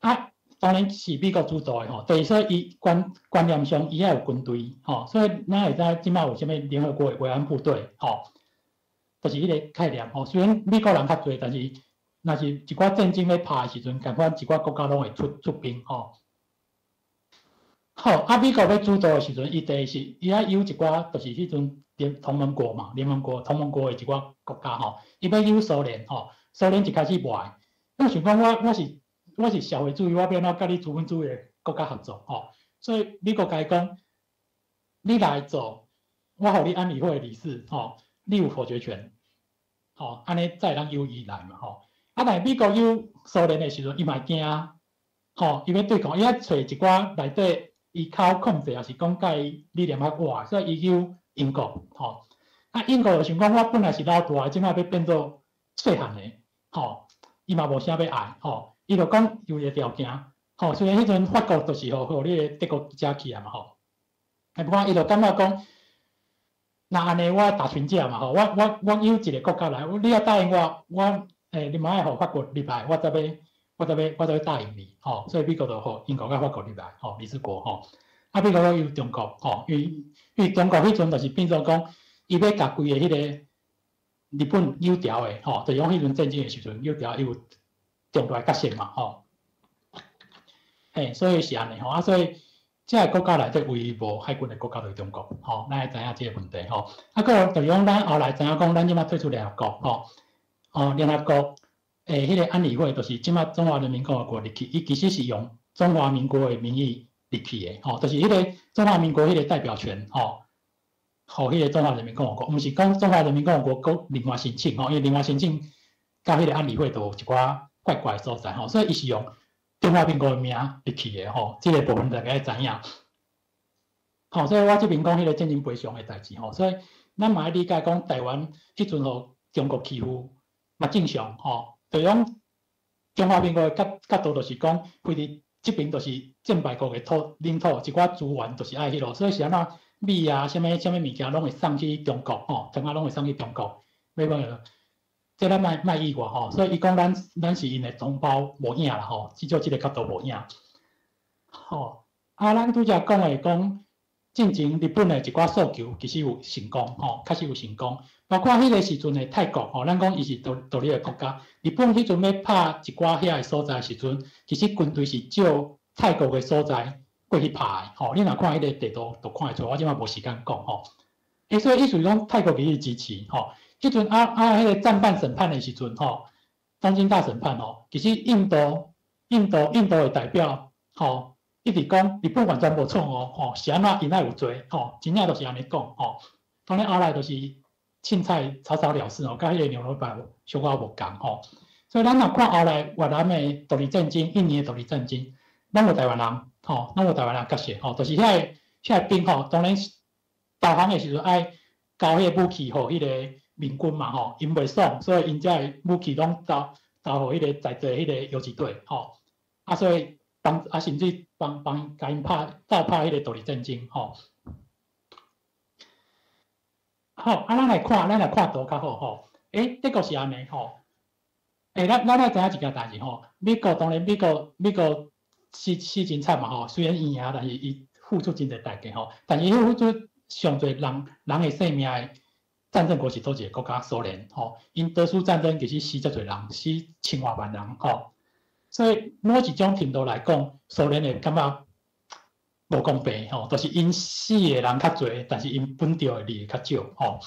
啊，當然是美國主導的吼，第二所以伊觀念上伊愛有軍隊吼，所以咱會知這擺有啥物聯合國的維安部隊吼。就是彼个概念吼。雖然美國人較濟，但是若是一寡戰爭欲拍的時陣，共款一寡國家攏會出兵吼。好，啊，美國欲主導的時陣，伊第一是伊愛誘一寡，就是彼陣聯同盟國嘛，聯盟國、同盟國的一寡國家吼，伊欲誘蘇聯吼，蘇聯一開始無愛，我想講我是社會主義，我欲按怎佮你資本主義的國家合作吼？所以美國共伊講，你來做，我予你安理會的理事吼，你有否決權，吼，按呢才會當誘伊來嘛吼。啊，但是美國誘蘇聯的時陣，伊嘛會驚，吼，伊欲對抗，伊愛揣一寡內底伊較控制，抑是講佮伊理念較倚，所以伊誘英國，吼。啊，英國就想講，我本來是老大，這擺欲變做細漢的，吼，伊嘛無啥欲愛，吼，伊就講有一個條件，吼，雖然彼陣法國就是予你個德國食去啊嘛，吼，啊，不過伊就感覺講，若按呢我打群架嘛，吼，我誘一個國家來，你欲答應我，我你嘛愛予法國入來，我才欲答應你，吼，所以美國就予英國佮法國入來，吼，理事國，吼，啊，美國閣誘中國，吼，因為中國彼陣就是變做講，伊欲共規個彼個日本誘調的，吼，就是講彼陣戰爭的時陣誘調，伊有重大角色嘛，吼，嘿，所以是按呢，吼，啊，所以這个國家內底唯一無海軍的國家就是中國，吼，咱愛知影這个問題，吼，啊，閣就是講咱後來知影講，咱這擺退出聯合國，吼，哦，聯合國的彼個安理會就是這擺中華人民共和國入去，伊其實是用中華民國的名義入去的，吼，就是彼個中華民國彼個代表權，吼，予彼個中華人民共和國，毋是講中華人民共和國閣另外申請，吼，因為另外申請佮彼個安理會都有一寡怪怪的所在，吼，所以伊是用中華民國的名入去的，吼，這個部分大家知影。吼，所以我這邊講彼個戰爭賠償的代誌，吼，所以咱嘛愛理解講台灣彼陣予中國欺負嘛正常，吼，就是講中華民國的角度就是講，非佇這邊就是戰敗國的土領土，一寡資源就是愛彼落，所以是按怎米啊，啥物啥物物件攏會送去中國，吼，糖仔攏會送去中國，欲講著，這咱莫莫意外吼，所以伊講咱是𪜶的同胞無影啦吼，至少這个角度無影。吼，啊，咱拄才講的講，進前日本的一寡訴求其實有成功，吼，確實有成功。包括彼個時陣的泰國，吼，咱講伊是獨立的國家。日本彼陣欲拍一寡遐个所在的時陣，其實軍隊是借泰國的所在過去拍的，吼。你若看彼个地圖，就看會出，我這擺無時間講，吼。所以意思講泰國其實支持，吼。彼陣啊啊，彼個戰犯審判的時陣，吼，東京大審判，吼，其實印度的代表，吼，一直講日本完全無錯哦，吼，是按怎𪜶愛有罪，吼，真正就是按呢講，吼。當然後來就是凊彩草草了事哦，佮彼个牛羅拜小可無仝吼。所以咱若看後來越南的獨立戰爭、印尼的獨立戰爭，攏有台灣人，吼，攏有台灣人角色，吼，就是遐個兵吼，當然投降的時陣愛交彼个武器予彼個民軍嘛，吼，𪜶袂爽，所以𪜶才會武器攏投予彼個在地彼個游擊隊，吼，啊，所以幫啊，甚至幫幫共𪜶拍鬥拍彼個獨立戰爭，吼。好，啊，咱來看圖較好吼。欸，德國是按呢吼。欸，咱愛知影一件代誌吼。美國當然，美國死真慘嘛吼。雖然伊贏，但是伊付出真濟代價吼。但是伊付出上濟人的性命的戰勝國是佗一个國家？蘇聯吼。𪜶德蘇戰爭其實死遮濟人，死千外萬人吼。所以某一種程度來講，蘇聯會感覺無公平吼，就是𪜶死的人較濟，但是𪜶分著的利益較少吼。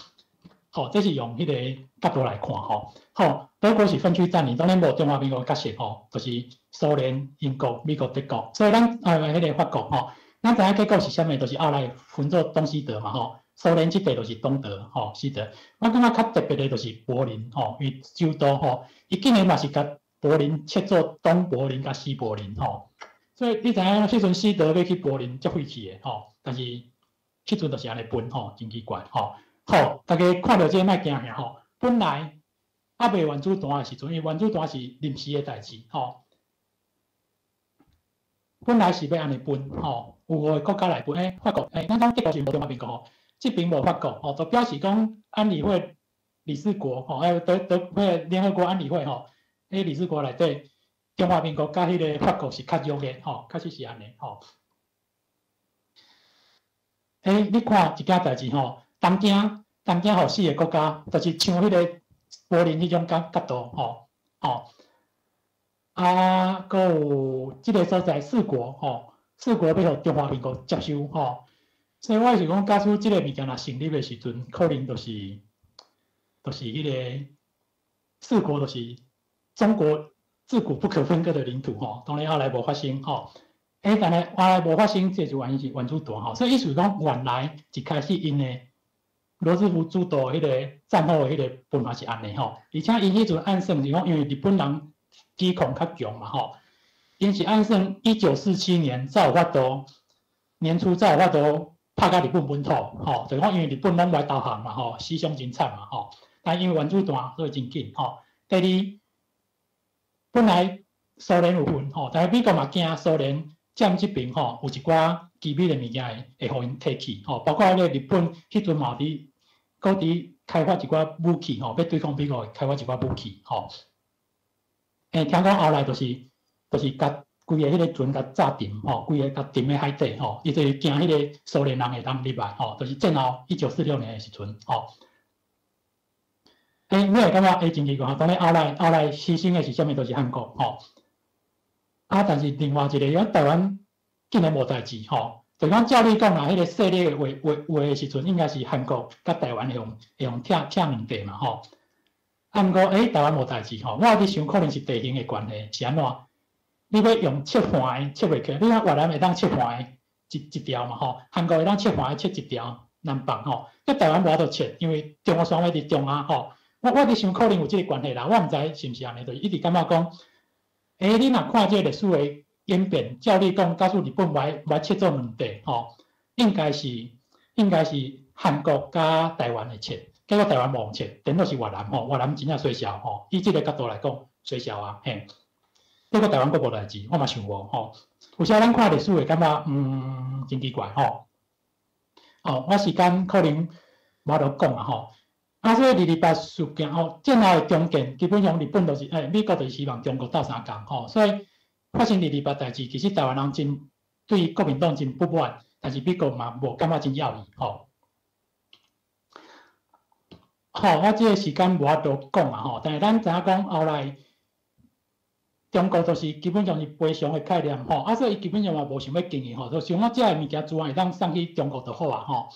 吼，這是用彼个角度來看吼。吼，德國是分區佔領，當然無中華民國角色吼，就是蘇聯、英國、美國、德國。所以咱彼个法國吼，咱知影結果是啥物？就是後來分做東西德嘛吼。蘇聯這塊就是東德吼，西德。我感覺較特別的就是柏林吼，伊首都吼，伊竟然嘛是共柏林切做東柏林佮西柏林吼。所以你知影彼陣西德欲去柏林足費氣的吼，但是彼陣就是按呢分吼，真奇怪吼。好，大家看著這个莫驚嚇吼。本來猶未原子彈的時陣，因為原子彈是臨時的代誌吼。本來是欲按呢分吼，有五个國家來分。欸，法國，欸，咱講德國是無中華民國吼，這邊無法國吼，就表示講安理會理事國吼，欸，德彼个聯合國安理會吼，彼理事國內底，中華民國佮彼个法國是較弱的吼，確實是按呢吼。欸，你看一件代誌吼，東京東京予四个國家，就是像彼个柏林彼種角度吼吼。啊，閣有這个所在四國吼，四國欲予中華民國接收吼。所以我是講，假使這个物件若成立的時陣，可能就是彼个四國就是中國自古不可分割的領土吼。當然後來無發生吼。欸，但是後來無發生，這就原因是原子彈吼。所以意思講，原來一開始𪜶的羅斯福主導彼個戰後的彼個分法是按呢吼。而且𪜶彼陣按算是講，因為日本人抵抗較強嘛吼，𪜶是按算1947年才有法度年初才有法度拍共日本本土吼，就是講因為日本攏無愛投降嘛吼，死傷真慘嘛吼。但因為原子彈，所以真緊吼。第二，本來蘇聯有份吼，但是美國嘛驚蘇聯佔這爿吼，有一寡機密的物件會予𪜶提去吼，包括彼個日本彼陣嘛有佇閣佇開發一寡武器吼，欲對抗美國開發一寡武器吼。欸，聽講後來就是共規个彼个船共炸沉吼，規个共沉佇海底吼，伊就是驚彼個蘇聯人會當入來吼，就是戰後1946年的時陣吼。欸，你會感覺欸真奇怪吼，當然後來犧牲的是啥物？就是韓國吼。啊，但是另外一个，講台灣竟然無代誌吼，就講照理講啦，彼個勢力劃劃劃的時陣，應該是韓國佮台灣會予拆拆兩塊嘛吼。啊，毋過欸，台灣無代誌吼，我佇想可能是地形的關係，是按怎？你欲用切橫的切袂起來，你看越南會當切橫的一一條嘛吼，韓國會當切橫的切一條南北吼，佮台灣無法度切，因為中央山脈佇中央吼。我佇想可能有這个關係啦，我毋知是毋是按呢，就是一直感覺講，欸，你若看這个歷史的演變，照理講，假使日本無愛切做兩塊吼，應該是韓國佮台灣會切，結果台灣無切，顛倒是越南吼，越南真正衰小吼，以這个角度來講，衰小啊嘿。結果台灣閣無代誌，我嘛想無吼。有時咱看歷史會感覺，真奇怪吼。哦，我時間可能無法度講啊吼。啊，所以二二八事件吼，戰後的重建，基本上日本就是，欸，美國就是希望中國鬥相共吼，所以發生二二八代誌，其實台灣人真對國民黨真不滿，但是美國嘛無感覺真訝異吼。好，我這个時間無法度講啊吼，但是咱知影講後來中國就是基本上是賠償的概念吼，啊，所以伊基本上嘛無想欲經營吼，就想講這个物件資源會當送去中國就好啊吼。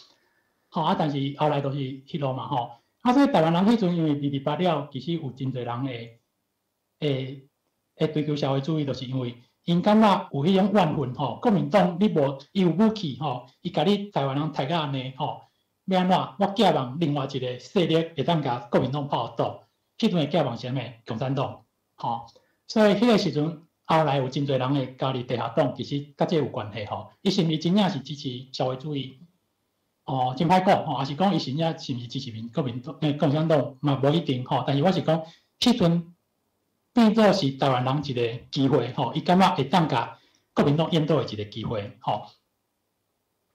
吼啊，但是後來就是彼落嘛吼。啊，所以台灣人彼陣因為二二八了，其實有真濟人會追求社會主義，就是因為𪜶感覺有彼種怨恨吼。國民黨你無伊有武器吼，伊共你台灣人刣甲按呢吼，欲按怎？我寄望另外一個勢力會當共國民黨拍倒。彼陣的寄望是啥物？共產黨吼。所以彼個時陣後來有真濟人會加入地下黨，其實佮這有關係吼。伊是毋是真正是支持社會主義？哦，真歹講吼，抑是講伊真正是毋是支持民國民黨、共產黨嘛無一定吼。但是我是講，彼陣變做是台灣人一個機會吼，伊感覺會當共國民黨引導的一個機會吼。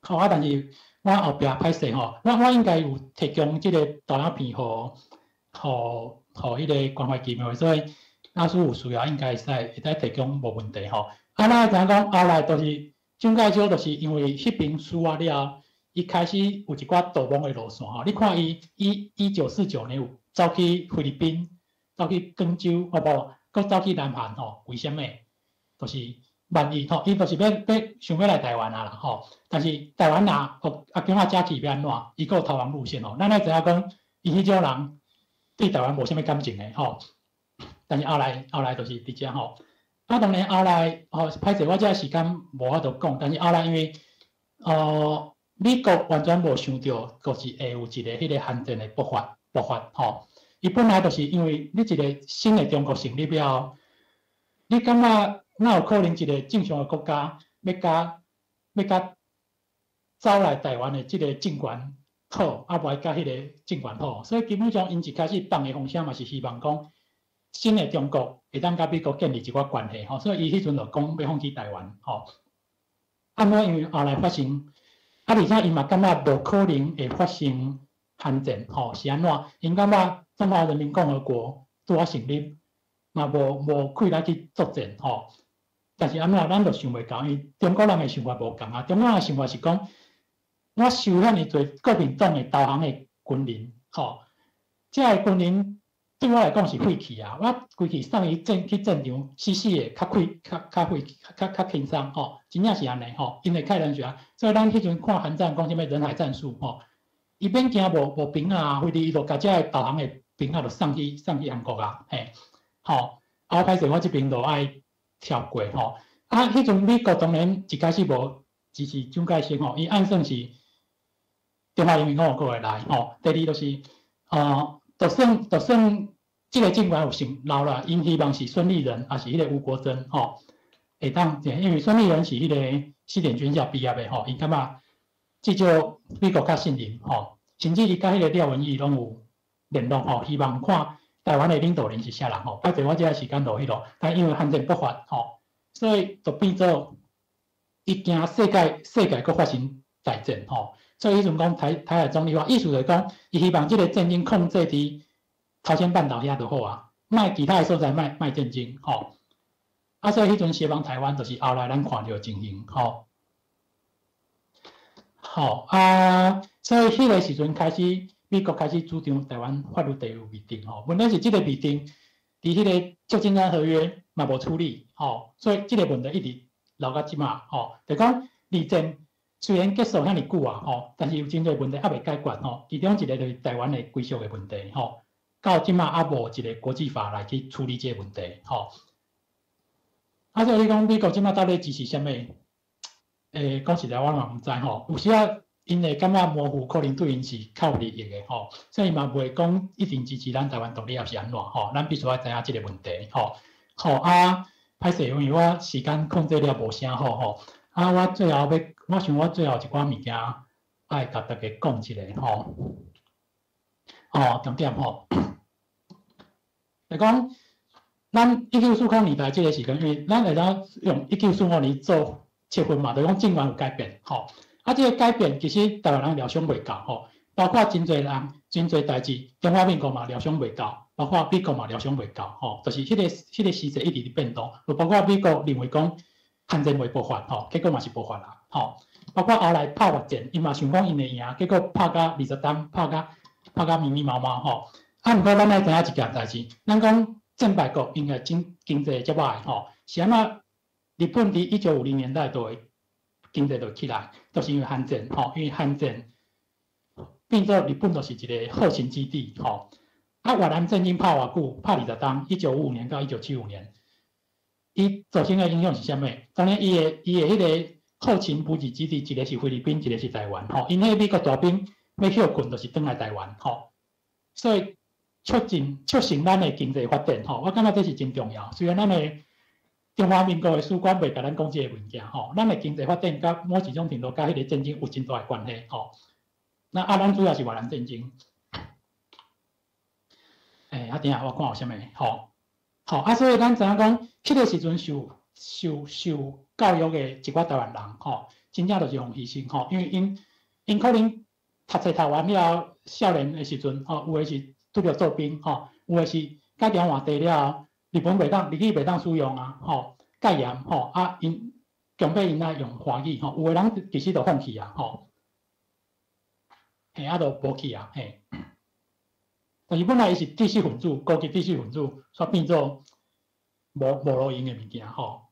好啊，但是我後壁歹勢吼，我應該有提供這个投影片予彼个關懷基金會，所以若是有需要，應該會使提供無問題吼。啊，咱知影講後來就是蔣介石就是因為彼爿輸啊了。伊開始有一寡逃亡的路線吼，你看伊1949年有走去菲律賓，走去廣州，哦無，閣走去南韓吼，為啥物？就是萬一吼，伊就是欲想欲來台灣啊啦吼。但是台灣若予阿共仔遮去欲按怎？伊閣有逃亡路線吼。咱愛知影講，伊彼種人對台灣無啥物感情的吼。但是後來就是佇遮吼。啊，當然後來吼，歹勢，我這時間無法度講。但是後來因為，美國完全無想著，就是會有一个彼个韓戰的爆發吼。伊本來就是因為你一個新的中國成立了後，你感覺哪有可能一個正常的國家欲共走來台灣的這个政權好，啊無愛共彼个政權好？所以基本上𪜶一開始放的風聲嘛是希望講新的中國會當佮美國建立一寡關係吼，所以伊彼陣就講欲放棄台灣吼。啊，毋過因為後來發生。啊，而且伊嘛感覺無可能會發生韓戰吼，是按怎？𪜶感覺中華人民共和國拄仔成立，嘛無氣力去作戰吼。但是按怎，咱就想袂到，因為中國人的想法無仝啊。中國人的想法是講，我收遐爾濟國民黨的投降的軍人，吼，這个軍人對我來講是廢去啊！我規氣送伊戰去戰場，死死的較快、較較費、較較輕鬆吼，真正是按呢吼，𪜶會開玩笑。所以咱彼陣看韓戰講啥物人海戰術吼，伊免驚無無兵仔，或者伊就共這个導航的兵仔就送去韓國啊，嘿，吼，啊我歹勢，我這邊就愛跳過吼。啊，彼陣美國當然一開始無支持蔣介石吼，伊按算是中華人民共和國會來吼。第二就是，就算這个政權有成留啦，𪜶希望是孫立人，抑是彼個吳國楨吼，會當，因為孫立人是彼個西點軍校畢業的吼，𪜶感覺至少美國較信任吼，甚至伊佮彼個廖文毅攏有聯絡吼，希望看台灣的領導人是啥人吼。歹勢我這時間就彼落，但因為韓戰爆發吼，所以就變做伊驚世界閣發生大戰吼，所以彼陣講台海中立化，意思就是講，伊希望這个戰爭控制佇朝鮮半島遐就好啊，莫其他的所在莫莫戰爭吼。啊，所以彼陣協防台灣就是後來咱看著的情形吼。吼啊，所以彼个時陣開始，美國開始主張台灣法律地位未定吼。問題是這个未定，佇彼个舊金山合約嘛無處理吼，所以這个問題一直留到這馬吼。就講二戰雖然結束遐爾久啊吼，但是有真濟問題猶未解決吼。其中一个就是台灣的歸屬的問題吼，到這馬猶無一个國際法來去處理這个問題吼。啊，所以你講美國這馬到底支持啥物？講實在，我嘛毋知吼。有時仔𪜶會感覺模糊，可能對𪜶是較有利益的吼，所以嘛袂講一定支持咱台灣獨立，抑是按怎吼？咱必須愛知影這个問題吼。好啊，歹勢，因為我時間控制了無啥好吼。啊，我最後欲，我想我最後一寡物件愛共大家講一下吼。哦，重點吼，就講咱1940年代這个時間，因為咱會當用1945年做切分嘛，就講政權有改變吼。啊，這个改變其實台灣人料想袂到吼，包括真濟人、真濟代誌，中華民國嘛料想袂到，包括美國嘛料想袂到吼，就是彼个時勢一直佇變動，就包括美國認為講韓戰袂爆發吼，結果嘛是爆發啦吼。包括後來拍越戰，伊嘛想講𪜶會贏，結果拍甲20冬，拍甲密密麻麻吼。啊，毋過咱愛知影一件代誌，咱講戰敗國應該經濟較歹吼，是按怎？日本佇1950年代就會經濟就起來，就是因為韓戰吼，因為韓戰變做日本就是一个後勤基地吼。啊，越南戰爭拍偌久？拍20冬，1955年到1975年，伊造成的影響是啥物？當然，伊的彼个後勤補給基地，一个是菲律賓，一个是台灣吼。𪜶彼个美國大兵欲歇睏，就是轉來台灣吼。所以促成咱的經濟發展吼，我感覺這是真重要。雖然咱的中華民國的史觀袂共咱講這个物件吼，咱的經濟發展佮某一種程度佮彼個戰爭有真大的關係吼。那啊，咱主要是越南戰爭。啊，等下我看有啥物吼？吼啊，所以咱知影講，彼个時陣受教育的一寡台灣人吼，真正就是予犧牲吼，因為𪜶可能讀冊讀完了後，少年的時陣吼，有的是拄著做兵吼，有的是改朝換代了後，日本袂當日語袂當使用啊，吼，戒嚴吼，啊，𪜶強迫𪜶愛用華語吼，有的人其實就放棄啊，吼，嘿，啊，就無去啊，嘿。但是本來伊是知識分子，高級知識分子，煞變做無路用的物件吼。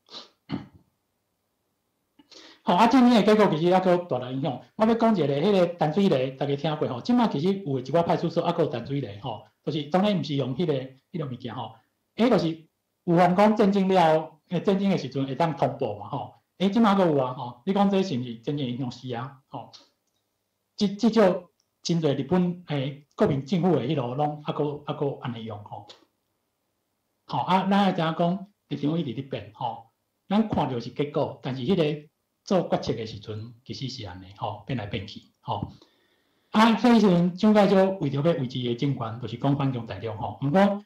吼，啊，戰爭的結果其實猶閣帶來影響。我欲講一个，彼个淡水螺，大家聽過吼？這馬其實有的一寡派出所猶閣有淡水螺吼，就是當然毋是用彼个物件吼，就是有人講戰爭了後，戰爭的時陣會當通報嘛吼。這馬閣有啊吼，你講這是毋是戰爭影響？是啊，吼。至少真濟日本國民政府的彼落攏猶閣按呢用吼。吼啊，咱愛知影講立場一直佇變吼，咱看著是結果，但是彼个做決策的時陣，其實是按呢吼，變來變去吼。啊，所以時陣蔣介石為著欲維持伊的政權，就是講反攻大陸吼。毋過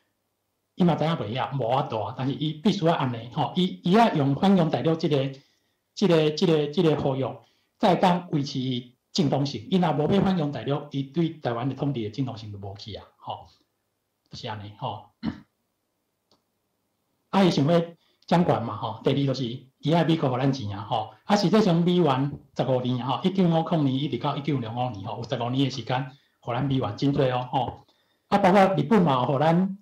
伊嘛知影袂曉，無法度，但是伊必須愛按呢吼，伊愛用反攻大陸這个合約，才會當維持伊正當性。伊若無欲反攻大陸，伊對台灣的統治的正當性就無去啊，吼，就是按呢吼。啊，伊想欲掌權嘛吼，第二就是伊愛美國予咱錢啊吼。啊，實際上美援十五年吼，1950年一直到1965年吼，有十五年的時間，予咱美元真濟哦吼。啊，包括日本嘛有予咱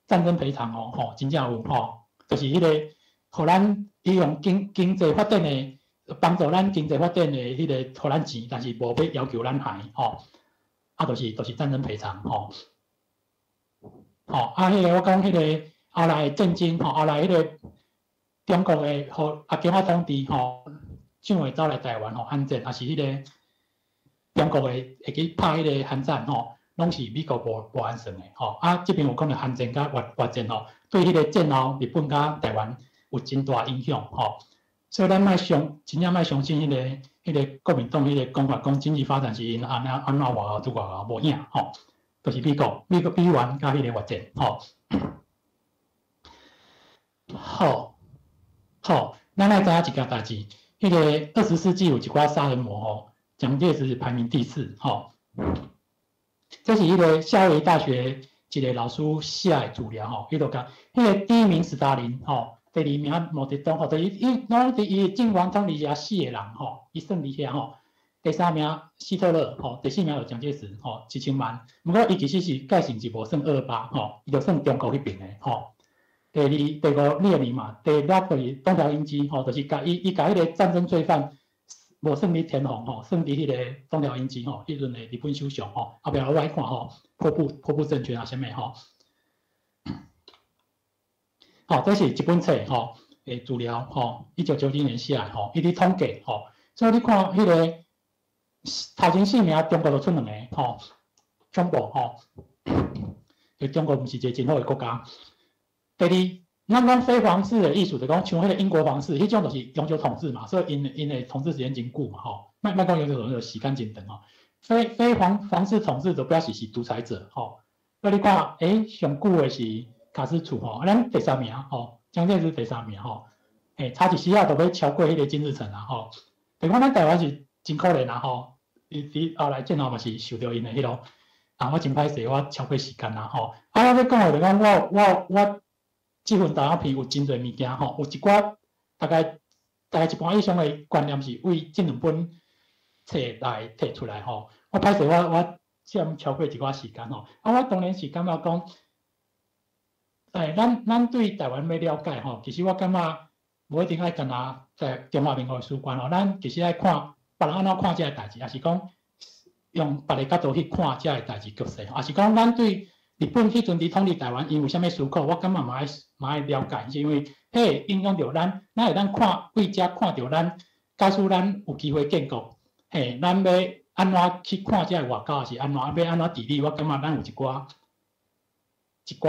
戰爭賠償哦吼，真正有吼，就是彼個予咱利用經濟發展的幫助咱經濟發展的彼個予咱錢，但是無欲要求咱還吼。啊，就是戰爭賠償吼。吼，啊，彼個我講彼個後來戰爭吼，後來彼個中國的予阿公仔統治吼，蔣會走來台灣吼，韓戰，抑是彼個中國的會去拍彼個韓戰吼，攏是美國無按算的吼。啊，這邊有講著韓戰佮越戰吼，對彼個戰後日本佮台灣有真大影響吼。所以咱莫相真正莫相信彼個國民黨彼個講法，講經濟發展是𪜶按怎按怎偌𠢕拄偌𠢕無影吼，就是美國美國美元佮彼個越戰吼。好，好，咱來知影一件代誌，彼個20世紀有一寡殺人魔吼，蔣介石排名第四吼。這是彼個夏威夷大學一個老師寫的資料吼，伊就講，彼個第一名斯大林吼，第二名毛澤東吼，就是伊攏佇伊陣亡統治下四個人吼，伊算佇遐吼。第三名希特勒吼，第四名就蔣介石吼，7000萬。毋過伊其實是蓋性是無算228吼，伊就算中國彼邊的吼。第二、第五列寧嘛，第六就是東條英機吼，就是共伊共彼個戰爭罪犯無算佇天皇吼，算佇彼個東條英機吼，彼陣的日本首相吼，後壁我來看吼，破布政權啊啥物吼。吼，這是一本冊吼的資料吼，1990年寫的吼，伊佇統計吼，所以你看彼個頭前四名中國就出兩个吼，恐怖吼，就中國毋是一個真好的國家。第二，咱講非皇室的意思，就講像彼個英國皇室，彼種就是永久統治嘛，所以𪜶的統治時間真久嘛吼，莫莫講永久統治，時間真長吼。非皇室統治就表示是獨裁者吼。所以你看，上久的是卡斯楚吼，咱第三名吼，蔣介石第三名吼，差一絲仔就欲超過彼個金日成啊吼。就講咱台灣是真可憐啊吼，伊佇後來戰後嘛是受著𪜶的彼落，啊，我真歹勢，我超過時間啊吼。啊，我欲講的就講我這份大片有真濟物件吼，有一寡大概一半以上的觀念是為這兩本冊來提出來吼。我歹勢，我佔超過一寡時間吼。啊，我當然是感覺講，咱對台灣欲了解吼，其實我感覺無一定愛干焦在中華民國的史觀吼，咱其實愛看別人按怎看這个代誌，抑是講用別个角度去看這个代誌局勢，抑是講咱對日本彼陣佇統治台灣，𪜶有啥物思考，我感覺嘛愛了解，是因為彼會影響著咱，咱會當看對遮看著咱，假使咱有機會建國，嘿，咱欲按怎去看這个外交，抑是按怎欲按怎治理，我感覺咱有一寡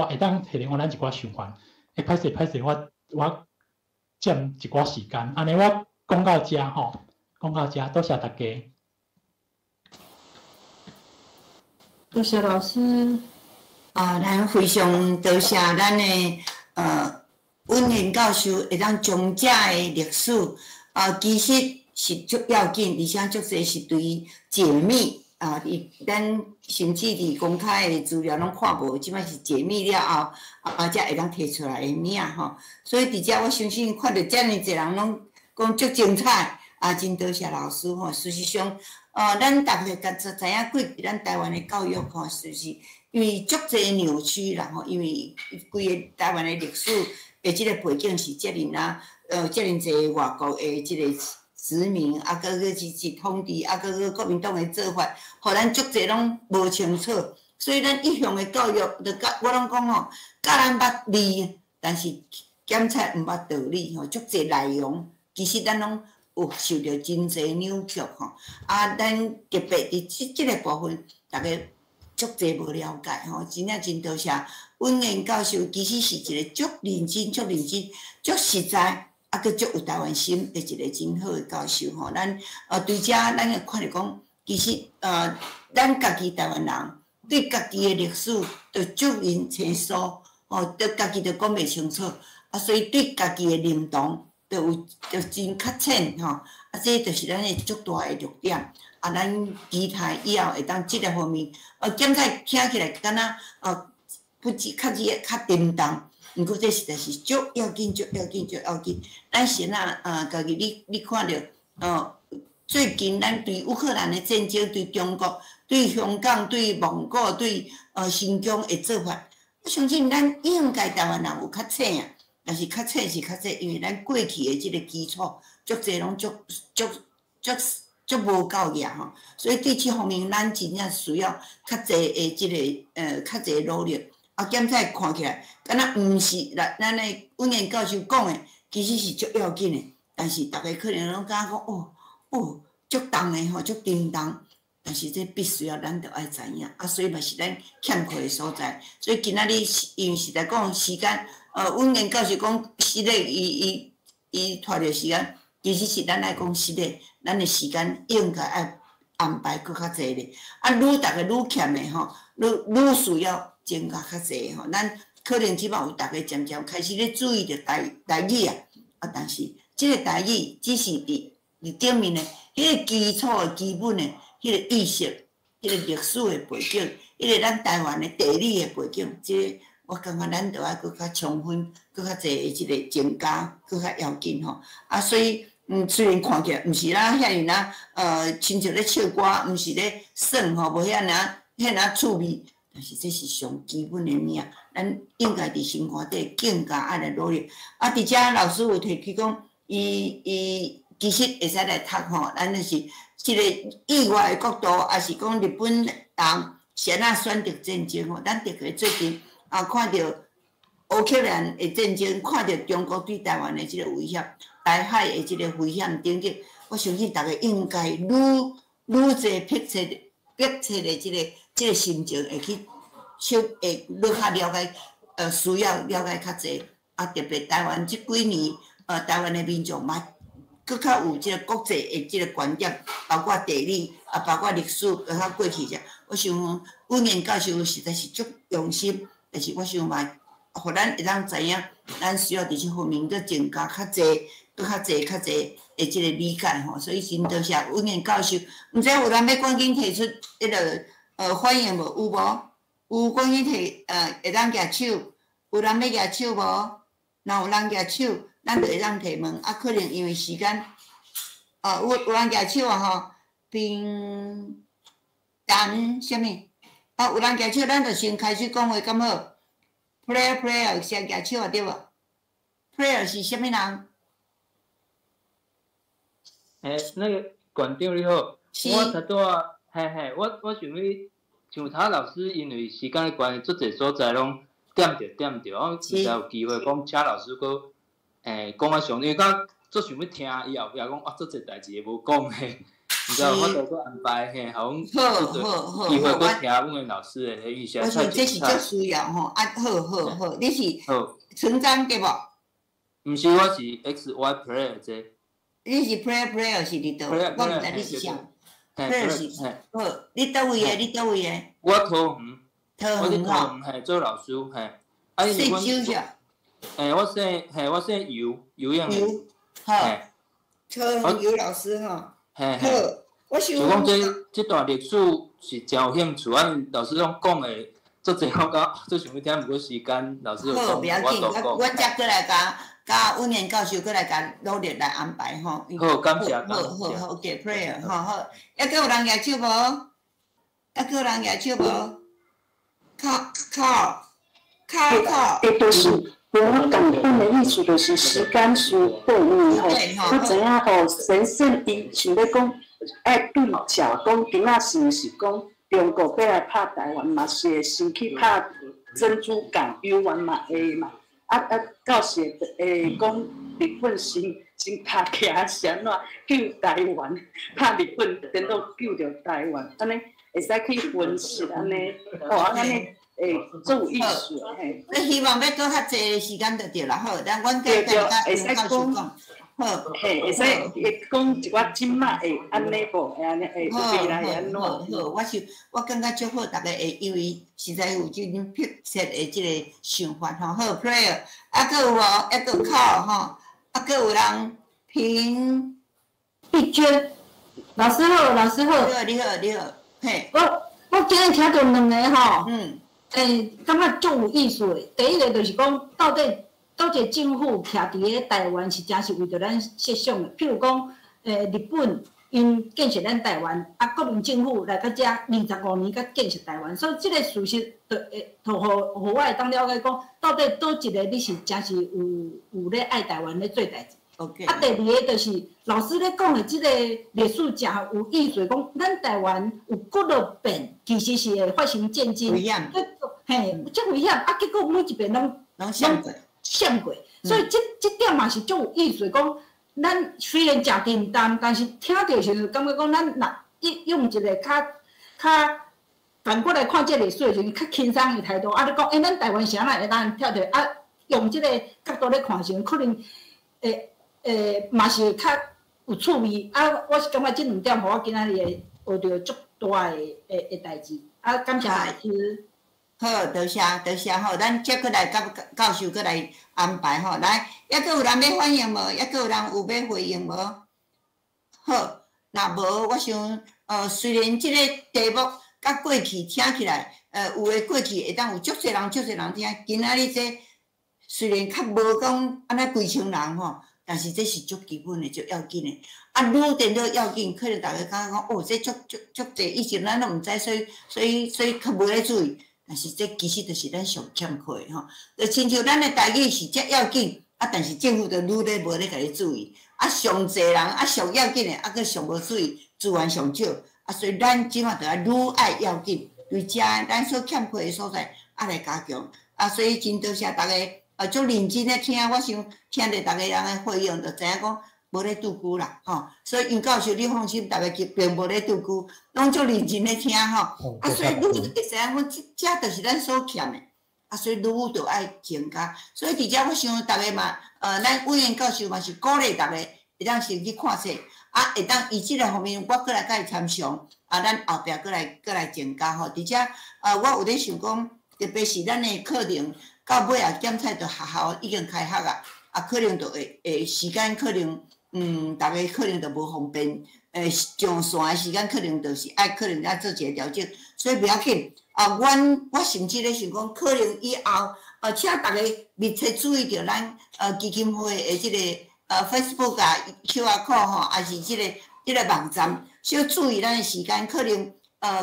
會當提供咱一寡想法。歹勢歹勢，我佔一寡時間，按呢我講到遮吼，講到遮，多謝大家。多謝老師。啊，咱非常多謝咱的尹賢教授會當將遮的歷史啊，其實是足要緊，而且足濟是對解密啊，伊咱甚至佇公開的資料攏看無，這擺是解密了後啊，才會當提出來的物仔吼。所以佇遮我相信看著遮爾濟人攏講足精彩，啊，真多謝老師吼。事實上，咱逐个敢知影過去咱台灣的教育吼，是毋是？因為足濟扭曲啦吼，因為規个台灣的歷史的這个背景是遮爾啊，遮爾濟外國的這个殖民，啊，閣閣是統治，啊，閣閣國民黨的做法，予咱足濟攏無清楚。所以咱一向的教育，就教我攏講吼，教咱捌字，但是檢查毋捌道理吼，足濟內容其實咱攏有受著真濟扭曲吼。啊，咱特別佇這个部分，逐家足濟無了解吼，真正真多謝尹賢教授，其實是一個足認真、足認真、足實在，啊，閣足有台灣心的一個真好的教授吼。咱對遮咱會看著講，其實咱家己台灣人對家己的歷史都足認清楚，吼，對家己都講袂清楚，啊，所以對家己的認同都有就真較淺吼，啊，這就是咱的足大的弱點。啊，咱期待以後會當這个方面，檢查聽起來敢若不止較字較沉重，毋過這實在是足要緊、足要緊、足要緊。咱先啊，家己你看著，最近咱对乌克兰的战争，对中国、对香港、对蒙古、对新疆的做法，我相信咱应该台湾人有较醒啊，但是较醒是较醒，因为咱过去的这个基础足济拢足足足足无够额吼，所以对这方面咱真正需要较济的这个较济努力。啊，检采看起来，敢若毋是咱的温彦教授讲的，其实是足要紧的，但是逐家可能拢感觉讲哦哦，足重的吼，足沉重。但是这必须要咱著爱知影，啊，所以嘛是咱欠缺的所在。所以今仔日因为实在讲时间，温彦教授讲实咧，伊拖著时间，其实是咱爱讲实咧，咱的时间应该爱安排阁较济咧。啊，愈逐家愈欠的吼，愈愈需要增加较济吼。咱可能这摆有逐家渐渐开始咧注意著台语啊，啊，但是这个台语只是伫顶面的彼个基础的基本的彼个意识、彼个历史的背景、彼个咱台湾的地理的背景，这个我感觉咱著爱阁较充分、阁较济的这个增加，阁较要紧吼。啊，所以虽然看起来毋是啦，遐尔啊，亲像咧唱歌，毋是咧耍吼，无遐尔遐尔趣味，但是这是上基本的物仔，咱应该伫生活底更加爱来努力。啊，伫遮老师有提起讲，伊其实会使来读吼，咱就是这个意外的角度，抑是讲日本人是按怎选择战争吼？咱特别最近啊，看著乌克兰的战争，看著中国对台湾的这个威胁、台海的这个危险等等，我相信逐家应该愈愈济迫切的这个心情，会去小会愈较了解，需要了解较济。啊，特别台湾这几年，台湾的民众嘛，阁较有这个国际的这个观点，包括地理啊，包括历史，阁较过去者，我想温彦教授实在是足用心，但是我想嘛，予咱会当知影，咱需要伫这方面阁增加较济、阁较济、较济的这个理解吼。所以真多谢温彦教授。毋知有人欲赶紧提出彼个反应无？有无？有赶紧提会当举手？有人欲举手无？若有人举手，咱就会当提问。啊，可能因为时间，哦，有人举手啊吼，平陈啥物？啊，有人举手，咱就先开始讲话，敢好？Prayer prayer 先举手啊，对无？Prayer 是啥物人？欸，那个馆长你好，我拄仔，嘿嘿，我想欲，像头老师因为时间的关系，足济所在拢点著点著，我毋知有机会讲请老师阁，讲较详，因为敢足想欲听伊后壁讲啊，足济代志会无讲嘿，毋知有法度阁安排嘿，予阮好好好，机会阁听阮的老师的意思。我想这是足需要吼，啊，好好好，你是成长对无？毋是，我是 X Y player 这。你是 player player 是伫佗？我毋知你是啥。player 是好，你佗位的？你佗位的？我桃园。桃园吼。嘿，做老师嘿。啊，姓周是？嘿，我姓嘿，我姓游，游泳的。好。桃园游老师吼。嘿嘿。好，我想。就讲这段历史是真有兴趣，啊，老师拢讲的，足济我感足想欲听，毋过时间老师有好，讲，袂要紧，我阮才阁来共佮温彦教授阁来共努力来安排吼。好，感谢。好好好，OK，prayer，好好。犹阁有人举手无？犹阁有人举手无？靠靠靠靠。欸，就是无我共款的意思，就是时间伤过远吼。我知影吼，先生伊想欲讲爱对照，讲今仔是毋是讲中国欲来拍台湾，嘛是会先去拍珍珠港、犹湾嘛会嘛。啊啊，到时会讲日本先拍起来是按怎救台湾，拍日本，然后救著台湾，按呢会使去分析按呢，哦，按呢会足有意思嘿。你希望欲阁较济时间就对啦，好，咱阮加加会使讲，好，嘿，会使会讲一寡这摆会按呢无，会按呢会未来会按怎？好，好，我想我感觉足好，逐家会因为实在有这种迫切的这个想法吼。好，prayer，啊，阁有无？犹阁有口吼，啊，阁有人平碧娟，老师好，老师好。你好，你好，你好，嘿。我今日听著两个吼，欸，感觉足有意思的。第一个就是讲，到底佗一个政府徛伫咧台湾是诚是为著咱设想的。譬如讲，日本 𪜶建设咱台湾，啊，国民政府来到遮25年才建设台湾，所以這个事實就會，就予予我會當了解講，到底佗一個你是誠是有咧愛台灣咧做代誌。 OK。啊，第二个就是老師咧講的這个歷史誠有意思，講咱台灣有幾落遍，其實是會發生戰爭。危險。嘿，足危險，啊，結果每一遍攏攏閃過，閃過，所以這這點嘛是足有意思，講咱雖然誠沉重，但是聽著時陣感覺講咱若用一个較較反過來看這歷史的時陣，較輕鬆的態度，啊，你講，欸，咱台灣啥人會當跳著啊？用這个角度咧看時陣，可能會會嘛是較有趣味。啊，我是感覺這兩點，予我今仔日會學著足大的的的代誌。啊，感謝老師。好，多謝多謝吼，咱接過來佮教授閣來安排吼，來，猶閣有人欲反應無？猶閣有人有欲回應無？好，若無，我想，雖然這个題目佮過去聽起來，有的過去會當有足濟人、足濟人聽，今仔日這雖然較無講按呢幾千人吼，但是這是足基本的、足要緊的。啊，愈電腦要緊，可能逐家感覺講，哦，這足足足濟，以前咱攏毋知，所以較無咧注意。但是這其實就是咱上欠缺的吼，就親像咱的台語是遮要緊，啊，但是政府就愈咧無咧共你注意，啊，上濟人啊上要緊的，啊，閣上無注意，資源上少，啊，所以咱這馬就愛愈愛要緊，對遮咱所欠缺的所在，啊來加強，啊，所以真多謝逐家，啊，足認真咧聽，我想聽著逐家人的回應，就知影講無咧拄久啦，吼，所以楊教授你放心，逐家並無咧拄久，攏足認真咧聽吼，啊，所以愈會知影講，這這就是咱所欠的，啊，所以愈就愛增加，所以佇遮我想逐家嘛，咱委員教授嘛是鼓勵逐家會當先去看冊，啊，會當伊這个方面，我閣來共伊參詳，啊，咱後壁閣來增加吼。佇遮，我有咧想講，特別是咱的課程到尾啊，檢測著學校已經開學啊，啊，可能就會會時間可能。逐家可能就無方便，上線的時間可能就是愛可能愛做一个調整，所以袂要緊。啊，阮我甚至咧想講，可能以後，請逐家密切注意著咱基金會的這个Facebook 啊、QR code 吼，抑是這个網站，小注意咱的時間，可能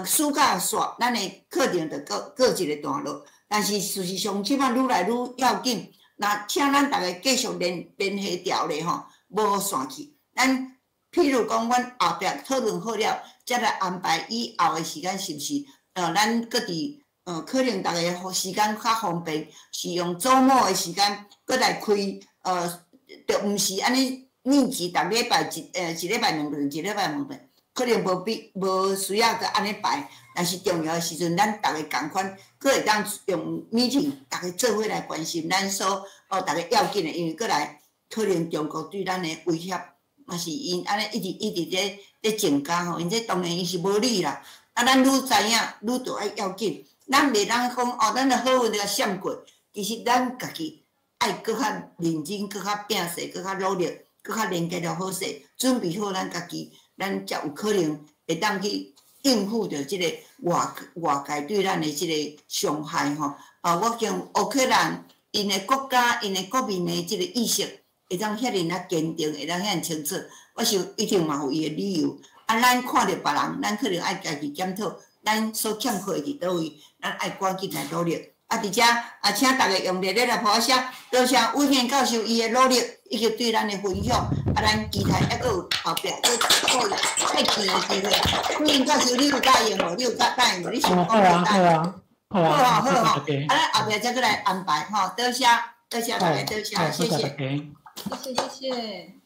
暑假煞，咱的課程就閣閣一个段落。但是事實上，這擺愈來愈要緊，若請咱逐家繼續聯繫牢咧吼。無散去，咱譬如講，阮後壁討論好了，才來安排以後的時間，是毋是？咱閣佇可能逐家時間較方便，是用週末的時間閣來開，就毋是按呢密集，逐禮拜一禮拜兩頓，一禮拜兩頓，可能無必無需要閣按呢排。但是重要的時陣，咱逐家仝款，閣會當用 meeting，逐家做伙來關心咱所逐家要緊的，因為閣來。可能中國對咱的威脅，嘛是𪜶按呢一直一直咧增加吼，𪜶這當然伊是無理啦。啊，咱愈知影，愈著愛要緊。咱袂當講哦，咱的好運就閃過。其實咱家己愛閣較認真，閣較拼勢，閣較努力，閣較連結著好勢，準備好咱家己，咱才有可能會當去應付著這個外界對咱的這個傷害吼。啊，我見烏克蘭𪜶的國家、𪜶的國民的這個意識。會當遐爾仔堅定，會當遐爾清楚，我想一定嘛有伊的理由。啊，咱看著別人，咱可能愛家己檢討，咱所欠缺的佇佗位，咱愛趕緊來努力。啊，佇遮啊，請逐家用熱烈來拍聲，多謝委員教授伊的努力，以及對咱的分享。啊，咱期待猶閣有後壁閣閣再見的機會。委員教授，你有答應無？你有答應無？你想講有答應？好啊，好啊，好啊，好啊。啊，咱後壁再閣來安排吼。多謝，多謝大家，多謝，謝謝。謝謝謝謝。